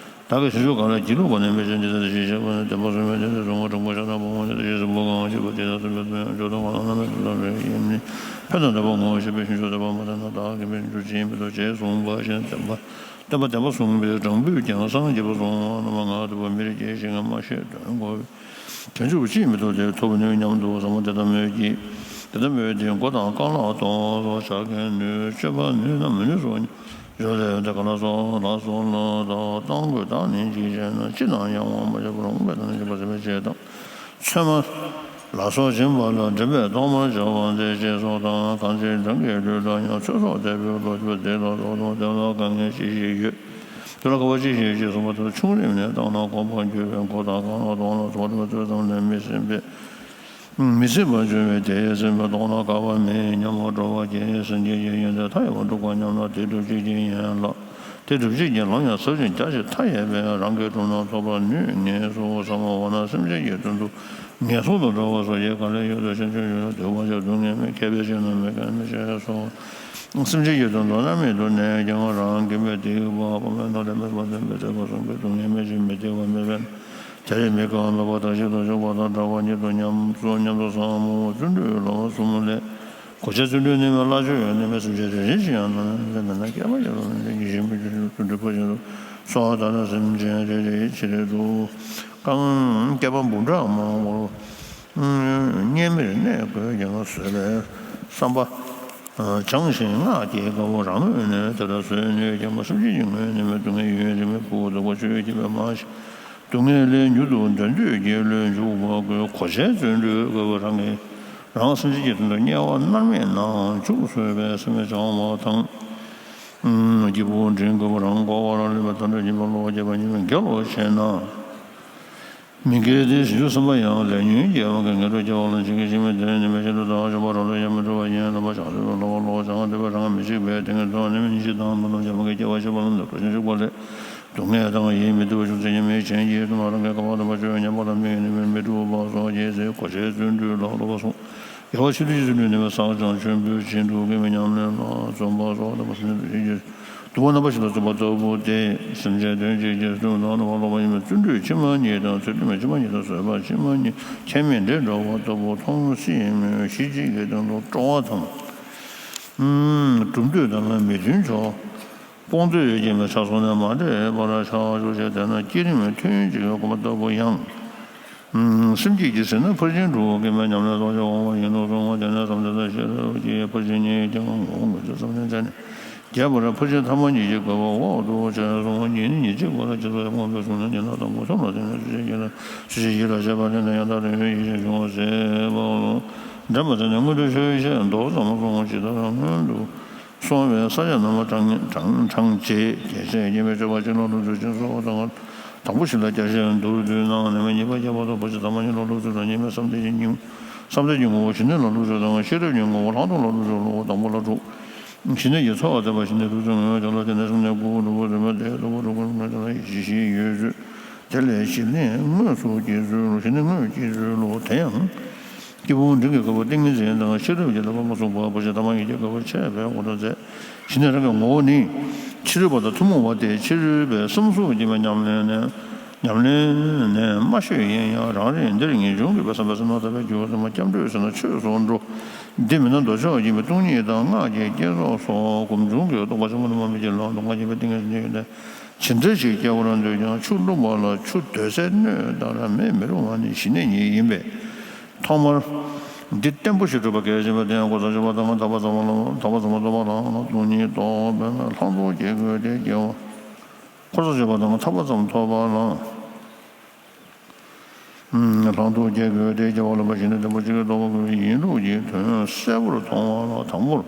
བདག་གིས་བྱང་ཆུབ་གང་ལ་སྒྱིད་ལུག་པ་ནི་མི་བྱེད་འདི་ལྟར་ཞེས་བཤད་པ་ནི་བདེན་པ་གསུམ་པའི་དོན་དེ་གསུང་ངོ་། དྲང་པོ་བཤད་ན་ཕུང་པོ་ནི་བདེ་གཤེགས་སྲིན་པོ་གང་བྱེད་པ་དེ་དང་མཐུན་པའི་བརྩོན་ཡང་འཇུག་ལྡོག་གང་ལ་རྣམ་སྨིན་དུ་ལྟ་བའི་ཡིན་ནི་ཕན་དང་བདེ་བ་ངོ་བོ་ཤེས་པའི་ཞིང་སུ་བདེ་བ་མ་ཐོབ་ན་བདག་གིས་མི་འགྱུར་ཅིས་མི་ཐོབ་ཅེས་གསུངས་པ་བཞིན་བསྟན་པ་བསྟན་པ་བདེན་པ་གསུམ་པའི་དྲང་པོས་ཀྱང་སངས་རྒྱས་པ་གསུང་བ་རྣམས་ང་དུ་བ་མིར་སྐྱེས་ཤིང་མ་ཤེས་དོན་གོ་བའི་བྱང་ཆུབ་ཅིས་མི་ཐོབ་དེ་ཐོབ་ནུས་སྙམ་དུ་བསམ་པ་དེ་ལྟ་མོད་ཀྱི། དེ་ལྟ་མོད་དེ་མགོ་དང་རྐང་ལག་གཏོང་བ་སོགས་བྱ་མཁན་ནུས་སྤྱོད་པ་ནུས་ན་མི་ནུས་སོ། ཡོད་ལས་དེ་ག་ལ་སོགས་ལ་སོགས་ལ་དང་གཏོང་དགོས་དང་ནི་འཇིགས་བྱས་ན་ཅི་དང་ཡང་དབང་མ་བྱས་པར་འོང་བས་དང་ནི་འཇིགས་པ་ཟད་པའི་ཆེད་དང་། ཚོད་མ་ལ་སོགས་སྦྱིན་པ་ལ་འདྲེན་པའི་གཏོར་མ་བྱ་བ་མཛད་ཅེས་སོགས་དང་གང་ཚེ་འགྲང་གི་ལུས་ལ་ཡང་ཚོད་སོགས་འདེབས་པའི་ལོ་རྒྱུས་དེ་ལ་སོགས་དང་དེ་ལ་དཀའ་ངལ་ཅི་ཞིག་ཡོད། དེ་ལ་དཀའ་བ་ཅི་ཞིག་ཅེས་གསུངས་པ་ལྟར་ཆུང་རིམ་ནས་བཏང་ན་གོམ་པ་འགྱུར་བའི་མགོ་དང་རྐང་ལག་གདོང་ལ་སོགས་པ་ཚོད་ཙམ་ལས་མི་ཟིན་པས། མི་ཟིན་པར་འགྱུར་བས་དེ་ཟིན་པའི་ལྡོག་ན་དཀའ་བ་མེད་སྙམ་མོ། འགྲོ་བ་ཀྱང་སེམས་ཅན་གྱི་ཡོན་ཏན་མཐའ་ཡས་པ་སྒྲུབ་པར་སྙམ་ན་དེ་སྒྲུབ་བྱེད་ཀྱི་ཡན་ལག་དེ་སྒྲུབ་བྱེད་ཀྱི་ལམ་ཡང་ཟབ་ཅིང་རྒྱ་ཆེ་མཐའ་ཡས་པས་རང་གིས་བསྒྲུབས་ན་ཐོབ་པར་ནུས་ངེས་སོ་བསམ་མོ། འོ་ན་སེམས་ཅན་གྱི་དོན་དུ་ངན་སོང་དུ་འགྲོ་བ་སོགས་ཀྱི་དཀའ་ལས་ཡོད་དོ་ཞེས་ཆོས་ཡོད་ན་འདོད་པ་ཆེ་སྡུག་བསྔལ་མེད་མཁས་པའི་ཕྱིར་ན་མི་དཀའ་མི་ཆེ་སོ། སེམས་ཅན་གྱི་དོན་དུ་རྣམ་སྨིན་དུ་གནས་ཀྱང་རང་གིས་མི་སྡིག་པ་སྤོང་བས་ན་ལས་མེད་པ་སྟོན་པའི་ཐེག་པ་གསུམ་གྱི་སྡུག་བསྔལ་མེད་ཅིང་མི་སྡིག་པ་མེད་པས་ན། དེར་མི་དགའ་བ་མེད་པ་དང་ཞིང་དུ་ཕྱུག་པ་དང་གྲགས་པ་ཉིད་དུ་ཉམས་སོ་སྙམ་དུ་བསམ་མོ། བརྩོན་འགྲུས་ལམ་གསུམ་ལས་གོ་ཆའི་བརྩོན་འགྲུས་ནི་མེད་ལ་ཆོས་ཡོད་ནི་མེད་སེམས་ཅན་རེ་རེ་ཞིག་ཡང་ན་ནི་མེད་ན་བསྐལ་པ་ཡི་རོ་ནི་ཉི་ཤིང་བུ་ཆུ་བརྩོན་འགྲུས་ཕར་ཕྱིན་དུ་གསོལ་བ་ལྟར་ན་སེམས་ཅན་རེ་རེའི་ཕྱིར་དུ་རྐང་བསྐལ་པ་འབུམ་ཕྲག་མང་པོར་བསྙེན་མིར་གནས་དགོས་ཀྱང་བཟོད་པའི་བསམ་པ་བྱང་ཞིང་སྔགས་ཀྱི་བཀའ་བོ་རང་ངོས་ནས་དེ་ལྟར་བཟོད་ནུས་ཀྱང་སེམས་ཅན་གྱི་ངོས་ནས་མི་སྡུག་བསྔལ་ཡུན་རིང་མོའི་ཕུག་རྡོག་པ་ཆོས་ཀྱི་པད་མ་བཞིན། སྡུག་བསྔལ་ལས་མྱུར་དུ་འདོན་འདོད་ཀྱི་བློས་འཇུག་པ་དགོས། གོ་ཆའི་བརྩོན་འགྲུས་དགོས་པ་རང་གིས་རང་སེམས་ཅན་གྱི་དོན་དུ་དམྱལ་བ་མནར་མེད་ནང་འཇུག་བཟོད་པའི་སེམས་བྱང་བ་དང་། སྐྱེས་བུ་འབྲིང་དགོས་པ་རང་འཁོར་བ་ལ་ལུས་པའི་དམ་པའི་སྦྱིན་པ་ལོག་སྤྱད་པ་ཉིད་མི་དགེ་ལོ་ཞེ་ན། མི་དགེ་སྟེ་བཞི་བཅུ་ཐམ་པ་ཡང་ལས་ཉོན་སྐྱེ་བ་གི་ངན་འགྲོར་སྐྱེ་བ་ལ་འཇིགས་ཀྱི་ཤི་མི་དེ་ནི་མི་ཤེས་ལ་བདག་ཆོག་པ་རང་ལ་ཡང་མི་འགྲོ་བ་ཡིན་ལ་བ་བྱང་ཆུབ་ལ་བ་ལོག་བྱང་འདོད་པ་རང་མི་འཇིགས་པས་དེ་ངན་དོན་ནི་མི་ཤེས་དང་མི་རྣམས་ཀྱང་མ་གི་སྐྱེ་བ་ཤི་བ་ལ་འདོད་དྲོ་ཞིང་ཞུགས་པ་ལས། སྡུག་བསྔལ་དང་ཡིད་མི་བདེ་བ་ཤུགས་ཆེ་ཉེས་མེད་ཅན་གྱི་དོན་རང་གི་དགའ་བ་དང་བ་ཅོ་ཉམས་པ་ལ་དམིགས་ནས་མི་སྒྲུབ་པ་སོགས་ཀྱི་ཚེ་གོ་ཆའི་བརྩོན་འགྲུས་ལ་སློབ་པ་སོགས་དགེ་བ་ཆེ་འདོད་ཀྱི་བརྩོན་འགྲུས་ནི་མི་བསགས་ཀྱང་མཆོད་འབུལ་བྱིན་སྒྲུབ་དགེ་བའི་ཉམས་ལེན་ལ་བརྩོན་པ་སོགས་དང་སེམས་ཅན་དུ་ཤེས་ཀྱི་སྡུག་པ་རྣམ་པ་བཞི་ལ་བརྩོན་པ་ལྟ་བུ་སྟེ། སེམས་ཅན་དོན་བྱེད་ཀྱི་བརྩོན་དང་རྣམ་པ་སློབ་པ་ཡིན་པས་བརྩོན་འགྲུས་ཕྱི་མ་གཉིས་དང་ཚུལ་ཁྲིམས་ཕྱི་མ་གཉིས་དང་བཟོད་པ་ཕྱི་མ་གཉིས་ཁྱད་མེད་འདྲེས་འགྲོ་བ་ལྟ་བུ་མཐོང་སྲིད་མོད་གཞི་གཅིག་གི་སྟེང་དུ་སྤྲོ་བ་དང་། གྲུབ་འདོད་དང་མི་མཐུན་ཕྱོགས། སྤོང་འདོད་ཀྱི་མི་ཆགས་སོང་ནས་མ་འདྲེས་པར་ཆགས་བཞུགས་ཤིང་དེ་ན་བསྐྱེད་རིམ་ཐུན་གཅིག་གི་སྒོམ་པ་ལྟ་བུ་ཡང་། སེམས་བསྐྱེད་ཀྱི་ཟིན་ན་ཕར་ཕྱིན་དྲུག་གི་མི་ཉམས་ལེན་སོགས་ཀྱི་འོང་བ་ཡིན་ནོ་གསུངས་པ་དེ་ནས་བསམ་གཏན་དང་ཤེས་རབ་ཀྱི་ཕར་ཕྱིན་གཉིས་ཀྱང་ངོ་བོ་ངོས་འཛིན་བསམ་གཏན་བྱས་ནས་རྒྱས་པར་ཕར་ཕྱིན་ཐ་མ་གཉིས་ཀྱི་དགོས་པ་འོག་ཏུ་བྱས་སོང་བ་ཉིད་ནི་ཉེར་གཅིག་པ་ལ་ཇི་ལྟར་ཡང་དགོངས་པའི་གསུང་ན་ཉན་ན་དང་པོ་མཚམས་ལ་བརྟེན་ནས་སུ་ཞིག་ཡིད་ལ་སུ་ཞིག་ཡིད་ལ་བྱེད་པ་ལས་ནི་ཡང་དག་ཏུ་ཡོད་ཡིད་ཆེས་བྱུང་བ་ཟད་པ་འདྲ་མ་ཟད་ནས་སྔོན་དུ་ཆོས་བཤད་མདོ་ཙམ་གསུངས་ཇི་ལྟར་སྔོན་དུ། སོང་བའི་ས་ཆ་རྣམས་ལ་གྲངས་གྲངས་གྲངས་བཅད་དེ་ཚེ་སྙེ་མའི་སྤྱོད་པ་གཅིག་ལ་སློབ་ཚུལ་གཅིག་གསོལ་བ་དང་དང་པོ་ཞིག་ལ་བརྒྱ་བཤད་མདོར་བསྡུས་གནང་ནས་མི་གཉིས་པ་རྒྱས་པར་དུ་བར་ཆད་ཐ་མ་གཉིས་ལ་སློབ་ཚུལ་དང་གཉིས་པའི་བསམ་གཏན་གྱི་སྙིང་བསམ་གཏན་གྱི་ངོ་བོ་ཞི་གནས་ལ་སློབ་ཚུལ་དང་ཤེས་རབ་ཀྱི་ངོ་བོ་ལྷག་མཐོང་ལ་སློབ་ཚུལ་ལོ་དང་པོ་ལ་དྲུག་ཞི་གནས་ཀྱི་ཚོགས་བསྟན་པ་ཞི་གནས་ཐུགས་སུ་ངོ་བོ་ལ་དེ་ནས་བསམ་གཏན་དགུ་ནུབ་པོ་རིམ་པ་དེ་ལྟ་བུ་དྲུག་པོ་རིམ་པ་དེ་ལ་ཡིད་ཆེས་ཡོད་ཚུལ། དེ་ལས་ཞི་གནས་དངོས་སུ་སྐྱེ་ཚུལ་ལོ། ཞི་གནས་དངོས་སྐྱེ་ཚུལ་ལོ། དེ་ཡང་། སྐྱེས་བུ་འབྲིང་གི་དགོས་པ་ཏིང་ངེ་འཛིན་དང་ཤེས་རབ་ཀྱི་བསླབ་པ་མ་གསུངས་པར་བར་ཆད་ཐ་མ་གཉིས་ཀྱི་དགོས་པ་འཆད་པའི་དབང་དུ་མཛད། ཞི་གནས་རང་གི་ངོ་བོ་ནི། ཕྱི་རོལ་པ་དང་ཐུན་མོང་བ་སྟེ་ཕྱི་རོལ་པའི་བསམ་གཟུགས་ཀྱི་མ་ཉམས་ལེན་ནས། ཉམས་ལེན་ནས་མ་ཤེས་ཡིན་ཡང་རང་རེ་འདིར་ངེས་འབྱུང་གི་བསམ་པ་སེམས་ནང་དག་པའི་རྒྱུ་སེམས་སྐྱབས་འགྲོའི་སེམས་ནང་ཆོས་སུ་འགྲོ། འདི་མིན་ན་མདོ་ཕྱོགས་ཡིན་པའི་སྟོང་ཉིད་དང་སྔགས་ཀྱི་བསྐྱེད་རྫོགས་སོགས་སྒོམ་བྱུང་གི་རྟོགས་པ་ཆེན་པོ་ནི་མ་མི་གྱི་ལམ་དུ་ང་རྒྱལ་པའི་ཏིང་ངེ་འཛིན་ཡོད་དེ། ཇི་འདྲ་ཞིག་སྐྱེ་བར་འདོད་ཀྱང་ཆུ་བླུགས་པ་ལ་ཆུ་སྡོད་སའི་སྣོད་དང་ར་མེ་མི་རུང་བ་ནི་ཞི་གནས་ཉིད་ཡིན་པས། ཐོག་མར་འདི་བརྟན་པོ་ཞིག་སྒྲུབ་པ་གལ་ཆེན་པོ་དེ་ཡང་གོ་ས་ཆོད་པ་དང་ཐག་པ་ཙམ་ལ་ཐག་པ་ཙམ་ལ་ཐོབ་པ་དང་སྟོང་ཉིད་རྟོགས་པའི་ལྷག་མཐོང་སྐྱེ་དགོས་ཏེ་སྐྱེ་བ། གོ་ས་ཆོད་པ་དང་ཐག་པ་ཙམ་ཐོབ་པ་ལ། ལྷག་མཐོང་སྐྱེ་དགོས་ཏེ་སྐྱེ་བ་ལ་མ་ཞི་གནས་བརྟན་པོ་གཅིག་གི་རྟོགས་པ་དགོས་པའི་ཡིན་ལུགས་ཀྱི་དོན་གསལ་པོར་མཐོང་བ་ལ་དང་པོར།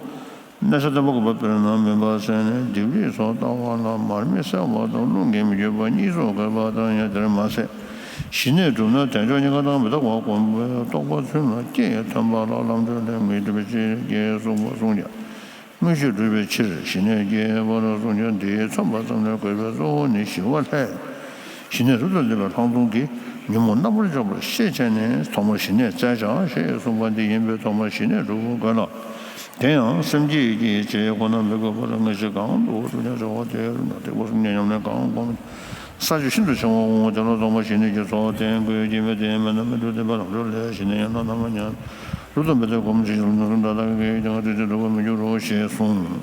གནས་ས་བརྟན་པོ་དགོས་པ་དཔེར་ན་མུན་པ་སེལ་ནས་ལྡེབས་རིས་སོགས་ལྟ་བ་ལ་མར་མེ་གསལ་བ་དང་རླུང་གིས་མི་འགྱུར་བ་གཉིས་སུ་བཀོད་པ་དང་ཡང་དེར་མ་ཟད། ཞི་གནས་གྲུབ་ན་དལ་འབྱོར་རྙེད་དཀའ་དང་མི་རྟག་པ་སྒོམ་པའི་རྟོགས་པ་ཚུན་ལ་སྐྱེས་ཐོན་པ་ལ་ལམ་འགྲོ་ལས་མི་འགྲུབ་པའི་ཕྱིར་ཞེས་གསུངས་པ་གསུངས་ཀྱང་། དངོས་གཞི་སྒྲུབ་པའི་ཕྱིར་ཞི་གནས་རྒྱས་པར་གསུངས་ཀྱང་འདིས་མཚོན་པ་ཙམ་ལས་དགོས་པའི་གཙོ་བོ་ནི་ཞི་བ་ལྷས། ཞི་གནས་རབ་ཏུ་ལྡན་པའི་ལྷག་མཐོང་གིས་ཉོན་མོངས་རྣམ་པར་འཇོམས་པར་ཤེས་བྱས་ནས་ཐོག་མར་ཞི་གནས་བཙལ་བྱ་ཞེས་གསུངས་པ་འདི་ཡིན་པས་ཐོག་མར་ཞི་གནས་སྒྲུབ་དགོས་ལ། དེ་ཡང་སེམས་བསྐྱེད་ཀྱི་རྗེས་ཁོ་ན་མི་དགོས་པར་དངོས་གཞི་གང་དུ་སྒྲུབ་ཀྱང་བྱ་བ་དེ་རུ་ན་སྟེགས་བུ་གསུམ་གྱི་ཉམས་ལེན་གང་སྒོམ། ས་བཅུ་ཤིན་ཏུ་ཕྱུང་བ་འོང་བ་དེ་ལ་ཐོག་མར་ཞི་གནས་ཀྱི་ཚོགས་བསྟེན་དགོས་ཀྱི་མེད་དེ་མེད་ན་མི་འགྲུབ་བསྟན་པ་ལམ་འགྲོ་ལས་ཞི་གནས་ཡང་ན་ནམ་མཁའ་མཉམ། རབ་ཏུ་མི་ལྡན་སྒོམ་ཕྱིར་ལམ་སྒྲོན་ཟླ་དག་གིས་ཀྱང་དེ་ཚེ་འགྲུབ་པར་མི་འགྱུར་རོ་ཞེས་གསུངས།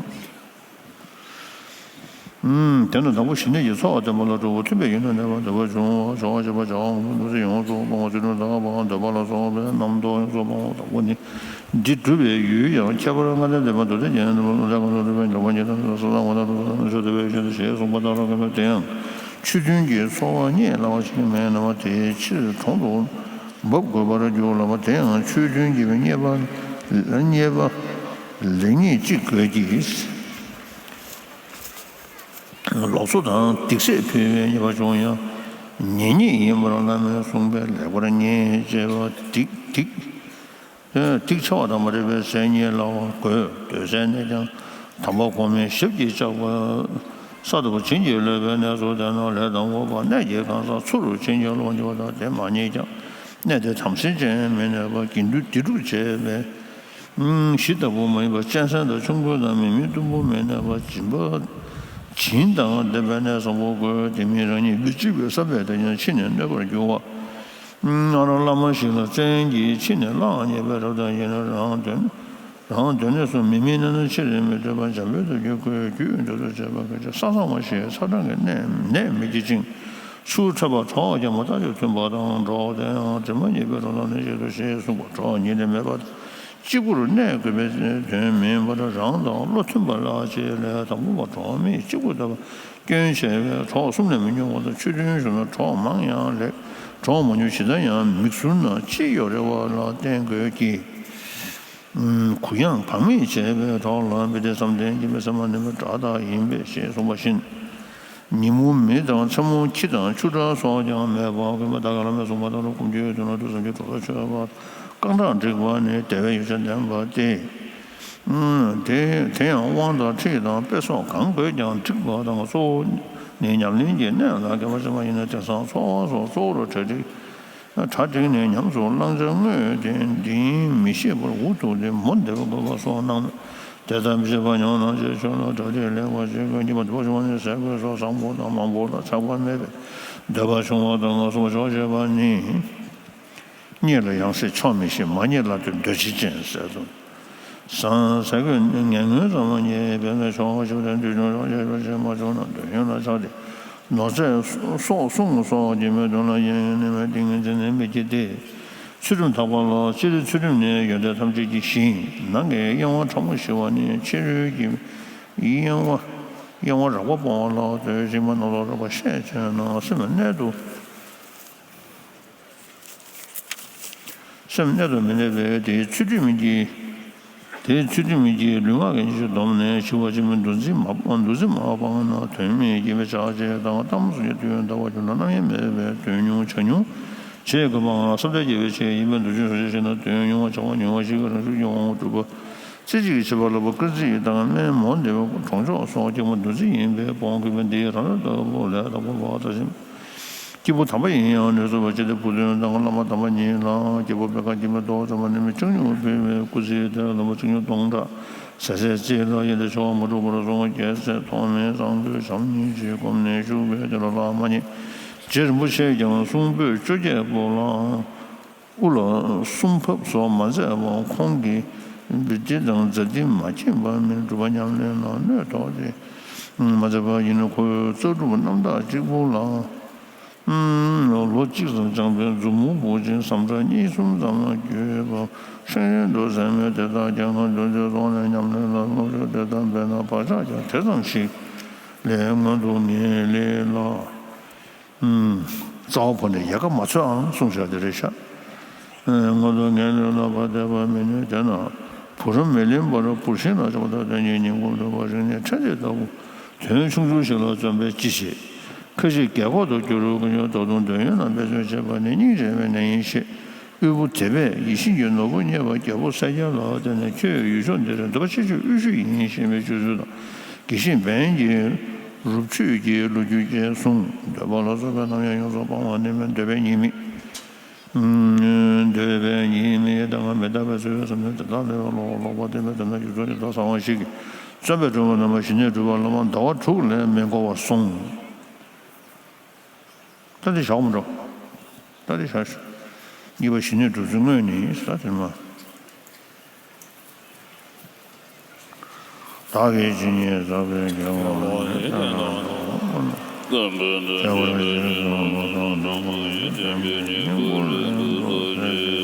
ཨུམ། དེ་ནས་དང་པོ་ཞི་གནས་ཀྱི་ཚོགས་བསྟེན་པ་ལ་གྲོགས་པོ་མཐུན་པའི་ཡུལ་ན་གནས་པ་འདོད་པ་ཆུང་བ་སྦྱོར་བ་བྱེད་པ་བྱ་བ་ངོ་བོ་འདུ་བྱེད་ཡོངས་སུ་སྤོང་བ་ཚུལ་ཁྲིམས་དག་པ་འདོད་པ་ལ་སོགས་པའི་རྣམ་རྟོག་ཡོངས་སུ་སྤོང་བ་དང་པོ་ནི། འདི་སྒྲུབ་པའི་ཡུལ་ཡང་ཁྱད་པར་ལྔ་ལྡན་ལྡན་པ་མདོ་སྡེ་རྒྱན་ནི་ལ་ལུང་ལས་ང་ཚོ་སྒྲུབ་པའི་ལོག་པ་ཉིད་དང་ས་དང་ངོ་དང་ལུགས་དང་ཆོས་སྟོན་པའི་ཆོས་དང་ཞེས་གསུངས་པ་ལྟར་ལ་དགོས་པས་དེ་ཡང་ཆོས་མཐུན་གྱི་འཚོ་བ་རྙེད་སླ་བ་ཞིག་མེད་ན་བ་དེའི་ཕྱིར་གྲོང་དུ་འབབ་དགོས་པར་འགྱུར་ལ་བ་དེ་ཡང་ཆོས་མཐུན་གྱི་རྙེད་པ་རྙེད་པ་ལེགས་ཉེས་གཅིག་དགོས་ཀྱི། ལོག་འཚོ་དང་སྡིག་ཚད་ཕུལ་བའི་ཉེས་པ་བྱུང་ཡང་། ཉེས་ཉེས་ཡིན་པར་བླ་མས་གསུངས་པས་ལེགས་པར་ཉེས་བྱས་པ་སྡིག་སྡིག་སྡིག་ཆེ་བ་དང་མ་འདྲེས་པའི་ཟས་རྙེད་སླ་བ་དགོས། སྡོད་སའི་གནས་ཀྱང་དམ་པ་གོང་མའི་ཞབས་ཀྱིས་བཅགས་པ་ས་ལྟ་བུ་བྱིན་གྱིས་རློབ་པའི་གནས་སུ་བསྡད་ན་ལས་དང་པོ་པ་གནས་ཀྱི་གང་ཟག་ཚུ་རུ་བྱིན་གྱིས་རློབ་པར་འགྱུར་བ་དང་དེ་མ་རྙེད་ཀྱང་གནས་དེ་དམ་སྲི་ཅན་མི་གནས་པ་དགེ་འདུན་སྡིག་སྒྲིབ་བྱས་པའི། གཞི་ལྟ་བུ་མ་ཡིན་པ་གཅན་གཟན་དང་ཆོམ་རྐུན་དང་མི་མིན་གཏུམ་པོ་མི་གནས་པ་སྦྱིན་པ་སྦྱིན་དང་ལྡན་པའི་གནས་བཟང་པོ་དགོས། དེ་མིན་རང་ཉིད་མི་གཅིག་པའི་ས་བོན་དེ་ཀྱང་ཕྱི་ནས་གནོད་པར་འགྱུར་བ། ང་རང་བླ་མ་ཞིག་ལ་བཙན་གྱིས་ཕྱི་ནས་གླགས་རྙེད་པའི་རབ་དང་ཡིན་ན་རང་དོན་རང་དོན་ནས་སུ་མི་མིན་གནས་ན་ཕྱི་རིགས་མི་འདོད་པ་འཇམ་དཔལ་དུ་རྒྱུད་བསྐུལ་རྒྱུད་འདོད་དུ་བྱེད་པ་གི་ས་ས་མ་ཞེས་ཚ་གྲང་གི་གནས་ནད་མི་སྐྱེ་ཅིང་ཚུར་འཕྲད་པ་གྲོགས་ཀྱང་མ་བརྟགས་ཀྱང་མཐུན་པ་དང་གྲོགས་དེ་ཡང་དྲི་མ་ཉེས་པའི་རང་ལ་ནི་བྱེད་དོ་ཞེས་གསུངས་པ་གྲོགས་ཉིད་ལས་མེད་པ་དང་། གཅིག་པུར་གནས་དགོས་པའི་དོན་མིན་པར་རང་དང་བློ་མཐུན་པ་ལ་བྱེད་ལས་དང་པོ་པ་གྲོགས་མེད་གཅིག་པུ་ལྟ་བུ་སྐྱོན་ཆེ་བས་གྲོགས་གསུམ་ལས་མི་ཉུང་བ་དང་ཆོས་མཐུན་ཞུ་ན་གྲོགས་མང་ཡང་ལེགས། གྲོགས་མང་ཉུང་ཇི་ལྟར་ཡང་མིག་ཟུར་ན་ཅི་ཡོད་རེ་བ་ལ་བརྟེན་དགོས་ཀྱི། གུ་ཡངས་བག་མེད་བྱས་པའི་གྲོགས་ལ་འབད་དེ་བསམ་གཏན་གྱི་མི་སེམས་མ་ནུས་པའི་དགྲ་དག་ཡིན་པས་ཞེས་གསུངས་པ་བཞིན། ཉིན་མོ་མེ་དང་མཚན་མོ་ཁྱི་དང་ཆུ་དགྲ་སོགས་ཀྱང་མེད་པ་དགོས་པ་ད་ག་ལ་མེད་གསུངས་པ་ལྟར་ལ་ཀུན་གྱི་དོན་ལ་དུས་གསུམ་གྱི་གྲོགས་ལ་མཆོད་པ་རྐང་གྲངས་འགྲིག་པ་ནི་དེ་བས་ཡོན་ཆབ་ལྡན་པ་སྟེ། དེ་དེ་ཡང་དབང་དང་ཁྲིད་དང་དཔེ་སོགས་གང་དགོས་ཀྱང་འགྲིག་པ་དང་གཙོ་བོ་ནི་ཉམས་ལེན་གྱི་གནས་ལ་དགེ་བ་ཆེན་པོ་ཡིན་ན་དེང་སང་འཚོ་བ་སོགས་གཙོ་བོར་གྲ་སྒྲིག་གྲ་སྒྲིག་ནས་ཉམས་སུ་བླང་བྱ་དངོས་དེ་འདིའི་མི་ཤེས་པར་འུ་ཐུག་སྟེ་མོ་འདེབས་དགོས་པ་སོགས་སྣང་མེད་དེ་ལྟར་མི་བྱེད་པ་ཉོན་ནམ་ཞེས་ཆོས་ལ་གྲ་སྒྲིག་ལེགས་པར་བྱེད་དགོས། ཉེས་པ་འདུ་བ་ཆུང་བ་ནི་ཟས་གོས་སོགས་བཟང་པོ་དང་མང་པོ་ལ་ཆགས་པ་མེད་པས་འདོད་པ་ཆུང་བ་དང་ངལ་གསོ་བ་ཆོག་ཅེས་པ་ནི། རྙེད་ལ་ཡང་སྲིད་ཆོག་མི་ཤེས། མ་རྙེད་ལ་དེ་འདོད་བྱེད་ཅན་ཟད་དོ། ཟས་གོས་ཉལ་ངོ་ཚང་མ་རྙེད་པས་ངས་ཆོག་ཅེས་པ་དེ་དུས་ཀྱང་ཆོག་ཅེས་པ་ཞིག་མ་བྱུང་ན་འདོད་ཡོན་ལ་ཆགས་ཏེ། ནོར་རྫས་སྲོག་ཟུངས་སོགས་ཀྱི་མོས་དོན་ལ་གཡེང་ནས་མི་ཏིང་ངེ་འཛིན་ནི་མི་སྐྱེ་སྟེ། ཚུལ་ཁྲིམས་དག་པ་ལ་སྤྱིར་ཚུལ་ཁྲིམས་ནི་ཡོན་ཏན་ཐམས་ཅད་ཀྱི་གཞི་ཡིན། ནང་གི་གཡེང་བ་ཕྲ་མོ་ཞི་བ་ནི་ཕྱི་རོལ་གྱི་གཡེང་བ་གཡེང་བ་རགས་པ་སྤོང་བ་ལ་ལྟོས་ཤིང་མ་རྣམ་རྟོག་རགས་པ་ཤས་ཆེ་ན་སེམས་གནད་དུ། སེམས་གནད་དུ་མི་གནས་པས་དེའི་ཚུལ་ཁྲིམས་ཀྱིས། དེའི་ཚུལ་ཁྲིམས་ཀྱིས་ལུས་ངག་གི་ཉེས་སྤྱོད་བསྡོམས་ནས་ཞི་བ་ཆེན་པོའི་འདུ་འཛི་མ་འདུ་འཛི་མ་སྤངས་ན་དོན་མེད་སྐྱེ་བའི་ཆགས་བཅས་དང་གཏམ་གསུམ་གྱི་དུས་ཡུན་འདའ་བར་གྱུར་ན་རྣམ་གཡེང་མེད་པས་དོན་ཉུང་བྱ་ཉུང་བྱེད་དགོས་པའང་བསམ་གཏན་སྐྱེ་བའི་ཆེད་ཡིན་པས་འདུ་བྱེད་སོགས་ཆེ་ན་དོན་ཉུང་བ་བྱ་བ་ཉུང་བ་ཞིག་གི་རང་ཤུགས་ཀྱིས་དབང་པོ་གྲུབ་པ། རྩེ་གཅིག་གིས་བྱེད་པ་ལ་བ་ཀིརྟི་དང་སྨན་མོ་འདེབས་པ་གྲོང་ཆོག་སོགས་སྐྱེ་བོ་འདུ་འཛི་ཡིན་པས་སྤོང་དགོས་པས་འདིའི་རང་ལུགས་ལྟ་བུ་ལས་དང་པོ་བ་ལྟ་ཞིང་། སྐྱེས་བུ་དམ་པ་ཡིན་ཡང་ནུས་སོ་བ་ཅི་སྟེ་བུ་སྟོན་དང་བླ་མ་དམ་པ་ཉིད་ལ་སྐྱེས་བུ་པད་དཀར་སྐྱེས་མའི་ཏོག་ཙམ་པ་ནི་མི་བཅུ་གཉིས་ཕུལ་བའི་སྐུ་ཚེའི་དེ་ལ་ལོ་བཅུ་གཉིས་སྟོང་ཕྲག་ཟད་ཟད་རྩིས་ལ་ཡིད་ལ་ཆོག་མ་གྲུབ་པར་སོང་རྒྱལ་སྲས་ཐོགས་མེད་བཟང་པོས་བྱམས་སྙིང་རྗེ་བསྒོམས་ནས་བཞུགས་པས་དེ་ལ་བླ་མ་ཉིད་ རྗེ་རིན་པོ་ཆེས་ཀྱང་གསུང་པོད་བཅོ་བརྒྱད་པོ་ལ། དབུ་ལ་གསུམ་ཕབ་སོགས་མ་མཛད་པར་ཁོང་གིས་བི་ཏི་དང་མཛའ་བརྩེ་མ་མཁྱེན་པ་མིན་སྒྲུབ་པ་ཉམས་ལེན་ལ་གནོད་དོགས་ཏེ་མ་མཛད་པ་ཡིན་ན། ཁོའི་རྩ་སྒྲུབ་རྣམ་དག་གཅིག་པུ་ལ་ལོ་གཅིག་ཙམ་སྦྱངས་པའི་མཛུབ་མོ་འབུག་ཅིང་ཟམ་ཁྲ་གཉིས་གསུམ་ཙམ་ལ་བརྒྱུད་པ་ཤེས་ཡོན་དུ་ཟད་མོད། དེ་དག་ཀྱང་ང་འདུན་ཚོད་སོང་ནས་ཉམས་ལེན་ལ་སློབ་སྦྱོང་དེ་ལྟར་འབད་ན་བག་ཆགས་ཀྱང་དེ་ཙམ་ཞིག་ལས་མངོན་དུ་ངེས་ལེ་ལ། རྩ་བ་བོར་ནས་ཡལ་ག་མ་ཚོད་ཨང་གསུངས་བཞག་དེ་རེད་ཤག་སྔོན་དུ་ངན་ལུས་ལ་བར་འདེབས་པ་མི་ནུས་དེ་ན། བུ་རམ་མེ་ལེན་པར་བུར་ཤིང་ལ་ཕྱོགས་མཐའ་དོན་གཉིས་ཉིན་གུང་ཐོས་པ་རིག་གནས་ཕྲན་ཚེགས་ལྟ་བུ་དོན་ཆུང་ཆུང་ཞིག་ལ་བརྩོན་པས་ཅི་བྱེད། ཁ་ཅིག་རྒྱལ་པོ་དུ་འགྱུར་རོ་ཀུན་ཡོད་ད་དུང་འདོད་ཡོན་ལ་འབད་བརྩོན་བྱེད་པ་ནི་སྙིང་རྗེ་མེད་ནི་ཡིན་ཞེས་དབུལ་པོ་དད་པས་ཡིད་བཞིན་གྱི་ནོར་བུ་བརྙེས་པ་རྒྱལ་པོ་གསལ་རྒྱལ་ལ་བརྟེན་ནས་ཁྱོད་ཡུལ་ཕྱོགས་འདིར་འདོད་པ་ཆེ་ཆུང་དབུལ་ཤུལ་ཡིན་ཞེས་པའི་སྤྱོད་ཚུལ་དང་། དགེ་བཤེས་འབན་གྱི་རུབ་ཆུས་ཀྱི་ལོ་རྒྱུས་བཅས་གསུངས། འདོད་པ་ལ་སོགས་པའི་རྣམ་གཡེང་ཡོངས་སུ་སྤང་བ་ནི་མིན། འདོད་པའི་ཉེས་དམིགས། འདོད་པའི་ཉེས་དམིགས་དང་མི་རྟག་པའི་ཚུལ་བསམ་ནས་དེ་དག་ལས་ལོག་ལོག་པར་བསྟན་པའི་དོན་དག་རྒྱུ་མཚན་ནི་བདག་ཚང་བ་ཞིག་གིས་བརྩོན་པས་བསྒྲུབས་པ་རྣམ་པ་ཞི་གནས་སྒྲུབ་པ་ལ་མ་ཟླ་བ་དྲུག་ལས་མི་འགོར་བར་གསུངས། ད་དེ་བཞག་མི་འགྲོ། ད་དེ་བཞག་ཤོག་གཉིས་པ་ཞི་གནས་སྒྲུབ་ཚུལ་དངོས་ནི་ས་དེ་མ། བདག་གིས་ཇི་སྙེད་བསགས་པའི་དགེ་བ་ལ་ནི་བསྟན་དང་སྦྱོར་བ་ནི། བསྟན་པའི་འདུན་པའི་དཔལ་གྱི་ཚོགས་དང་། བསྟན་པ་ཡི་བསྟན་པའི་སྙིང་པོ་ལ་འགོད་པར་བྱེད།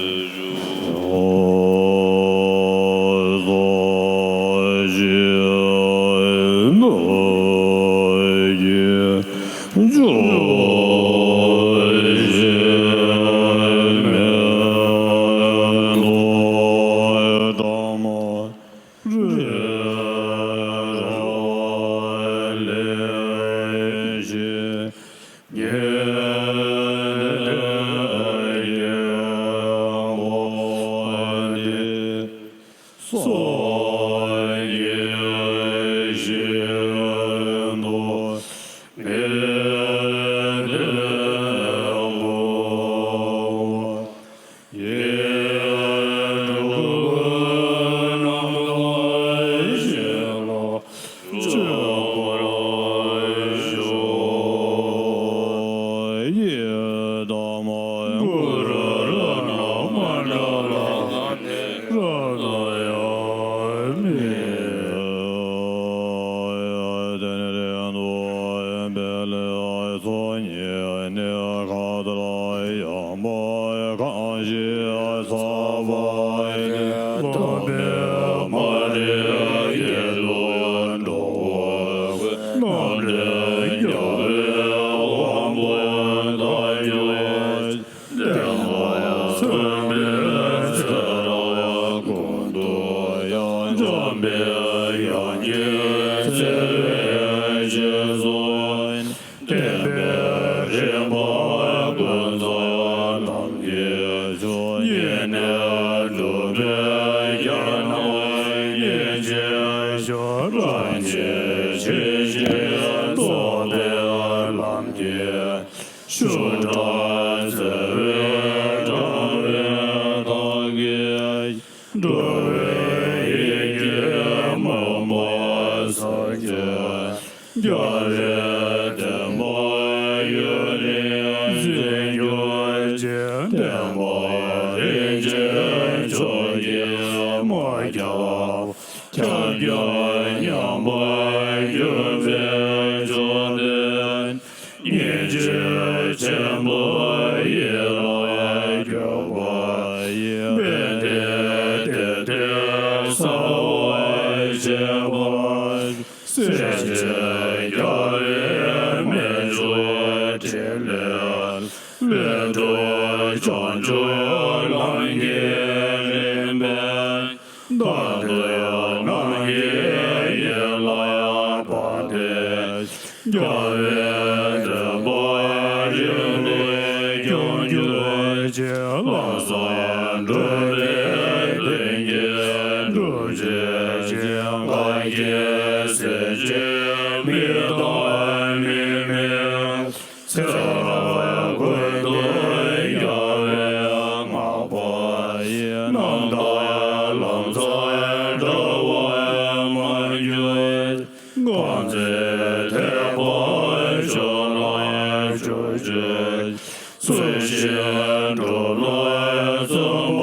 ཕྱོགས་བཅུའི། ཚུལ་བཞིན་འགྲོ་ལ་བརྩོན་པ་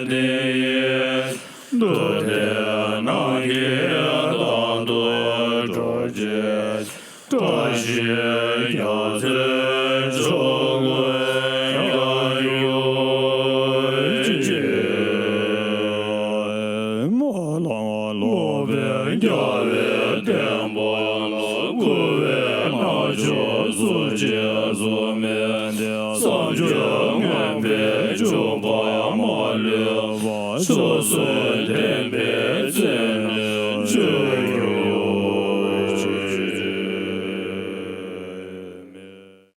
འདི་ཡིས། མདོ་སྡེ་རྣམས་ཀྱི་དོན་དུ་གྲོལ་ཕྱིར། བཀྲ་ཤིས་རྒྱ་མཚོའི་ཆོས་འཁོར་ཡར་གཡོ་ཅིག་སློབ་དཔོན་རྒྱལ་བའི་བསྟན་པ་ལ། བསྐུལ་བའི་རྣལ་འབྱོར་གཟུགས་ཅན་གཟུགས་མེད་དེ། བསམ་བརྗོད་མངོན་པའི་སྤྱོད་པ་མ་ལུས་པ། ཆོས་སྲུང་དེ་